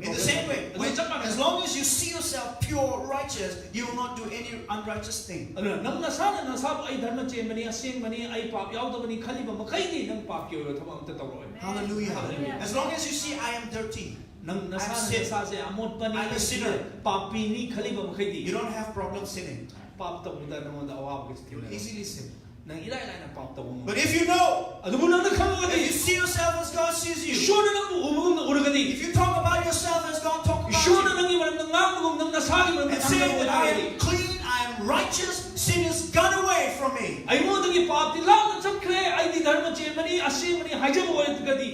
In the same way, ꯑꯗꯨꯒ ꯆꯞ ꯃꯥꯟꯅꯩ. As long as you see yourself pure, righteous, you will not do any unrighteous thing. ꯑꯗꯨꯅ ꯅꯪ ꯅꯁꯥꯅ ꯅꯁꯥꯕꯨ "ꯑꯩ ꯙꯔꯃ ꯆꯦꯟꯕꯅꯤ, ꯑꯁꯦꯡꯕꯅꯤ, ꯑꯩ ꯄꯥꯞ ꯌꯥꯎꯗꯕꯅꯤ" ꯈꯜꯂꯤꯕ ꯃꯈꯩꯗꯤ ꯅꯪ ꯄꯥꯞꯀꯤ ꯑꯣꯏꯕ ꯊꯕꯛ ꯑꯝꯇ ꯇꯧꯔꯛꯑꯣꯏ. Hallelujah. Hallelujah. As long as you see I am dirty, ꯅꯪ ꯅꯁꯥꯅ I'm sin. ꯅꯁꯥꯁꯦ ꯑꯃꯣꯠꯄꯅꯤ, I'm a sinner. ꯄꯥꯄꯤꯅꯤ ꯈꯜꯂꯤꯕ ꯃꯈꯩꯗꯤ You don't have problem sinning. ꯄꯥꯞ ꯇꯧꯕꯗ ꯅꯉꯣꯟꯗ ꯑꯋꯥꯕ ꯀꯩꯁꯨ You'll ꯊꯦꯡꯅꯔꯣꯏ. Easily sin. ꯅꯪ ꯏꯔꯥꯏ ꯂꯥꯏꯅ ꯄꯥꯞ ꯇꯧꯕ ꯉꯝꯃꯣꯏ. But if you know, ꯑꯗꯨꯕꯨ ꯅꯪꯅ ꯈꯪꯉꯒꯗꯤ, if you see yourself as God sees you, ꯏꯁꯣꯔꯅ ꯅꯪꯕꯨ ꯎꯕꯒꯨꯝꯅ ꯎꯔꯒꯗꯤ, if you talk about yourself as God talks about ꯏꯁꯣꯔꯅ you, ꯅꯪꯒꯤ ꯃꯔꯝꯗ ꯉꯥꯡꯕꯒꯨꯝ ꯅꯪ ꯅꯁꯥꯒꯤ ꯃꯔꯝꯗ and say ꯉꯥꯡꯕꯒꯨꯝ that I ꯑꯣꯏꯔꯒꯗꯤ, am clean, I am righteous, sin is gone away from me. "ꯑꯩꯉꯣꯟꯗꯒꯤ ꯄꯥꯞꯇꯤ ꯂꯥꯞꯅ ꯆꯠꯈ꯭ꯔꯦ, ꯑꯩꯗꯤ ꯙꯔꯃ ꯆꯦꯟꯕꯅꯤ, ꯑꯁꯦꯡꯕꯅꯤ" ꯍꯥꯏꯖꯕ ꯑꯣꯏꯔꯒꯗꯤ,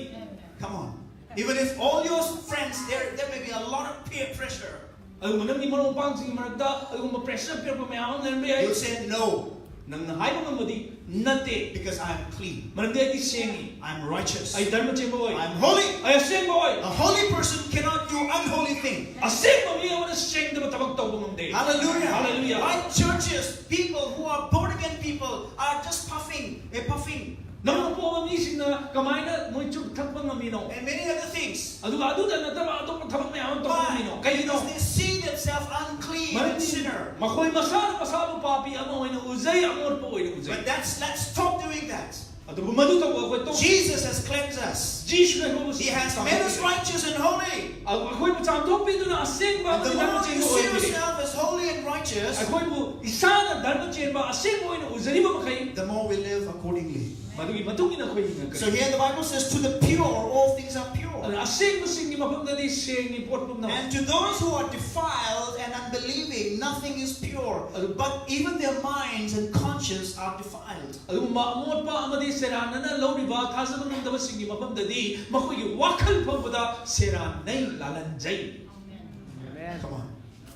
Come on. Even if all your friends, there, there may be a lot of peer pressure. ꯑꯗꯨꯒꯨꯝꯕ ꯅꯪꯒꯤ ꯃꯔꯨꯞ ꯃꯄꯥꯡꯁꯤꯡꯒꯤ ꯃꯔꯛꯇ ꯑꯗꯨꯒꯨꯝꯕ pressure ꯄꯤꯔꯛꯄ ꯃꯌꯥꯝ ꯑꯃ ꯂꯩꯔꯝꯕ ꯌꯥꯏ. You say no. ꯅꯪꯅ ꯍꯥꯏꯕ ꯉꯝꯕꯗꯤ "ꯅꯠꯇꯦ, Because I am clean. ꯃꯔꯝꯗꯤ ꯑꯩꯗꯤ ꯁꯦꯡꯉꯤ, I am righteous. ꯑꯩ ꯙꯔꯃ ꯆꯦꯟꯕ ꯑꯣꯏ, I am holy. ꯑꯩ ꯑꯁꯦꯡꯕ ꯑꯣꯏ"꯫ A holy person cannot do unholy thing. ꯑꯁꯦꯡꯕ ꯃꯤ ꯑꯃꯅ ꯁꯦꯡꯗꯕ ꯊꯕꯛ ꯇꯧꯕ ꯉꯝꯗꯦ꯫ Hallelujah. Hallelujah. Why churches, people who are born again people are just puffing, eh, puffing. ꯅꯧꯅ ꯄꯣꯛꯄ ꯃꯤꯁꯤꯡꯅ ꯀꯃꯥꯏꯅ ꯃꯣꯏ ꯆꯨꯔꯨꯞ ꯊꯛꯄ ꯉꯝꯃꯤꯅꯣ? And many other things. ꯑꯗꯨꯒ ꯑꯗꯨꯗ ꯅꯠꯇꯕ ꯑꯇꯣꯞꯄ ꯊꯕꯛ ꯃꯌꯥꯝ ꯑꯃ ꯇꯧꯕ ꯉꯝꯃꯤꯅꯣ? Why? ꯀꯩꯒꯤꯅꯣ? Because they see themselves unclean and ꯃꯔꯝꯗꯤ sinner. ꯃꯈꯣꯏ ꯃꯁꯥꯅ ꯃꯁꯥꯕꯨ ꯄꯥꯄꯤ ꯑꯃ ꯑꯣꯏꯅ ꯎꯖꯩ, ꯑꯃꯣꯠꯄ ꯑꯣꯏꯅ ꯎꯖꯩ꯫ But that's, let's stop doing that. ꯑꯗꯨꯕꯨ ꯃꯗꯨ ꯇꯧꯕ ꯑꯩꯈꯣꯏ ꯇꯧ- Jesus has cleansed us. ꯖꯤꯁꯨꯅ ꯑꯩꯈꯣꯏꯕꯨ He has made us righteous and holy. ꯑꯩꯈꯣꯏꯕꯨ ꯆꯥꯝꯊꯣꯛꯄꯤꯗꯨꯅ ꯑꯁꯦꯡꯕ And the ꯑꯃꯗꯤ ꯙꯔꯃ more you ꯆꯦꯟꯕ see ꯑꯣꯏꯕꯤꯔꯦ꯫ Yourself as holy and righteous, ꯑꯩꯈꯣꯏꯕꯨ ꯏꯁꯥꯅ ꯙꯔꯃ ꯆꯦꯟꯕ ꯑꯁꯦꯡꯕ ꯑꯣꯏꯅ ꯎꯖꯔꯤꯕ ꯃꯈꯩ the more we live accordingly. ꯃꯗꯨꯒꯤ ꯃꯇꯨꯡ ꯏꯟꯅ ꯑꯩꯈꯣꯏ ꯍꯤꯡꯉꯛꯀꯅꯤ꯫ So here the Bible says, "To the pure, all things are pure." ꯑꯗꯨꯅ ꯑꯁꯦꯡꯕꯁꯤꯡꯒꯤ ꯃꯐꯝꯗꯗꯤ ꯁꯦꯡꯉꯤ ꯄꯣꯠ ꯄꯨꯝꯅꯃꯛ꯫ And to those who are defiled and unbelieving, nothing is pure, but even their minds and conscience are defiled. ꯑꯗꯨꯒꯨꯝꯕ ꯑꯃꯣꯠꯄ ꯑꯃꯗꯤ ꯁꯦꯔꯥꯟꯅꯅ ꯂꯧꯔꯤꯕ ꯊꯥꯖꯕ ꯉꯝꯗꯕꯁꯤꯡꯒꯤ ꯃꯐꯝꯗꯗꯤ ꯃꯈꯣꯏꯒꯤ ꯋꯥꯈꯜ ꯐꯥꯎꯕꯗ ꯁꯦꯔꯥꯟꯅꯩ, ꯂꯥꯜꯍꯟꯖꯩ꯫ Come on.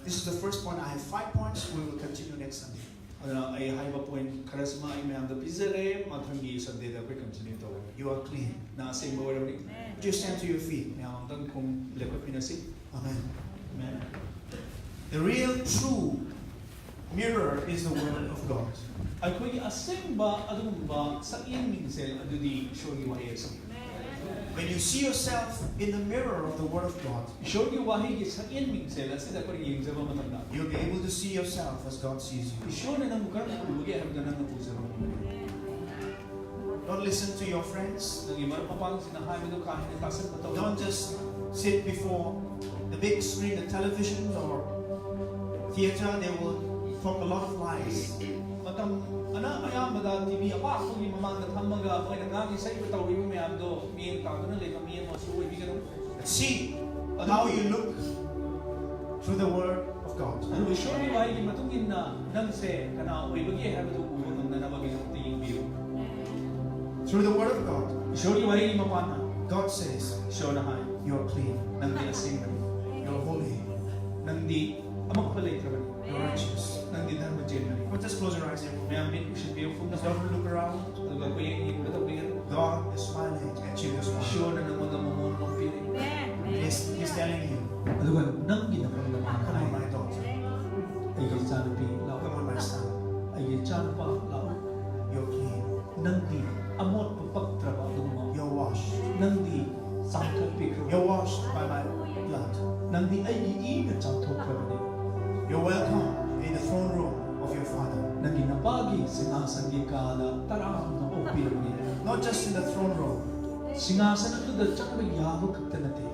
This is the first point. I have five points. We will continue next Sunday. ꯑꯗꯨꯅ ꯑꯩ ꯍꯥꯏꯕ ꯄꯣꯏꯟꯠ ꯈꯔꯁꯤꯃ ꯑꯩ ꯃꯌꯥꯝꯗ ꯄꯤꯖꯔꯦ꯫ ꯃꯊꯪꯒꯤ ꯁꯟꯗꯦꯗ ꯑꯩꯈꯣꯏ ꯀꯟꯇꯤꯅ꯭ꯌꯨ ꯇꯧꯒꯅꯤ꯫ You are clean. ꯅꯪ ꯑꯁꯦꯡꯕ ꯑꯣꯏꯔꯕꯅꯤ꯫ Just stand to your feet. ꯃꯌꯥꯝ ꯑꯝꯇꯪ ꯈꯣꯡ ꯂꯦꯞꯈꯠꯃꯤꯟꯅꯁꯤ꯫ Amen. Amen. The real true mirror is the word of God. ꯑꯩꯈꯣꯏꯒꯤ ꯑꯁꯦꯡꯕ ꯑꯗꯨꯒꯨꯝꯕ ꯁꯛꯌꯦꯡ ꯃꯤꯡꯁꯦꯜ ꯑꯗꯨꯗꯤ ꯏꯁꯣꯔꯒꯤ ꯋꯥꯍꯩ ꯑꯁꯤꯅꯤ꯫ When you see yourself in the mirror of the word of God, ꯏꯁꯣꯔꯒꯤ ꯋꯥꯍꯩꯒꯤ ꯁꯛꯌꯦꯡ ꯃꯤꯡꯁꯦꯜ ꯑꯁꯤꯗ ꯑꯩꯈꯣꯏꯅ ꯌꯦꯡꯖꯕ ꯃꯇꯝꯗ, you'll be able to see yourself as God sees you. ꯏꯁꯣꯔꯅ ꯅꯪꯕꯨ ꯀꯔꯝꯅ ꯎꯕꯒꯦ ꯍꯥꯏꯕꯗꯨ ꯅꯪꯅ ꯎꯖꯕ ꯉꯝꯒꯅꯤ꯫ Don't listen to your friends. ꯅꯪꯒꯤ ꯃꯔꯨꯞ ꯃꯄꯥꯡꯁꯤꯡꯅ ꯍꯥꯏꯕꯗꯨ ꯀꯥ ꯍꯦꯟꯅ ꯇꯥꯁꯟꯕ ꯇꯧꯒꯅꯨ꯫ Don't just sit before the big screen, the television or theater. They will talk a lot of lies. ꯃꯇꯝ ꯑꯅ ꯑꯌꯥꯝꯕꯗ ꯇꯤ ꯚꯤ ꯑꯄꯥꯛꯄꯒꯤ ꯃꯃꯥꯡꯗ ꯐꯝꯃꯒ ꯃꯣꯏꯅ ꯉꯥꯡꯉꯤ ꯁꯛꯏꯕ ꯇꯧꯔꯤꯕ ꯃꯌꯥꯝꯗꯣ ꯃꯤꯠꯌꯦꯡ ꯇꯥꯗꯨꯅ ꯂꯩꯕ ꯃꯤ ꯑꯃꯁꯨ ꯑꯣꯏꯕꯤꯒꯅꯨ꯫ See how you look through the word of God. ꯑꯗꯨꯕꯨ ꯏꯁꯣꯔꯒꯤ ꯋꯥꯍꯩꯒꯤ ꯃꯇꯨꯡ ꯏꯟꯅ ꯅꯪꯁꯦ ꯀꯅꯥ ꯑꯣꯏꯕꯒꯦ ꯍꯥꯏꯕꯗꯨ ꯎꯕ ꯉꯝꯅꯅꯕꯒꯤꯗꯃꯛꯇ ꯌꯦꯡꯕꯤꯌꯨ꯫ Through the word of God, ꯏꯁꯣꯔꯒꯤ ꯋꯥꯍꯩꯒꯤ ꯃꯄꯥꯟꯅ God says, ꯏꯁꯣꯔꯅ ꯍꯥꯏ, "You are clean. ꯅꯪꯗꯤ ꯑꯁꯦꯡꯕꯅꯤ꯫ You are holy. ꯅꯪꯗꯤ ꯑꯃꯣꯠꯄ ꯂꯩꯇ꯭ꯔꯕꯅꯤ꯫ You are righteous." ꯅꯪꯗꯤ ꯙꯔꯃ ꯆꯦꯟꯕꯅꯤ꯫ But just close your eyes, everyone. ꯃꯌꯥꯝ ꯃꯤꯠ ꯎꯏꯁꯤꯟꯕꯤꯌꯨ ꯄꯨꯝꯅꯃꯛ꯫ Don't look around. ꯑꯗꯨꯒ ꯀꯣꯏꯌꯦꯡ ꯌꯦꯡꯕ ꯇꯧꯕꯤꯒꯅꯨ꯫ God is smiling at you this morning. ꯏꯁꯣꯔꯅ ꯅꯉꯣꯟꯗ ꯃꯃꯣꯟ ꯅꯣꯛꯄꯤꯔꯤ꯫ He's, he's telling you, ꯑꯗꯨꯒ ꯅꯪꯒꯤ ꯅꯐꯝꯗ ꯃꯥ "Come on, high, my daughter. ꯑꯩꯒꯤ ꯏꯆꯥꯅꯨꯄꯤ ꯂꯥꯛꯑꯣ꯫ Come on, my son. ꯑꯩꯒꯤ ꯏꯆꯥꯅꯨꯄꯥ ꯂꯥꯛꯑꯣ꯫ You're clean. ꯅꯪꯗꯤ ꯑꯃꯣꯠꯄ ꯄꯛꯇ꯭ꯔꯕ ꯑꯗꯨꯒꯨꯝꯕ꯫ You're washed ꯅꯪꯗꯤ ꯆꯥꯝꯊꯣꯛꯄꯤꯈ꯭ꯔꯕ꯫ You're washed by my blood. ꯅꯪꯗꯤ ꯑꯩꯒꯤ ꯏꯅ ꯆꯥꯝꯊꯣꯛꯈ꯭ꯔꯕꯅꯤ꯫ You're welcome in the throne room of your Father. ꯅꯪꯒꯤ ꯅꯄꯥꯒꯤ ꯁꯤꯡꯍꯥꯁꯟꯒꯤ ꯀꯥꯗ ꯇꯔꯥꯝꯅ ꯑꯣꯛꯄꯤꯔꯕꯅꯤ꯫ Not just in the throne room, ꯁꯤꯡꯍꯥꯁꯟ ꯑꯗꯨꯗ ꯆꯪꯕ ꯌꯥꯕ ꯈꯛꯇ ꯅꯠꯇꯦ,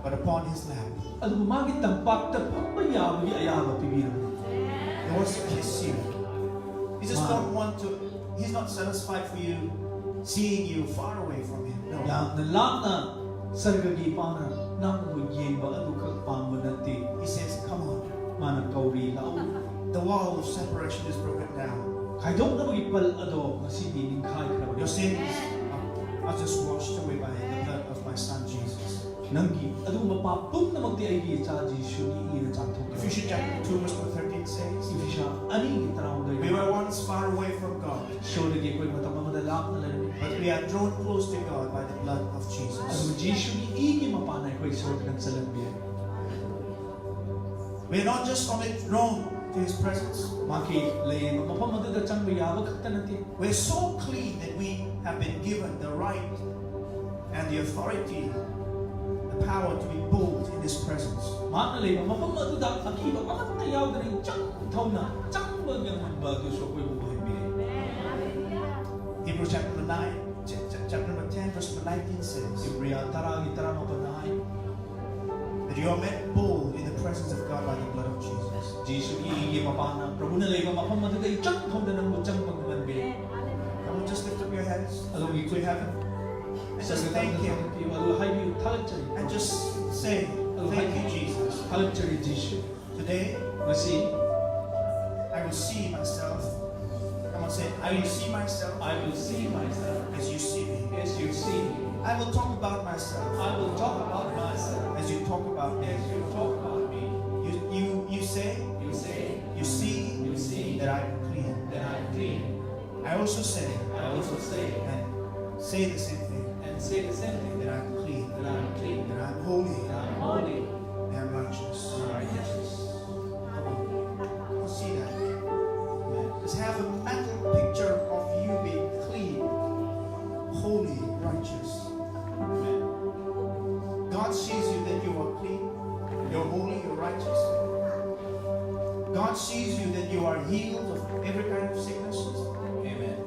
but upon his lap. ꯑꯗꯨꯕꯨ ꯃꯥꯒꯤ ꯇꯝꯄꯥꯛꯇ ꯐꯝꯕ ꯌꯥꯕꯒꯤ ꯑꯌꯥꯕ ꯄꯤꯕꯤꯔꯕꯅꯤ꯫ He wants to kiss you. He just don't want to, he's not satisfied for you, seeing you far away from him. No. ꯌꯥꯝꯅ ꯂꯥꯞꯅ ꯁꯔꯒꯒꯤ ꯏꯄꯥꯅ ꯅꯪꯕꯨ ꯌꯦꯡꯕ ꯑꯗꯨꯈꯛ ꯄꯥꯝꯕ ꯅꯠꯇꯦ꯫ He says, "Come on." ꯃꯥꯅ ꯀꯧꯔꯤ, "ꯂꯥꯛꯎ." The wall of separation is broken down. ꯈꯥꯏꯗꯣꯛꯅꯕꯒꯤ ꯄꯜ ꯑꯗꯣ ꯉꯁꯤꯗꯤ ꯅꯤꯡꯈꯥꯏꯈ꯭ꯔꯕꯅꯤ꯫ Your sins are, are just washed away by the blood of my son Jesus. ꯅꯪꯒꯤ ꯑꯗꯨꯒꯨꯝꯕ ꯄꯥꯞ ꯄꯨꯝꯅꯃꯛꯇꯤ ꯑꯩꯒꯤ ꯏꯆꯥ ꯖꯤꯁꯨꯅ ꯏꯔ ꯆꯥꯝꯊꯣꯛꯈ꯭ꯔꯦ꯫ Ephesians chapter two verse number thirteen says, ꯏꯐꯤꯁꯥ ꯑꯅꯤꯒꯤ ꯇꯔꯥꯍꯨꯝꯗꯣꯏ꯫ "We were once far away from God, ꯏꯁꯣꯔꯗꯒꯤ ꯑꯩꯈꯣꯏ ꯃꯇꯝ ꯑꯃꯗ ꯂꯥꯞꯅ ꯂꯩꯔꯝꯃꯤ꯫ but we are drawn close to God by the blood of Jesus." ꯑꯗꯨꯕꯨ ꯖꯤꯁꯨꯒꯤ ꯏꯒꯤ ꯃꯄꯥꯟꯅ ꯑꯩꯈꯣꯏ ꯏꯁꯣꯔꯗ ꯅꯛꯁꯜꯍꯟꯕꯤꯔꯦ꯫ We are not just only drawn to His presence, ꯃꯍꯥꯛꯀꯤ ꯂꯩꯔꯤꯕ ꯃꯐꯝ ꯑꯗꯨꯗ ꯆꯪꯕ ꯌꯥꯕ ꯈꯛꯇ ꯅꯠꯇꯦ꯫ we're so clean that we have been given the right and the authority, the power to be bold in His presence. ꯃꯍꯥꯛꯅ ꯂꯩꯕ ꯃꯐꯝ ꯑꯗꯨꯗ ꯑꯀꯤꯕ ꯑꯃꯠꯇ ꯌꯥꯎꯗꯅ ꯏꯆꯪ ꯊꯧꯅ ꯆꯪꯕ ꯉꯝꯍꯟꯕ ꯑꯗꯨꯁꯨ ꯑꯩꯈꯣꯏꯕꯨ ꯑꯣꯏꯍꯟꯕꯤꯔꯦ꯫ Hebrews chapter nine, ch- ch- chapter number ten, verse number nineteen says, ꯏꯕ꯭ꯔꯤꯌꯥ ꯇꯔꯥꯒꯤ ꯇꯔꯥꯃꯥꯄꯟꯗ ꯍꯥꯏ, that you are made bold in the presence of God by the blood of Jesus. ꯖꯤꯁꯨꯒꯤ ꯏꯒꯤ ꯃꯄꯥꯟꯅ ꯄ꯭ꯔꯚꯨꯅ ꯂꯩꯕ ꯃꯐꯝ ꯑꯗꯨꯗ ꯏꯆꯪ ꯊꯧꯅ ꯅꯪꯕꯨ ꯆꯪꯕ ꯉꯝꯍꯟꯕꯤꯔꯦ꯫ Come on, just lift up your hands ꯑꯗꯨꯒꯤ to heaven and just thank Him ꯑꯗꯨ ꯍꯥꯏꯕꯤꯌꯨ, ꯊꯥꯒꯠꯆꯔꯤ꯫ and just say, "Thank you, Jesus." ꯊꯥꯒꯠꯆꯔꯤ ꯖꯤꯁꯨ꯫ Today, ꯉꯁꯤ I will see myself. Come on, say, "I will see myself I will see myself as you see me. as you see me. I will talk about myself I will talk about myself as you talk about me." as you talk about me. You, you, you say, You say, you see you see that I'm clean. that I'm clean. I also say, I also say, and say the same thing, and say the same thing, that I'm clean, that I'm clean, that I'm holy, that I'm holy, and I'm righteous. and I'm righteous. Come on. You see that? Just have a mental picture of you being clean, holy, righteous. God sees you that you are clean, you're holy, you're righteous. God sees you that you are healed of every kind of sicknesses. Amen.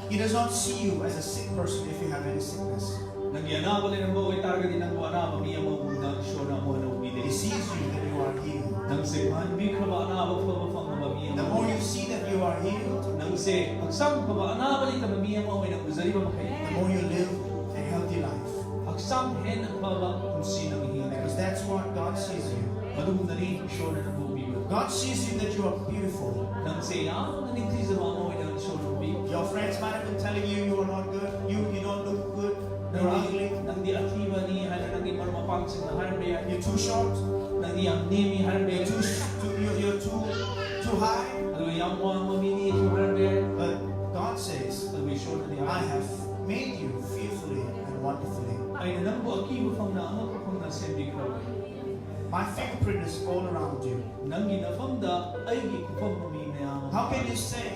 He does not see you as a sick person if you have any sickness. ꯅꯪꯒꯤ ꯑꯅꯥꯕ ꯂꯩꯔꯝꯕ ꯑꯣꯏꯇꯥꯔꯒꯗꯤ ꯅꯪꯕꯨ ꯑꯅꯥꯕ ꯃꯤ ꯑꯃꯒꯨꯝꯅ ꯏꯁꯣꯔꯅ ꯑꯃꯨꯛ ꯍꯟꯅ ꯎꯕꯤꯗꯦ꯫ He sees you that you are healed. ꯅꯪꯁꯦ ꯐꯍꯟꯕꯤꯈ꯭ꯔꯕ ꯑꯅꯥꯕ ꯐꯕ ꯐꯪꯉꯕ ꯃꯤ The ꯑꯃ꯫ more you see that you are healed, ꯅꯪꯁꯦ ꯍꯛꯆꯥꯡ ꯐꯕ ꯑꯅꯥꯕ ꯂꯩꯇꯕ ꯃꯤ ꯑꯃ ꯑꯣꯏꯅ ꯎꯖꯔꯤꯕ ꯃꯈꯩ the more you live a healthy life. ꯍꯛꯆꯥꯡ ꯍꯦꯟꯅ ꯐꯕ ꯄꯨꯟꯁꯤ ꯅꯪ ꯍꯤꯡꯒꯅꯤ꯫ Because that's what God sees you. ꯑꯗꯨꯒꯨꯝꯅꯅꯤ ꯏꯁꯣꯔꯅ ꯅꯪꯕꯨ ꯎꯕꯤꯕ꯫ God sees you that you are beautiful. ꯅꯪꯁꯦ ꯌꯥꯝꯅ ꯅꯤꯡꯊꯤꯖꯕ ꯑꯃ ꯑꯣꯏꯅ ꯏꯁꯣꯔꯅ ꯎꯕꯤ꯫ Your friends might have been telling you you are not good, you, you don't look good, you're ugly, ꯅꯪꯗꯤ ꯑꯊꯤꯕꯅꯤ ꯍꯥꯏꯅ ꯅꯪꯒꯤ ꯃꯔꯨꯞ ꯃꯄꯥꯡꯁꯤꯡꯅ ꯍꯥꯏꯔꯝꯕ ꯌꯥꯏ꯫ You're too short, ꯅꯪꯗꯤ ꯌꯥꯝ ꯅꯦꯝꯃꯤ ꯍꯥꯏꯔꯝꯕ ꯌꯥꯏ꯫ you're too, too you're, you're too too high. ꯑꯗꯨꯒ ꯌꯥꯝ ꯋꯥꯡꯕ ꯃꯤꯅꯤ ꯍꯥꯏꯅꯁꯨ ꯍꯥꯏꯔꯝꯕ ꯌꯥꯏ꯫ But God says, ꯑꯗꯨꯕꯨ ꯏꯁꯣꯔꯅꯗꯤ I have made you fearfully and wonderfully. ꯑꯩꯅ ꯅꯪꯕꯨ ꯑꯀꯤꯕ ꯐꯪꯅ ꯑꯉꯛꯄ ꯐꯪꯅ ꯁꯦꯝꯕꯤꯈ꯭ꯔꯕꯅꯤ꯫ My fingerprint is all around you. ꯅꯪꯒꯤ ꯅꯐꯝꯗ ꯑꯩꯒꯤ ꯈꯨꯐꯝ ꯃꯃꯤ ꯃꯌꯥꯝ ꯑꯃ How can you say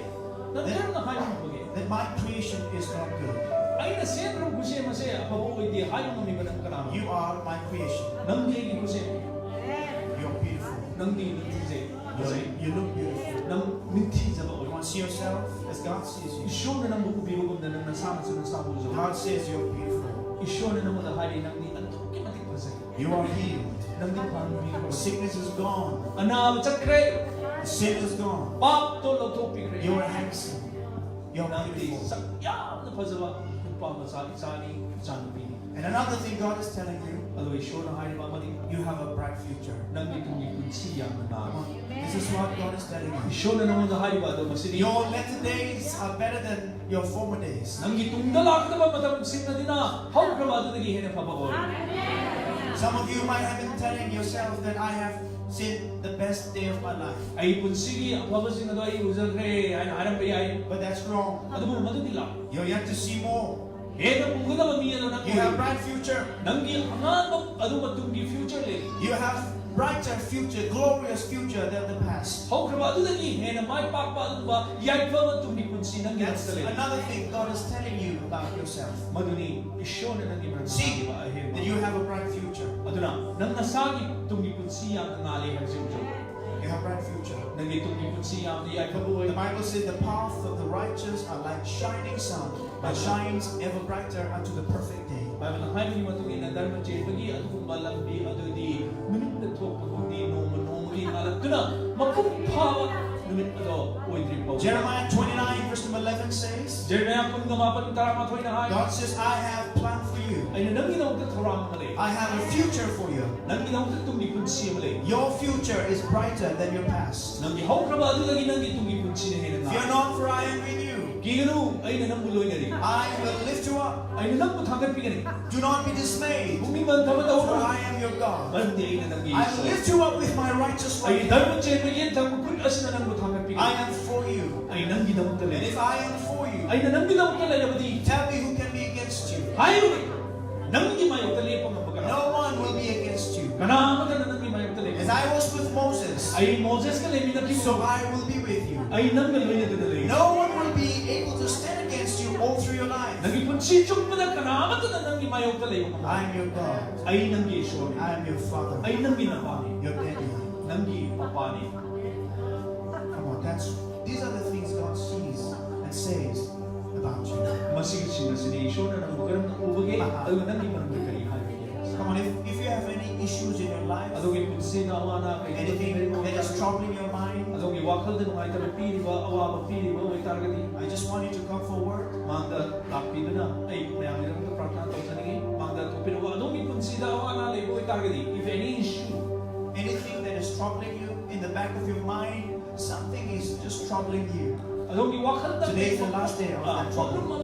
ꯅꯪ ꯀꯔꯝꯅ ꯍꯥꯏꯕ ꯉꯝꯕꯒꯦ? That my creation is not good? ꯑꯩꯅ ꯁꯦꯝꯈ꯭ꯔꯕ ꯈꯨꯠꯁꯦꯝ ꯑꯁꯦ ꯑꯐꯕ ꯑꯣꯏꯗꯦ ꯍꯥꯏꯕ ꯉꯝꯃꯤꯕ ꯅꯪ ꯀꯅꯥꯅꯣ? You are my creation. ꯅꯪꯗꯤ ꯑꯩꯒꯤ ꯈꯨꯠꯁꯦꯝ꯫ You're beautiful. ꯅꯪꯗꯤ ꯅꯤꯡꯊꯤꯖꯩ꯫ You're, you look beautiful. ꯅꯪ ꯅꯤꯡꯊꯤꯖꯕ You ꯑꯣꯏ꯫ want to see yourself as God sees you. ꯏꯁꯣꯔꯅ ꯅꯪꯕꯨ ꯎꯕꯤꯕꯒꯨꯝꯅ ꯅꯪ ꯅꯁꯥꯅꯁꯨ ꯅꯁꯥꯕꯨ ꯎꯖꯧ꯫ God says you're beautiful. ꯏꯁꯣꯔꯅ ꯅꯪꯉꯣꯟꯗ ꯍꯥꯏꯔꯤ, ꯅꯪꯗꯤ ꯑꯗꯨꯛꯀꯤ ꯃꯇꯤꯛ ꯐꯖꯩ꯫ You are healed. ꯅꯪꯗꯤ ꯐꯍꯟꯕꯤꯈ꯭ꯔꯕꯅꯤ꯫ Sickness is gone. ꯑꯅꯥꯕ ꯆꯠꯈ꯭ꯔꯦ꯫ Sin is gone. ꯄꯥꯞꯇꯣ ꯂꯧꯊꯣꯛꯄꯤꯈ꯭ꯔꯦ꯫ You are handsome. You're ꯅꯪꯗꯤ beautiful. ꯁꯛ ꯌꯥꯝꯅ ꯐꯖꯕ ꯅꯨꯄꯥ ꯃꯆꯥ ꯏꯆꯥꯅꯤ, ꯏꯆꯥꯅꯨꯄꯤꯅꯤ꯫ And another thing God is telling you, ꯑꯗꯨꯒ ꯏꯁꯣꯔꯅ ꯍꯥꯏꯔꯤꯕ ꯑꯃꯗꯤ you have a bright future. ꯅꯪꯒꯤ ꯇꯨꯡꯒꯤ ꯄꯨꯟꯁꯤ ꯌꯥꯝꯅ ꯅꯥꯜꯂꯤ꯫ This is what God is telling you. ꯏꯁꯣꯔꯅ ꯅꯉꯣꯟꯗ ꯍꯥꯏꯔꯤꯕ ꯑꯗꯣ ꯃꯁꯤꯗꯤ Your latter days are better than your former days. ꯅꯪꯒꯤ ꯇꯨꯡꯗ ꯂꯥꯛꯀꯗꯕ ꯃꯇꯝꯁꯤꯡ ꯑꯗꯨꯅ ꯍꯧꯈ꯭ꯔꯕ ꯑꯗꯨꯗꯒꯤ ꯍꯦꯟꯅ ꯐꯕ ꯑꯣꯏ꯫ Some of you might have been telling yourself that I have seen the best day of my life. ꯑꯩ ꯄꯨꯟꯁꯤꯒꯤ ꯑꯐꯕꯁꯤꯡ ꯑꯗꯣ ꯑꯩ ꯎꯖꯈ꯭ꯔꯦ ꯍꯥꯏꯅ ꯍꯥꯏꯔꯝꯕ ꯌꯥꯏ꯫ But that's wrong. ꯑꯗꯨꯕꯨ ꯃꯗꯨꯗꯤ ꯂꯥꯜꯂꯤ꯫ You're yet to see more. ꯍꯦꯟꯅ ꯎꯒꯗꯕ ꯃꯤ ꯑꯗꯣ ꯅꯪ You have ꯑꯣꯏ꯫ bright future. ꯅꯪꯒꯤ ꯑꯉꯥꯟꯕ ꯑꯗꯨ ꯃꯇꯨꯡꯒꯤ ꯐ꯭ꯌꯨꯆꯔ ꯂꯩ꯫ You have brighter future, glorious future than the past. ꯍꯧꯈ꯭ꯔꯕ ꯑꯗꯨꯗꯒꯤ ꯍꯦꯟꯅ ꯃꯥꯏ ꯄꯥꯛꯄ ꯑꯗꯨꯒꯨꯝꯕ ꯌꯥꯏꯐꯕ ꯇꯨꯡꯒꯤ ꯄꯨꯟꯁꯤ ꯅꯪꯒꯤ That's ꯃꯔꯛꯇ ꯂꯩ꯫ Another thing God is telling you about yourself. ꯃꯗꯨꯅꯤ ꯏꯁꯣꯔꯅ ꯅꯪꯒꯤ ꯃꯔꯛꯇ See ꯂꯩꯕ ꯑꯍꯦꯟꯕ꯫ That you have a bright future. ꯑꯗꯨꯅ ꯅꯪ ꯅꯁꯥꯒꯤ ꯇꯨꯡꯒꯤ ꯄꯨꯟꯁꯤ ꯌꯥꯝꯅ ꯉꯥꯜꯂꯤ ꯍꯥꯏꯕꯁꯤ ꯎꯖꯧ꯫ You have bright future. ꯅꯪꯒꯤ ꯇꯨꯡꯒꯤ ꯄꯨꯟꯁꯤ ꯌꯥꯝꯅ ꯌꯥꯏꯐꯕ ꯑꯣꯏ꯫ The Bible says the path of the righteous are like shining sun that shines ever brighter unto the perfect day. ꯕꯥꯏꯕꯜꯅ ꯍꯥꯏꯕꯒꯤ ꯃꯇꯨꯡ ꯏꯟꯅ ꯙꯔꯃ ꯆꯦꯟꯕꯒꯤ ꯑꯗꯨꯒꯨꯝꯕ ꯂꯝꯕꯤ ꯑꯗꯨꯗꯤ ꯅꯨꯃꯤꯠꯅ ꯊꯣꯛꯄ ꯈꯨꯗꯤꯡ ꯅꯣꯡꯃ ꯅꯣꯡꯃꯒꯤ ꯉꯥꯜꯂꯛꯇꯨꯅ ꯃꯄꯨꯡ ꯐꯥꯕ ꯅꯨꯃꯤꯠ ꯑꯗꯣ ꯑꯣꯏꯗ꯭ꯔꯤ ꯐꯥꯎ꯫ Jeremiah twenty-nine verse number eleven says, ꯖꯦꯔꯦꯃꯤꯌꯥ ꯀꯨꯟꯒ ꯃꯥꯄꯟ ꯇꯔꯥꯃꯥꯊꯣꯏꯅ ꯍꯥꯏ, God says, I have planned for you ꯑꯩꯅ ꯅꯪꯒꯤꯗꯃꯛꯇ ꯊꯧꯔꯥꯡ ꯑꯃ ꯂꯩ꯫ I have a future for you. ꯅꯪꯒꯤꯗꯃꯛꯇ ꯇꯨꯡꯒꯤ ꯄꯨꯟꯁꯤ ꯑꯃ ꯂꯩ꯫ Your future is brighter than your past. ꯅꯪꯒꯤ ꯍꯧꯈ꯭ꯔꯕ ꯑꯗꯨꯗꯒꯤ ꯅꯪꯒꯤ ꯇꯨꯡꯒꯤ ꯄꯨꯟꯁꯤꯅ ꯍꯦꯟꯅ ꯉꯥꯜꯂꯤ꯫ Fear not, for I am with you. ꯀꯤꯒꯅꯨ, ꯑꯩꯅ ꯅꯪꯕꯨ ꯂꯣꯏꯅꯔꯤ꯫ I will lift you up. ꯑꯩꯅ ꯅꯪꯕꯨ ꯊꯥꯡꯒꯠꯄꯤꯒꯅꯤ꯫ Do not be dismayed, ꯄꯨꯛꯅꯤꯡ ꯍꯟꯊꯕ for ꯇꯧꯒꯅꯨ꯫ I am your God. ꯃꯔꯝꯗꯤ ꯑꯩꯅ ꯅꯪꯒꯤ I will ꯏꯁꯣꯔꯅꯤ꯫ Lift you up with my righteous ꯑꯩ right. ꯙꯔꯃ ꯆꯦꯟꯕ ꯌꯦꯟꯊꯪꯕ ꯈꯨꯠ ꯑꯁꯤꯅ ꯅꯪꯕꯨ ꯊꯥꯡꯒꯠꯄꯤꯒꯅꯤ꯫ I am for you. ꯑꯩ ꯅꯪꯒꯤꯗꯃꯛꯇ And ꯂꯩ꯫ If I am for you, ꯑꯩꯅ ꯅꯪꯒꯤꯗꯃꯛꯇ ꯂꯩꯔꯕꯗꯤ tell me who can be against you. ꯍꯥꯏꯌꯨ, ꯅꯪꯒꯤ ꯃꯥꯌꯣꯛꯇ ꯂꯦꯞꯄ ꯉꯝꯕ ꯀꯅꯥ? No one will be against you. ꯀꯅꯥ ꯑꯃꯠꯇꯅ ꯅꯪꯒꯤ ꯃꯥꯌꯣꯛꯇ ꯂꯦꯞꯄ As I was with Moses, ꯑꯩ ꯃꯣꯖꯦꯁꯀ ꯂꯩꯃꯤꯟꯅꯈꯤꯕ so I will be with you. ꯑꯩ ꯅꯪꯒ ꯂꯣꯏꯅꯗꯅ ꯂꯩ꯫ No one will be able to stand against you all through your life. ꯅꯪꯒꯤ ꯄꯨꯟꯁꯤ ꯆꯨꯞꯄꯗ ꯀꯅꯥ ꯑꯃꯠꯇꯅ ꯅꯪꯒꯤ ꯃꯥꯌꯣꯛꯇ ꯂꯩꯕ ꯉꯝꯃꯣꯏ꯫ I am your God. ꯑꯩ ꯅꯪꯒꯤ ꯏꯁꯣꯔꯅꯤ꯫ I am your father, ꯑꯩ ꯅꯪꯒꯤ ꯅꯄꯥꯅꯤ꯫ your daddy. ꯅꯪꯒꯤ ꯄꯄꯥꯅꯤ꯫ Come on, that's these are the things God sees and says about you. ꯃꯁꯤꯒꯤꯁꯤꯡ ꯑꯁꯤꯅꯤ ꯏꯁꯣꯔꯅ ꯅꯪꯕꯨ ꯀꯔꯝꯅ ꯎꯕꯒꯦ, ꯑꯗꯨꯒ ꯅꯪꯒꯤ ꯃꯔꯝꯗ ꯀꯔꯤ ꯍꯥꯏꯕꯒꯦ? Come on, if, if you have any issues in your life, ꯑꯗꯣꯝꯒꯤ ꯄꯨꯟꯁꯤꯗ ꯑꯋꯥ ꯑꯅꯥ ꯀꯩꯒꯨꯝꯕ anything ꯂꯩꯔꯤꯕ that is ꯑꯣꯏꯇꯥꯔꯒꯗꯤ, troubling your mind, ꯑꯗꯣꯝꯒꯤ ꯋꯥꯈꯜꯗ ꯅꯨꯡꯉꯥꯏꯇꯕ ꯄꯤꯔꯤꯕ, ꯑꯋꯥꯕ ꯄꯤꯔꯤꯕ ꯑꯣꯏꯇꯥꯔꯒꯗꯤ, I just want you to come forward. ꯃꯥꯡꯗ ꯂꯥꯛꯄꯤꯗꯨꯅ ꯑꯩ ꯃꯌꯥꯝꯒꯤꯗꯃꯛꯇ ꯄ꯭ꯔꯥꯔꯊꯅꯥ ꯇꯧꯖꯅꯤꯡꯏ꯫ ꯃꯥꯡꯗ ꯊꯣꯛꯄꯤꯔꯛꯎ꯫ ꯑꯗꯣꯝꯒꯤ ꯄꯨꯟꯁꯤꯗ ꯑꯋꯥ ꯑꯅꯥ ꯂꯩꯕ ꯑꯣꯏꯇꯥꯔꯒꯗꯤ, if any issue, Anything that is troubling you in the back of your mind, something is just troubling you. ꯑꯗꯣꯝꯒꯤ ꯋꯥꯈꯜꯗ Today is the last day of that trouble. ꯄꯣꯠꯂꯨꯝ ꯑꯃ